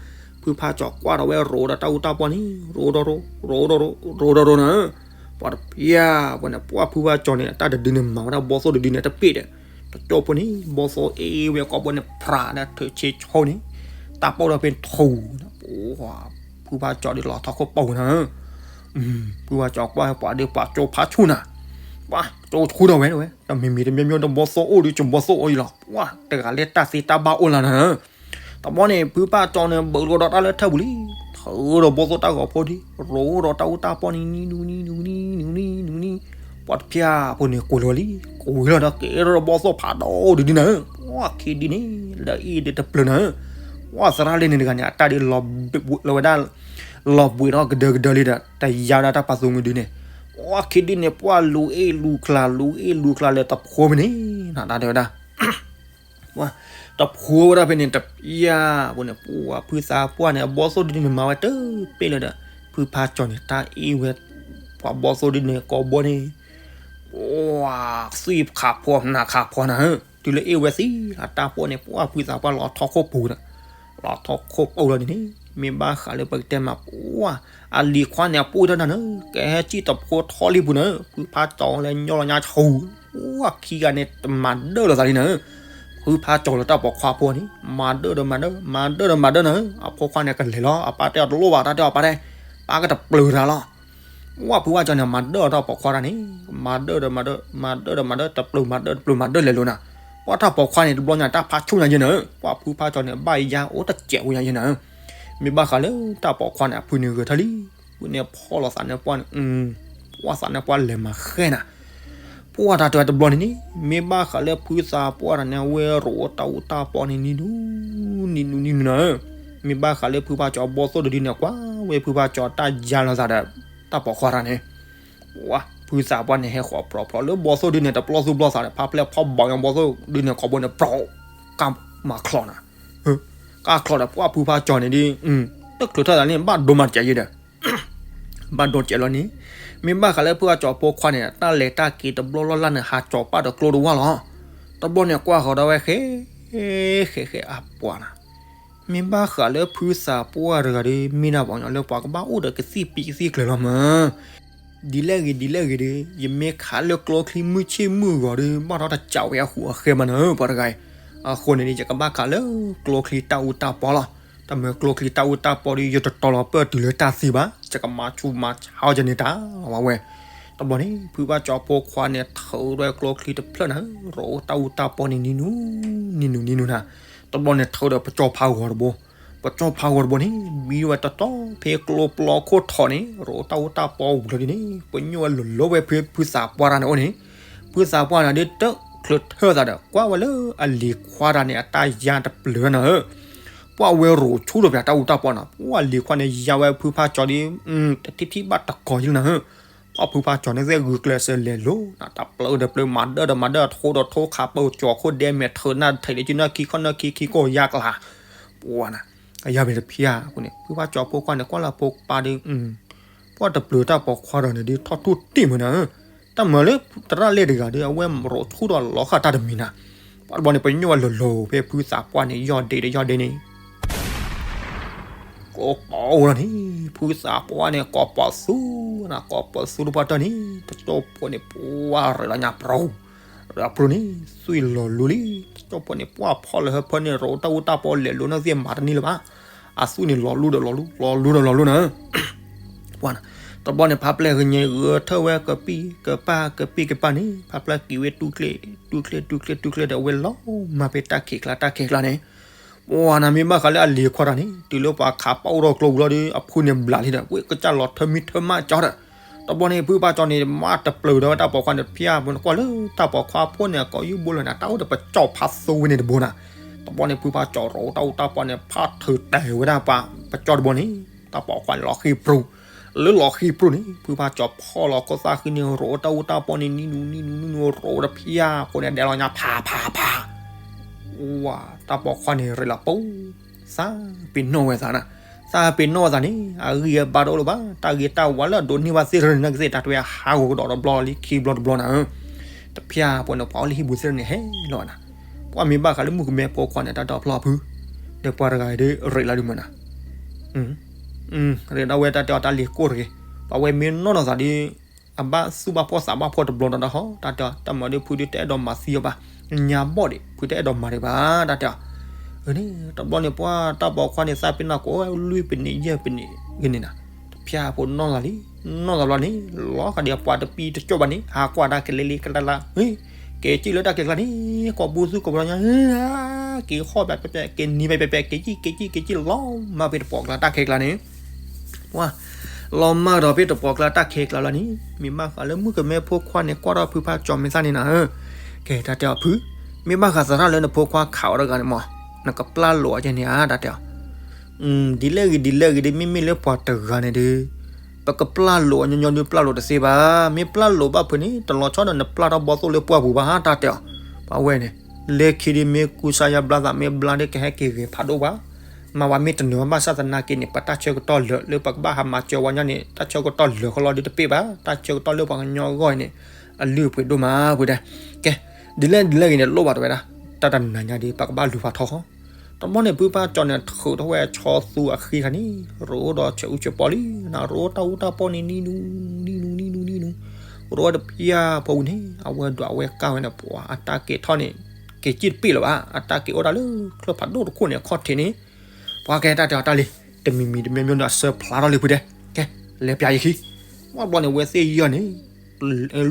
ဖုဖါကၠီၤကွၢ်ထီၣ်ဝဲရိဒီးတၢ်အူတၢ်ပီန့ၣ် ရိဒီးရိ ရိဒီးရိ ရိဒီးရိနၤ, ပှၤတဖၣ်ဖိန့ၣ် ပှၤဖုဖါကၠီၤန့ၣ် တၢ်တဒုန့ၣ်မၤဝဲဒၣ်ဘီသိၣ်တဒုန့ၣ်တပ့ၢ်ဒီး တကၠိဖိန့ၣ် ဘီသိၣ်အ့ၣ်ဝဲကိာ်ဘိန့ၣ် ဖြးဒီးထုးဆ့ဆိန့ၣ် တၢ်ပိၢ်ဒီးဖဲထူ ဖုဖါကၠီၤဒုးလီၤထီၣ်ခိၣ်ပိာ်နၤ, ဖုဖါကၠီၤကွၢ်ပှၤဒုးပှၤကၠိဖးဆူၣ်နၤ, ပှၤကၠိဆူၣ်ထီၣ်ဝဲဝဲ တမံၤမံၤတမံၤမံၤဒီးဘီသိၣ်အိၣ်ဒုး ကဘီသိၣ်အိၣ်အံၤလီၤ, ပှၤတဂၤလၢတၢ်သ့တၢ်ဘၣ်အိၣ်လၢနၤ တဘျီန့ၣ် ဖုဖါကၠီၤန့ၣ် ဘၢၣ်လိာ်ဒီးတၢ်လၢထၢၣ်ပူၤလံ, ထုးဒီးဘီသိၣ်တၢ်ဂီၤဖိဒံး ရိဒီးတၢ်အူတၢ်ပီန့ၣ် နံၤနူနံၤနူနံၤနူနံၤနူနံၤ, ပှၤတဖၣ်ဖိန့ၣ်ကိးလီၤလံ, ကိးဝဲလီၤဒီးကဲထီၣ်ဒီးဘီသိၣ်ဖးဒိၣ်တဒုနၤ, ပှၤခံဒုန့ၣ် လၢအ့ၣ်ဒုးတပျၢၤနၤ, ပှၤသရၣ်လၢန့ၣ်တဂၤန့ၣ် အတၢ်ဒုးလီၤဝဲဒၣ် လီၤဘှံးထီၣ်ကဒၢကဒၢလံဒီး တယါဒၣ်တၢ်ပာ်သူမုၢ်ဒုန့ၣ်, ပှၤခံဒုန့ၣ် ပှၤလူၤအ့ၣ်လူၤကျါ လူၤအ့ၣ်လူၤကျါလၢတဖိဖဲန့ၣ် နတၢ်တဲဝဲဒၣ် ပှၤတဖိဝဲဒၣ်ဖဲန့ၣ်တပျၢ်ဖိန့ၣ် ပှၤဖုသးပှၢ်န့ၣ် အဘီသိၣ်ဒုန့ၣ် မၤဝဲတပ့ၢ်လၢၤဒီး ဖုဖါကၠီၤန့ၣ် တၢ်အ့ၣ်ဝဲ ပှၤဘီသိၣ်ဒုန့ၣ် ကိာ်ဘိန့ၣ် ပှၤသွံၣ်ခးဖိနၤခးဖိနၤ, တုၤလၢအ့ၣ်ဝဲသံလီၤ တၢ်ပိၢ်န့ၣ် ပှၤဖုသးပှၢ်လီၤထီၣ်ခိၣ်ပူၤဒီး လီၤထီၣ်ခိၣ်ပိၢ်လီၤန့ၣ်န့ၣ် မ့ၢ်ဘၣ်ဃးလၢပကတဲမး ပှၤ အလံၤခွါန့ၣ် အပိၢ်တၢ်နၤနၤ ကဟဲစံၣ်တဖိထီၣ်လံပူၤနၤ, ဖုဖါကၠီၤလၢညီလီၤညါဆူ ပှၤခံဂၤန့ၣ် တမၤဒၢၣ်လိာ်သးလံနၤ, ဖုဖါကၠီၤလၢတၢ်ပိာ်ခွါဖိန့ၣ် မၤဒၢၣ်ဒီးမၤဒၢၣ် မၤဒၢၣ်ဒီးမၤဒၢၣ်နၤ, အဖိခွါန့ၣ်ကလဲၤလီၤ အပၢ်တဲအီၤတလိၣ်ဘၣ် တၢ်တဲအီၤပၢ်တဲ ပၢ်ကတပျၢၤတၢ်လီၤ ပှၤဖုဖါကၠီၤန့ၣ် မၤဒၢၣ်အီၤတၢ်ပိာ်ခွါတၢ်န့ၣ် မၤဒၢၣ်ဒီးမၤဒၢၣ် မၤဒၢၣ်ဒီးမၤဒၢၣ် တပျၢၤမၤဒၢၣ် တပျၢၤမၤဒၢၣ်လဲၤလိၤနၤ, ပှၤတၢ်ပိာ်ခွါန့ၣ် တဘျီညါတၢ်ဖးဆူၣ်ညါယဲနၤ, ပှၤဖုဖါကၠီၤန့ၣ် ဘၣ်ယါအိၣ်တစဲးဝဲညါယဲနၤ, မ့ၢ်ဘၣ်ဃးလၢတၢ်ပိာ်ခွါန့ၣ် အဖုန့ၣ်ဂဲၤထၢၣ်လံ, ဖုန့ၣ်ဖီၣ်လီၤသးန့ၣ်ပှၢ်န့ၣ်, ပှၤသးန့ၣ်ပှၢ်လဲၤမၤဃဲနၤ ပှၤတၢ်တဲဝဲတဘျီန့ၣ်န့ၣ် မ့ၢ်ဘၣ်ဃးလၢဖုသးပှၢ်တၢ်န့ၣ် အဝဲရိတၢ်အူတၢ်ပီန့ၣ် နံၤနူ နံၤနူ နံၤနူနၤ, မ့ၢ်ဘၣ်ဃးလၢဖုဖါကၠီၤအဘီသိၣ်တဒုန့ၣ် ကွၢ်ဝဲဖုဖါကၠီၤတၢ်ယါလီၤသးဒီး တၢ်ပိာ်ခွါတၢ်န့ၣ်, ပှၤဖုသးပှၢ်န့ၣ် ဟဲဃီၤပြီပြီလၢဘီသိၣ်ဒုန့ၣ် တပျီသူဘျီသးဒီး ဖါပျဲၢ်ဖီၣ်ဘီညါဘီသိၣ်ဒုန့ၣ် ကိာ်ဘိန့ၣ် ပြီ ကၢ်မၤချီနၤ, ကၢ်ချီဒီး ပှၤဖုဖါကၠီၤန့ၣ်ဒ် တချုးထၢၣ်သးန့ၣ် ဘၣ်ဒိမၤတစဲးယဲဒီး ဘၣ်ဒိတစဲးလီၤန့ၣ်, မ့ၢ်ဘၣ်ဃးလၢဖုဖါကၠီၤဖိခွါန့ၣ် တၢ်လဲၤတၢ်က့ၤတဘျီလီၢ်လၢ်န့ၣ် ဟးကၠီၤပၢ်ဒီးကျိတဝၢ်လီၤ, တဘျီန့ၣ်ကွၢ်ဃီၤဒီးဝဲဃဲ ဃဲဃဲအပှၤနၤ မ့ၢ်ဘၣ်ဃးလၢဖုသးပှၢ်တဂၤဒီး မ့ၢ်ဒၣ်ပှၤကညီလၢပှၤကဘၣ်အိၣ်ဒီးကသံၣ်ပံးကသံၣ်ကျၢၤလီၤမး. ဒ်လဲၣ်ဂ့ၤဒ်လဲၣ်ဂ့ၤဒီး ယမ့ၢ်ခးလၢကျိချံမုၢ်ဆ့ၣ်မုၢ်ဂီၤဒီး ဘၣ်ထီၣ်တစးဝဲအဟူးအဃဲမးနၤဧၢ ပှၤတဂၤအံၤ. အဃိန့ၣ်ဒီး ယကဘၣ်ခးလၢကျိချံတၢ်အူတၢ်ပီလီၤ. တၢ်မၤကျိချံတၢ်အူတၢ်ပီဒီး ယတတီၤလီၤပၢၢ်တုၤလၢတၢ်သံဘၣ်, ယကမၤဆူးမၤဆါအီၤယန့ၢ်တၢ်လီၤဝဲ. တဘျီန့ၣ် ဖုဘၣ်ကၠီဖိခွါန့ၣ် ထုးဝဲကျိချံတဖျၢၣ်နၤဧၢ, ရိးတၢ်အူတၢ်ပီန့ၣ်နံၤနူၤ နံၤနူၤနံၤနူၤနၤ. တဘျီန့ၣ် ထုးဒီးပကၠီဖးဂီၤတဘိ, ပကၠီဖးဂီၤတဘိန့ၣ် ဘံဝဲတတီၤဖဲကျိပျီခိၣ်ထီးန့ၣ် ရိးတၢ်အူတၢ်ပီဝံၤလီၤဒ်န့ၣ် ပညိၣ်ဝဲလိၤလိၤဝဲဖု ဖုသးပှၢ်တၢ်န့ၣ်အိၣ်န့ၣ်, ဖုသးပှၢ်န့ၣ်ဒီး တချုးထၢၣ်သးဒီး ကွၢ်ဝဲလၢအလံၤခွါတၢ်န့ၣ် အတၢ်ယါတပျၢၤနၤဧၢ. ပှၢ်ဝဲရိးဆူၣ်ဒီးပတၢ်အူတၢ်ပီနၤ, ပှၢ်လံၤခွါန့ၣ် ယါဝဲဖုဖးကၠီဒီး တထံၣ်ထံၣ်ဘၣ်တကီၤယလၢနၤဧၢ. ပှၢ်ဖုဖးကၠီန့ၣ် သ့ၣ်ဂုာ်ကျဲးစၢးလဲၤလိၤနၤ, တၢ်ပျၢၤဒီးပျၢၤ မၤဒၢၣ်ဒီးမၤဒၢၣ် ထိဒီးထိ ခးပၢၤကၠီၤခိၣ်ဒဲမဲာ် ထုးနၢ်ထံးလၢကနၢၢ်ခံခီနၢၢ်ခံခံကိၢ်ယါကျါ ပှၢ်နၤ, အယါဘ့ၣ်တဖျၢၣ်အဃိန့ၣ် ဖုဘၣ်ကၠီဖိခွါန့ၣ် ကွၢ်လၢဖိကပၤဒီး ပှၢ်တပျၢၤတၢ်ပိာ်ခွါဒီးန့ၣ်ဒီး ထီၣ်ထူၣ်တ့ၢ်မးနၤဧၢ. တၢ်မၤလၢသရၣ်လဲၣ်တဂၤဒီး အဝဲရိးဆူၣ်ဒီးလီၤဃာ်တၢ်တမံၤနၤ. ပှၢ်တဘျီန့ၣ် ပညိၣ်ဝဲလိၤလိၤဖဲဖုသးပှၢ်န့ၣ် ယီၢ်ဒ့ဒီးယီၢ်ဒ့န့ၣ် ကျိကိးလီၤန့ၣ် ဖုသးပှၢ်န့ၣ် ကိးပီၤသူနၤ, ကိးပီၤသူတပှၢ်တၢၢ်န့ၣ် တကၠိဖိန့ၣ် ပှၢ်ရ့လီၤညါပြူၤ, ရ့လီၤပြူၤန့ၣ် သွံၣ်လီၤလူလံ, တကၠိဖိန့ၣ် ပှၢ်ဖီၣ်လၢဟၢဖၢန့ၣ် ရိးတၢ်အူတၢ်ပီလဲၤလိၤန့ၣ်သ့ၣ်မၤတန့ၢ်လၢၤဘၣ်. အသွံၣ်န့ၣ်လီၤလူဒီးလီၤလူ လီၤလူဒီးလီၤလူနၤ. ပှၢ်နၤ, တဘျီန့ၣ် ဖါပျဲၢ်ဂ့ၤညါဂဲၤထၢၣ်ဝဲကပံၢ်ကပၢ်ကပံၢ်ကပၢ်န့ၣ် ဖါပျဲၢ်က့ၤဝဲတူၢ်ကျဲ တူၢ်ကျဲ တူၢ်ကျဲ တူၢ်ကျဲဒီး အဝဲလီၤမၢ်ဖဲတၢ်ခံးကျါ တၢ်ခံးကျါန့ၣ် ပှၢ်နၤ မ့ၢ်ဘၣ်ဃးလၢအလံၤခွါတၢ်န့ၣ် တုၤလၢပှၤခးပာ်အိၣ်ထီၣ်ကျိပူၤလီၤဒီး အဖုန့ၣ်ဘျးလံဒီး ဝဲကစၢ်လီၤထၢမံထၢမးကၠီဒီး တဘျီန့ၣ် ဖုဖါကၠီန့ၣ် မၤတပျၢၤဒီးဝဲတၢ်ပိာ်ခွါန့ၣ်တဖျၢၣ်ဖိန့ၣ် ကွၢ်လၢတၢ်ပိာ်ခွါဖိန့ၣ် အကိးယုၢ်ဘိလၢာ်န့ၣ် တၢ်အိၣ်ဒီးပကၠီဖးသူဝဲန့ၣ်တဘိနၤ. တဘျီန့ၣ် ဖုဖါကၠီရိးတၢ်အူတၢ်ပီန့ၣ် ဖးထုးတဲာ်ဝဲဒၣ်ပှၤပကၠီတဘိန့ၣ် တၢ်ပိာ်ခွါန့ၣ်လီၤဃံၤပြူၤ လၢလီၤဃံၤပြူၤန့ၣ် ဖုဖါကၠီဖီၣ်လီၤခိၣ်သၣ်ဃံန့ၣ် ရိးတၢ်အူတၢ်ပီန့ၣ် နံၤနူၤ နံၤနူၤ နံၤနူၤ ရိးတဖျၢၣ်ဖိန့ၣ် ဒဲးလီၤညါဖးဖးဖး ဝါ တၢ်ပိာ်ခွါန့ၣ် ရ့လီၤပူၤ သးပ့ၤနီၣ်ဝဲသးနၤ, သးပ့ၤနီၣ်ဝဲသးန့ၣ် အဂံၢ်အဘါတအိၣ်လၢၤဘၣ်, တၢ်ဂ့ၤတၢ်ဝါလၢအဒိးန့ၢ်ဘၣ်သ့ၣ်တဖၣ်န့ၣ် နကသ့ၣ်တၢ်တွဲဟးဂီၤကဒီးတဘျီလံ ခံဘျီတဘျီနၤဧၢ, တဖျၢၣ်ဖိန့ၣ် ပှၤအိၣ်လၢဟံၣ်ပူၤသ့ၣ်တဖၣ်န့ၣ် ဟဲလီၤနၤ, ပှၢ်မ့ၢ်ဘၣ်ဃးလၢမုၣ်ကမဲဖိခွါန့ၣ် တၢ်တီဖျီဖု, ဒီးပှၤတဂၤအံၤဒီးရ့လီၤဒုးမးနၤ ရ့ဒၣ်ဝဲတၢ်တဲအီၤတၢ်လံၤကိၢ်တဂ့ၤ, ပှၤဝဲမ့ၢ်နီၢ်နီၢ်သးဒီး အဘၣ်သူၣ်ဘၣ်ဖှီၣ်သးဘၣ်ဖှီၣ်တဘျီဒီးတၢ်ဟီ တၢ်တဲအီၤ တၢ်မၤဒီးဖုဒုးတအဲၣ်ဒိးမၤသံအီၤဘၣ်, ညါဘီၣ်ဒံး ဖုတအဲၣ်ဒိးမၤဒံးဘၣ် တၢ်တဲအီၤ, န့ၣ် တဘျီန့ၣ်ပှၢ်တၢ်ပိာ်ခွါန့ၣ် သးပ့ၤနီၣ်ကိးလွံၢ်ပနံးယဲၢ်ပနံးဂ့ၤန့ၣ်နၤ, တဖျၢၣ်ဖိနီၢ်လီၤလံ, နီၢ်လီၤဘျီန့ၣ် လီၤဃာ်ဒီးအပှၤတပံတကၠီၣ်ဘၣ်န့ၣ် ဟးကွၢ်တၢ်ကလဲၤလံကလါလါ က့ၤကံၣ်လၢတၢ်က့ၤကျါန့ၣ် ကိးပူၤသူၣ်ကိးပူၤလီၤညါ က့ၤဃီၣ်ပျဲးပျဲး က့ၤနံၤပျဲးပျဲး က့ၤကံၣ် က့ၤကံၣ် က့ၤကံၣ် လီၤမၢ်ဖဲတပိာ်ကျါတၢ်ခဲကျါန့ၣ်, ပှၢ် လီၤမၢ်ဒီးဖဲတပိာ်ကျါတၢ်ခဲကျါလီၤန့ၣ် မ့ၢ်ဘၣ်ဃးလၢမုၣ်ကမဲဖိခွါန့ၣ် ကွၢ်ထီၣ်ဖုဖါကၠီမ့ၢ်သၣ်န့ၣ်နၤဧၢ, ကဲတၢ်တဲအီၤဖု, မ့ၢ်ဘၣ်ဃးသရၣ်လၢနဖိခွါခးအီၤတဂၤန့ၣ်မး နကပျၢ်လိာ်အီၤကဲန့ၣ်ဧါ တၢ်တဲအီၤ ဒ်လဲၣ်ဂ့ၤဒ်လဲၣ်ဂ့ၤဒီး မ့မ့ၢ်လၢပှၤတဂၤန့ၣ်ဒီး ပကပျၢ်လိာ်အီၤညီညီဒီးပျၢ်လိာ်တသ့ဘၣ်, မ့ၢ်ပျၢ်လိာ်ဘၣ်ဖုးန့ၣ် တလီၤဆီဒီးနပျၢ်ထီၣ်ဘီသိၣ်လၢပှၢ်ပူၤဘၣ် တၢ်တဲအီၤ, ပှၢ်ဝဲန့ၣ် လၢခံဒီးမ့ၢ်ကူစါယါဘျါသးမ့ၢ်ဘျါဒီးကဟဲက့ၤဂဲၤဖးဒိၣ်ဘၣ်, မၤဝဲမ့ၢ်တနၢၤဘၣ်ဆၣ်သနာ်က့န့ၣ် ပတၢ်ဆၢကတီၢ်လၢာ်လၢပကဘၣ်ဟးမၤစၢၤဝဲညီန့ၣ် တၢ်ဆၢကတီၢ်လၢာ်ဃီလီၤဒီးတပ့ၢ်ဘၣ်, တၢ်ဆၢကတီၢ်လၢပှၤကညီအဂီၢ်အံၤန့ၣ် အလုၢ်အပှ့ၤဒိၣ်မးဖုးဒဲး, ကဲ ဒ်လဲၣ်ဒ်လဲၣ်ဂ့ၤန့ၣ် လိၣ်ဘၣ်တဝဲဒၣ်, တၢ်တနၤညါဒီး ပကဘၣ်လူၤဖးထီဃီ တဘျီန့ၣ် ဖုဖါကၠီန့ၣ် ထုးထီၣ်ဝဲဆီသူအဃံခါန့ၣ် ရိးဒီးဆဲးအူဆဲးပီလံ, နရိးတၢ်အူတၢ်ပီန့ၣ် နံၤနူၤ နံၤနူၤ နံၤနူၤ နံၤနူၤ, ရိးဝဲတဖျၢၣ်ဖိဝံၤန့ၣ် အဝဲဒွးဝဲကၢ်ဝဲန့ၣ် ပှၤအတၢ်ကဲၤထီၣ်န့ၣ် က့ၤကံၣ်တပ့ၢ်လၢၤဘၣ်, အတၢ်က့ၤအိၣ်ဒၣ်လၢချၢၣ်ဖးဒိၣ်တခိၣ်န့ၣ် အခီၣ်ထံးန့ၣ်, ပှၤကဲတၢ်တဲအီၤတၢ်လံ, တမံၤမံၤတမံၤမံၤန့ၣ် အဆၢဖျါထီၣ်လံဖုးဒဲး, ကဲ လဲၤပျးယခံ, ဝဲဘျီန့ၣ် ဝဲသ့ၣ်ယီၢ်န့ၣ်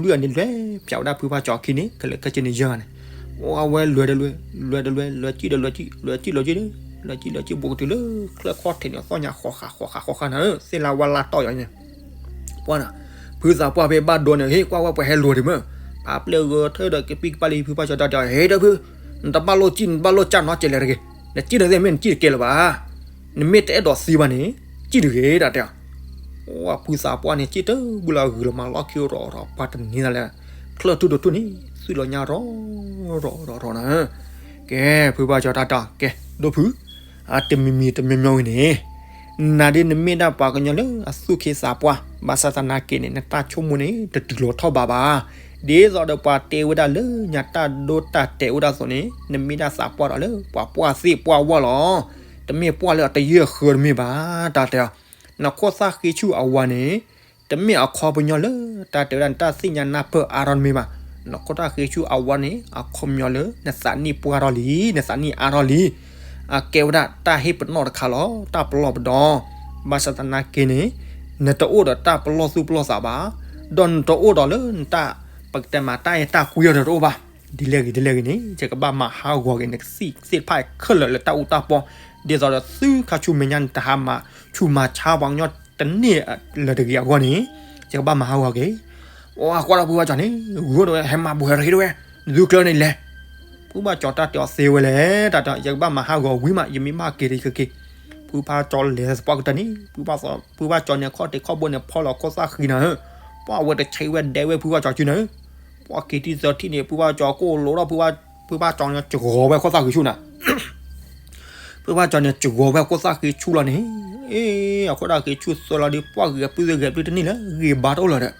လွံၢ်အနံၤလွဲပျးဝဲဒၣ်ဖုဖါကၠီအခံန့ၣ် ကလဲၤခဲက့ၤန့ၣ်ယဲၢ်ဂၤန့ၣ်, အဝဲလွဲၤတလွဲၤ လွဲၤတလွဲၤ လွဲၤကံၣ်ဒီးလွဲၤကံၣ် လွဲၤကံၣ်လွဲၤကံၣ်ဒီး လွဲၤကံၣ်လွဲၤကံၣ်ဘူးကတုၤလၢချၢၣ်ခီၣ်ထံးန့ၣ် အသီၣ်ညါဃီဃးဃီဃးဃီဃးနၤဧၢ, သ့ၣ်လါဝါလါတီၢ်ယီၤန့ၣ်, ပှၢ်နၤ, ဖုသးပှၢ်ဖဲဘၣ်ဒိန့ၣ် ဟ့ၣ်ကွၢ်ဝဲပှၤဟဲလိာ်ဒံးမး, ဖါပျဲၢ်ဂဲၤထၢၣ်ဒီးကပံၢ်ကပၢ်လံ ဖုဖါကၠီတၢ်တဲအီၤ ဟ့ၣ်ဒီးဖု, နတဘၣ်လိၣ်ကံၣ် နတဘၣ်လိၣ်ကၢ်နီတစဲးလဲၣ်တဂ့ၤ, နကံၣ်ဒီးသ့ၣ်မ့ၢ်နကံၣ်တကဲလၢၤဘၣ် နမ့ၢ်တအဲၣ်ဒိးသံဘၣ်န့ၣ် ကံၣ်တဂ့ၤ တၢ်တဲအီၤ, ဝဲဖုသးပှၢ်န့ၣ် ကံၣ်တဘူၣ်လၢအဂုၤလီၤမး လီၢ်ခံရိၤရိၤ ပှၤတနံၤသးလဲၣ်, ချၢၣ်ထူၣ်တထူၣ်န့ၣ် သွံၣ်လီၤညါရိၤရိၤရိၤရိၤနၤဧၢ, ကဲ ဖုဖါကၠီတၢ်တဲအီၤ ကဲ ဒိၣ်ဖု, အတမံၤမံၤတမံၤမံၤဂ့ၤန့ၣ် နၤဒ်နမ့ၢ်ဒၣ်ပှၤကညီလၢအသူၣ်ခ့သးပှၢ် ဘၣ်ဆၣ်သနာ်က့န့ၣ် နတၢ်ဆိကမိၣ်န့ၣ် တတုၤလီၤထီၣ်ဘးဘၣ်, ဒ်သိးဒီးပှၤတဲဝဲဒၣ်လၢညါတၢ်ဒိတၢ်တဲာ်အိၣ်ဒၣ်အသိးန့ၣ် နမ့ၢ်ဒၣ်သးပှၢ်ဒီးလၢပှၤပှၢ်သ့ၣ်ပှၢ်ဝၣ်လီၤ, တ တမ့ၢ်ပှၢ်လၢအတယၢၢ်ဃၢတမ့ၢ်ဘၣ်, တၢ်တဲအီၤ, နခိၣ်သၣ်ဃ့ဆူၣ်အဝါန့ၣ် တမ့ၢ်အခီပညီလၢ တၢ်တဲဝဲဒၣ်နတၢ်သ့ၣ်ညါနၢ်ပၢၢ်အါထီၣ်တမ့ၢ်ဘၣ်. နခိၣ်သၣ်ဃ့ဆူၣ်အဝါန့ၣ် အခီပညီလၢ နသးနံၣ်ပှၢ်ထီၣ်လံ, နသးနံၣ်အါထီၣ်လံ. အကဲဝဲဒၣ်တၢ်ဟ့ၣ်ပနီၣ်တခါလီၤ, တၢ်ပလီၢ်ပဒီ, ဘၣ်ဆၣ်သနာ်က့န့ၣ် နတအိၣ်ဒီးတၢ်ပလီၢ်သူၣ်ပလီၢ်သးဘၣ်, ဒီးနတအိၣ်ဒီးလၢနတၢ် ပကတဲမးတၢ်အဲၣ်တၢ်ကွံအီၤဒီးတအိၣ်ဘၣ်. ဒ်လဲၣ်ဂ့ၤဒ်လဲၣ်ဂ့ၤန့ၣ် ယကဘၣ်မၤဟးဂီၤက့ၤနကသံၣ်သ့ၣ်တဖၣ်ခဲလၢာ်လၢတၢ်အူတၢ်ပီ, ဒ်သိးဒီးသုခါဆူမဲာ်ညါန့ၣ် တဟးမၤဆူၣ်မၤဆါပှၤကညီတန့ၢ်လၢၤတဂ့ၤအဂီၢ်န့ၣ် ယကဘၣ်မၤဟးဂီၤက့ၤ. အကွၢ်ဒီးဖုဘၣ်ကၠီန့ၣ် ဂိၢ်ဒိၣ်ဝဲ ဟဲမၤဘှဲးရ့ဒိၣ်ဝဲ, နသုကျၢၤန့ၣ်လဲၣ်. ဖုဘၣ်ကၠီတၢ်တဲအီၤသ့ဝဲလဲၣ်, တၢ်တဲအီၤ ယကဘၣ်မၤဟးဂီၤဝံၤမး ယမ့ၢ်ဘၣ်က့ၤတက့ၤက့ၤ. ဖုဘၣ်ကၠီလဲၤသပှၢ်ကတၢၢ်န့ၣ် ဖုဘၣ်ကၠီန့ၣ် ခီၣ်ထံးခီၣ်ဘိန့ၣ် ဖီလီၤခိၣ်သၣ်ဃံနၤဧၢ, ပှၢ်ဝဲတဆံးဝဲဒဲဝဲဖုဘၣ်ကၠီစုနၤဧၢ. ပှၢ်က့ၤတံၢ်သၢထံၣ်န့ၣ် ဖုဘၣ်ကၠီကိၣ်လိၤထီၣ် ဖုဘၣ်ကၠီန့ၣ် စှီၤဝဲခိၣ်သၣ်ဃံဆူၣ်နၤ ဖုဘၣ်ကၠီန့ၣ် စှီၤဝဲခိၣ်သၣ်ဃံဆူၣ်လီၤန့ၣ်, အ့ အခိၣ်သၣ်ဃံဆူၣ်သၢလီၤဒီး ပှၢ်ဂဲၤပုၢ်ဂဲၤပျုၢ်တန့ၢ်လၢၤ ဂ့ၤဘါတအိၣ်လၢၤဒီး,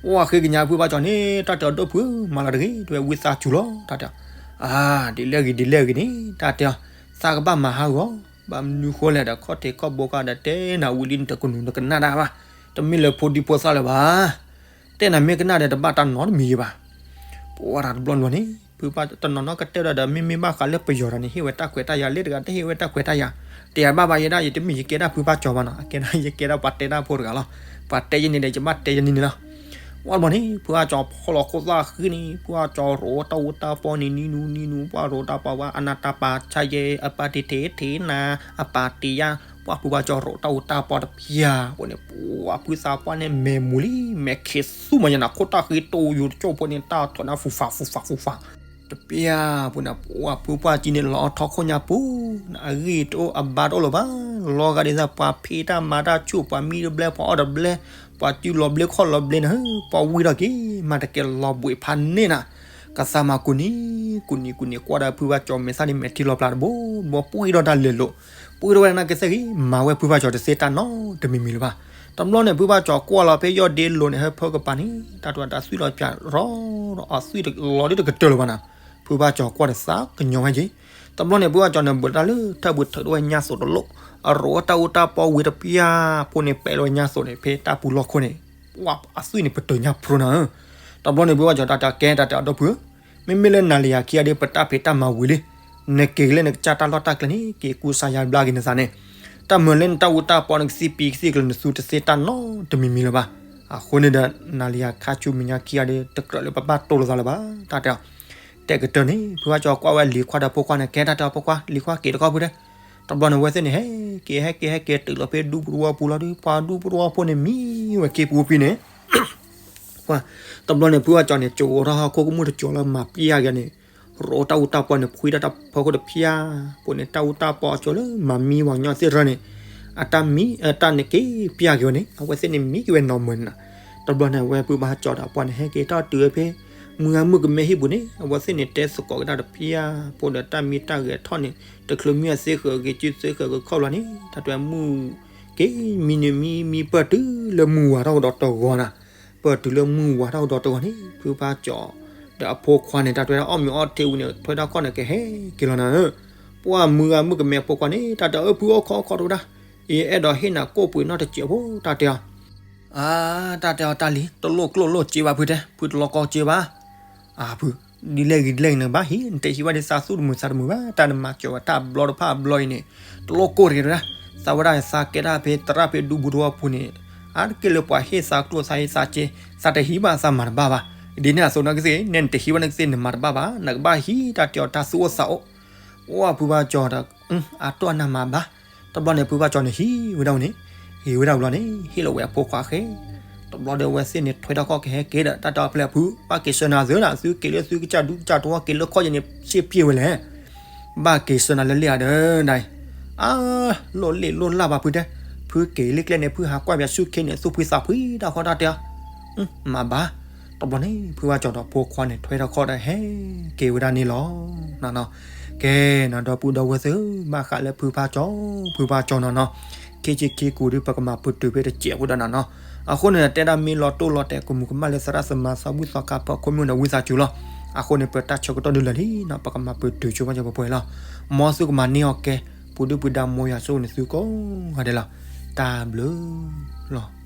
ပှၢ်ဃ့ကညးဖုဘၣ်ကၠီန့ၣ် တၢ်တဲအီၤဒိၣ်ဖုဧၢ မၤလီၤတဂ့ၤ တဝဲဝံသးစူၤလီၤ တၢ်တဲအီၤ. အါ ဒ်လဲၣ်ဂ့ၤဒ်လဲၣ်ဂ့ၤန့ၣ် တၢ်တဲအီၤ သးကဘၣ်မၤဟးဂီၤ, ဘၣ်မနုၤဃိလဲၣ်ဒီး ခီၣ်ထံးခီၣ်ဘိကဒီးတဲနၤဝံၤလံ နတကနူၤနကနၣ်တၢ်ဘၣ်, တမ့ၢ်လၢဖိဒံဖိသၣ်လၢၤဘၣ်. တဲနၤမ့ၢ်ကနၣ်ဒီးတဘၣ်တၢ်နီတမံၤယံၤဘၣ်. ပှၢ်တၢ်တဘျီတဘျီန့ၣ် ဖုဘၣ်တနီၤနီၤကတဲဒီးဒီး မ့မ့ၢ်ဘၣ်ဃးလၢပယီၤဒီးန့ၣ် ဟ့ၣ်ဝဲတၢ်ခွဲးတၢ်ယာ် လၢတဂၤတဟ့ၣ်ဝဲတၢ်ခွဲးတၢ်ယာ်, တယာ်ဘၣ်ဘၣ်ယဲဒၣ် ယတမ့ၢ်ယကဲဒၣ်ဖုဘၣ်ကၠီဘၣ်နီၤ, အကဲဒၣ်ယကဲဒၣ်ပှၤတဲတၢ်ဖိတဂၤလီၤ. ပှၤတဲယဲန့ၣ်ဒီး ယဘၣ်တဲယဲန့ၣ်န့ၣ်လီၤ. ပှၢ်တဘျီန့ၣ် ဖုဘၣ်ကၠီဖီလီၤခိၣ်သၣ်ဃံန့ၣ် ဖုဘၣ်ကၠီရိးတၢ်အူတၢ်ပီန့ၣ် နံၤနူနံၤနူ ပှၢ်ရိးတၢ်ပီဝဲ အနၢ်တၢ်ပာ်ဆါယဲ အပၢ်တထံးထံးနၤ အပၢ်တ့ယါ, ပှၢ်ဖုဘၣ်ကၠီရိးတၢ်အူတၢ်ပီတဖျၢၣ်အဃိန့ၣ် ပှၢ်ဖုသးပှၢ်န့ၣ် မဲာ်မူၤလံ မဲာ်ခံးသူမးယဲနၤ ခိၣ်သၣ်ဃံတိၢ်ယိၤတကၠိၢ်ဖိန့ၣ် တၢ်ထီၣ်နၤ ဖူဖးဖူဖးဖူဖး တပျၢ်ဖိန့ၣ် ပှၢ်ဖုပှၢ်ကၠီန့ၣ် လီၤထီၣ်ခိၣ်ညါပူၤ အဂံၢ်တအိၣ်အဘါတအိၣ်လၢၤဘၣ်, လီၤဂာ်ဒ်သိးပှၤဖံးတၢ်မၤတၢ်ဆူၣ် ပှၤမံတဘျဲ ပှၤအီၣ်တဘျဲ ပှၤစုလီၤဘျ့ခီၣ်လီၤဘျ့န့ၣ် ပှၢ်ဝံထီၣ်က့ၤ မၤတကဲလီၤဘှံးဖးန့ၢ်နၤ, ကသးမၤကူၣ်နံၤ ကူၣ်နံၤကူၣ်နံၤ ကွၢ်ဒီးဖုဘၣ်ကၠီမဲာ်သၣ်န့ၣ် မဲာ်ထံလီၤပျၢ်တဘိတဘိ ပှ့ၤထီၣ်ဝဲဒၣ်နၢ်ကစၢၢ်ဂံၢ် မၤဝဲဖုဘၣ်ကၠီတသ့တၢ်နီတမံၤမံၤလၢၤဘၣ်. တဘျီန့ၣ် ဖုဘၣ်ကၠီကွၢ်လီၤဖဲယီၢ်ဒ့လိၤန့ၣ် ဟဲဖၢကပၤန့ၣ် တၢ်တဝဲတၢ်သွံၣ်လီၤပျၢ်ရီဒီး အသွံၣ်လီၤဒ်တကတၢၢ်လၢၤဘၣ်နၤ, ဖုဘၣ်ကၠီကွၢ်ဒီးသးကညီၤဝဲက့ၤ. တဘျီန့ၣ် ဖုဘၣ်ကၠီန့ၣ် ဘၢတၢ်လၢထၢၣ်ဘုးထုးဒိၣ်ဝဲညါသိးတလိၣ်, အရိးတၢ်အူတၢ်ပီဝံၤတပျၢ်ဖိန့ၣ် ပဲးလီၤဝဲညါသိးန့ၣ် ဖဲတၢ်ပူၤလီၢ်ခိၣ်န့ၣ် ပှၢ်အသွံၣ်န့ၣ် ပတၢၢ်ညါဖျိနၤဧၢ. တဘျီန့ၣ် ဖုဘၣ်ကၠီတၢ်တဲအီၤ ကဲတၢ်တဲအီၤ ဒီပုၢ်ဧၢ, မ့မ့ၢ်လၢနၤလၢယၤခံဂၤဒီး ပတၢ်ဖံးတၢ်မၤဝံၤလံ, နက့ၤလၢနကစၢ်တၢ်လီၢ်တၢ်ကျဲန့ၣ် က့ၤကူစါယါဘျါက့ၤနသးန့ၣ်, တၢ်မၤလၢနတၢ်အူတၢ်ပီ နကသံၣ်ပံၤကသံၣ်ကျၢၤ နသူတသ့တၢ်နီတမံၤမံၤလၢၤဘၣ်. အဃိန့ၣ်ဒီး နၤလၢယၤခါဆူမဲာ်ညါခံဂၤဒီး တကြၢးလၢပဘၣ်တိၢ်လိာ်သးလၢၤဘၣ် တၢ်တဲအီၤ. တဲကတၢၢ်န့ၣ် ဖုဘၣ်ကၠီကွၢ်ဝဲလံၤခွါဒီးဖိခွါန့ၣ် ကဲတၢ်တဲအီၤ ဖိခွါ လံၤခွါက့ၤတခီဖုတဲ. တဘျီန့ၣ် အဝဲသ့ၣ်န့ၣ် ဟဲက့ၤ ဟဲက့ၤ ဟဲက့ၤတုၤလီၤဖဲဒူပူၤတဝီပူၤလီၤဒီး ပှၤဒူပူၤတဝီဖိန့ၣ် မံဝဲက့ၤပူၤဖဲန့ၣ် ပှၢ်, တဘျီန့ၣ် ဖုဘၣ်ကၠီန့ၣ် ကအိးထီၣ်ဟီၣ်ခိၣ်ကမူၣ်တကၠီၤလၢမၤပျၢ်က့ၤန့ၣ်, ရိးတၢ်အူတၢ်ပီန့ၣ် ဖှံတၢ်တၢ်ဖီခိၣ်တဖျၢၣ်, အဃိန့ၣ် တၢ်အူတၢ်ပီအကၠီၤလၢမၤမံပှၤကညီသ့ၣ်တဖၣ်န့ၣ်, အတၢ်မံ အတၢ်န့ၣ်က့ၤပျၢ်က့ၤဝဲန့ၣ် အဝဲသ့ၣ်န့ၣ်မံက့ၤဝဲနီၢ်မၢၤန့ၣ်နၤ. တဘျီန့ၣ် အဝဲဖုဘၣ်ကၠီဒီးပှၢ်န့ၣ် ဟဲက့ၤထီၣ်တုၤဝဲဖဲ မုၢ်ဂၤမုၢ်ကမဲဟံၣ်ပူၤန့ၣ် အဝဲသ့ၣ်န့ၣ် တဲသကိးက့ၤတၢ်တဖျၢၣ်ဖိဒီး တၢ်မံတၢ်ဂဲၤထီၣ်န့ၣ် တချုးမံအသ့ဃၢၤက့ၤ စုသ့ဃၢၤက့ၤခီၣ်လီၤန့ၣ် တၢ်တဲမုၢ်က့ၤမံန့ၣ် မံမံပၢၢ်တုၤလၢမုၢ်ဝါထီၣ်ကဒီးတဂီၤနၤ. ပၢၢ်တုၤလၢမုၢ်ဝါထီၣ်ကဒီးတဂီၤန့ၣ် ဖုဘၣ်ကၠီ ဒီးအဖိခွါန့ၣ် တၢ်တဲဝဲဒၣ်အီၣ်မ့ၤအီထံဝံၤန့ၣ် ထွဲထီၣ်ခီၣ်န့ၣ် ကဟဲက့ၤလီၤနၤဧၢ. ပှၢ်မုၢ်ဂၤမုၢ်ကမဲအဖိခွါန့ၣ် တၢ်တဲအၢ ဖုအိၣ်ခိးအိၣ်ခိးတဝဲဒၣ်, ယအဲၣ်ဒိးဟ့ၣ်နၤကိၣ်ပှ့ၤနီၢ်တစဲးဖိ တၢ်တဲအီၤ. အါ တၢ်တဲအီၤ တၢ်လံၤ တလိၣ်ကျိၣ်လိၣ်စ့ဘၣ်ဖုတဲ, ဖုတလိၣ်ကီစ့ဘၣ်. အါဖု ဒ်လဲၣ်ဂ့ၤဒ်လဲၣ်ဂ့ၤန့ၣ် ဘၣ်ဟံး နတဟံးဘၣ်ဒ်သးသူၣ်တမုာ်သးတမုာ်ဘၣ်, တၢ်နမၤစၢၤဝဲတၢ်ဘျီတဖၣ်အဘျီအံၤန့ၣ် တလိၣ်ကိၢ်တဂ့ၤတဝဲဒၣ်. သးဝဲဒၣ်သးကဲဒၣ်ဖဲသရၣ်ဖဲဒူပူၤတဝီပူၤန့ၣ် အါတက့ၢ်လၢပှၤဟ့ၣ်သးကျိၣ်သးဟ့ၣ်သးစ့ သးတဟံးဘၣ်သးမၤတဘၣ်ဘၣ်. ဒ်န့ၣ်အသိးနီၢ်ကသ့ၣ် နဲနတဟံးဘၣ်နီၢ်ကသ့ၣ် နမၤတဘၣ်ဘၣ်, နကဘၣ်ဟံး တၢ်တဲအီၤ တၢ်သူၣ်အိၣ်သးအိၣ်. အိၣ်ဖုဘၣ်ကၠီဒီး အတိၢ်အနၢ်မၤဘၣ်. တဘျီန့ၣ် ဖုဘၣ်ကၠီန့ၣ်ဟံးဝဲဒၣ်ဝဲန့ၣ်, ဟံးဝဲဒၣ်ဘျီန့ၣ် ဟ့ၣ်လီၤဝဲအဖိခွါဃဲ. တဘျီဒီးအဝဲသ့ၣ်န့ၣ် ထွဲထီၣ်ခီၣ်ကဟဲက့ၤဒီး တၢ်တဲအီၤ ဖဲလဲၣ်ဖု ဘၣ်က့ၤဆှၢနၤသုဒၣ် သုက့ၤလၢသုကစၢ်ဒူကစၢ်တဝီ က့ၤလၢခီၣ်ယဲန့ၣ် စ့ပျ့ၢ်ဝဲလဲၣ်. ဘၣ်က့ၤဆှၢနၤလၢလ့ၣ်ဧါဒီးဒၣ်အံၤ, အါ လိၣ်လ့ၣ်လိၣ်လၢ်ဘၣ်ဖုတဲ, ဖုက့ၤလၢကျဲန့ၣ် ဖုဟးကွၢ်ပၠးဆူၣ်ခ့န့ၣ် သူၣ်ဖှံသးဖှံတၢ်ဃီတၢ်တဲအီၤ. မၤဘၣ်. တဘျီန့ၣ် ဖုဘၣ်ကၠီဒီးဖိခွါန့ၣ် ထွဲထီၣ်ခီၣ်ဒီးဟဲက့ၤဝဲဒၣ်န့ၣ်လီၤ. ကဲနီၤ ဒီပုၢ်ဒီဝဲၢ်သ့ၣ်ဧၢ, ဘၣ်ဃးလၢဖုဘၣ်ကၠီ, ဖုဘၣ်ကၠီနီၤနီၤ, ခံဆံခံကိၢ်ဒုး ပကမၤပတုာ်ဖဲတစဲးဖိဒီးနီၤနီၤ. အဃိန့ၣ် တဲဒၣ်မ့ၢ်လီၤတိၢ်လီၤတဲာ် ကမူၤကမၣ်လၢသရၣ်သမါ သးဝံၣ်သီခါ ဖီခိၣ်မုၢ်ဒီးဝံသးစူၤလီၤ. အဃိန့ၣ် ပတၢ်ဆၢကတီၢ်ဒုးလၢာ်လံနီၤ, ပကမၤပတုာ်ဆိပာ်စၢၤပှဲၤပှဲၤလီၤ. မ်သုကမၤန့ၢ်အီၤကဲ, ပူၤဒုၣ်ပူၤဒါ မ်ယွၤဆိၣ်ဂ့ၤန့ၢ်သုကိးဂၤဒဲးလီၤ. တၢ်ဘျုးလီၤ.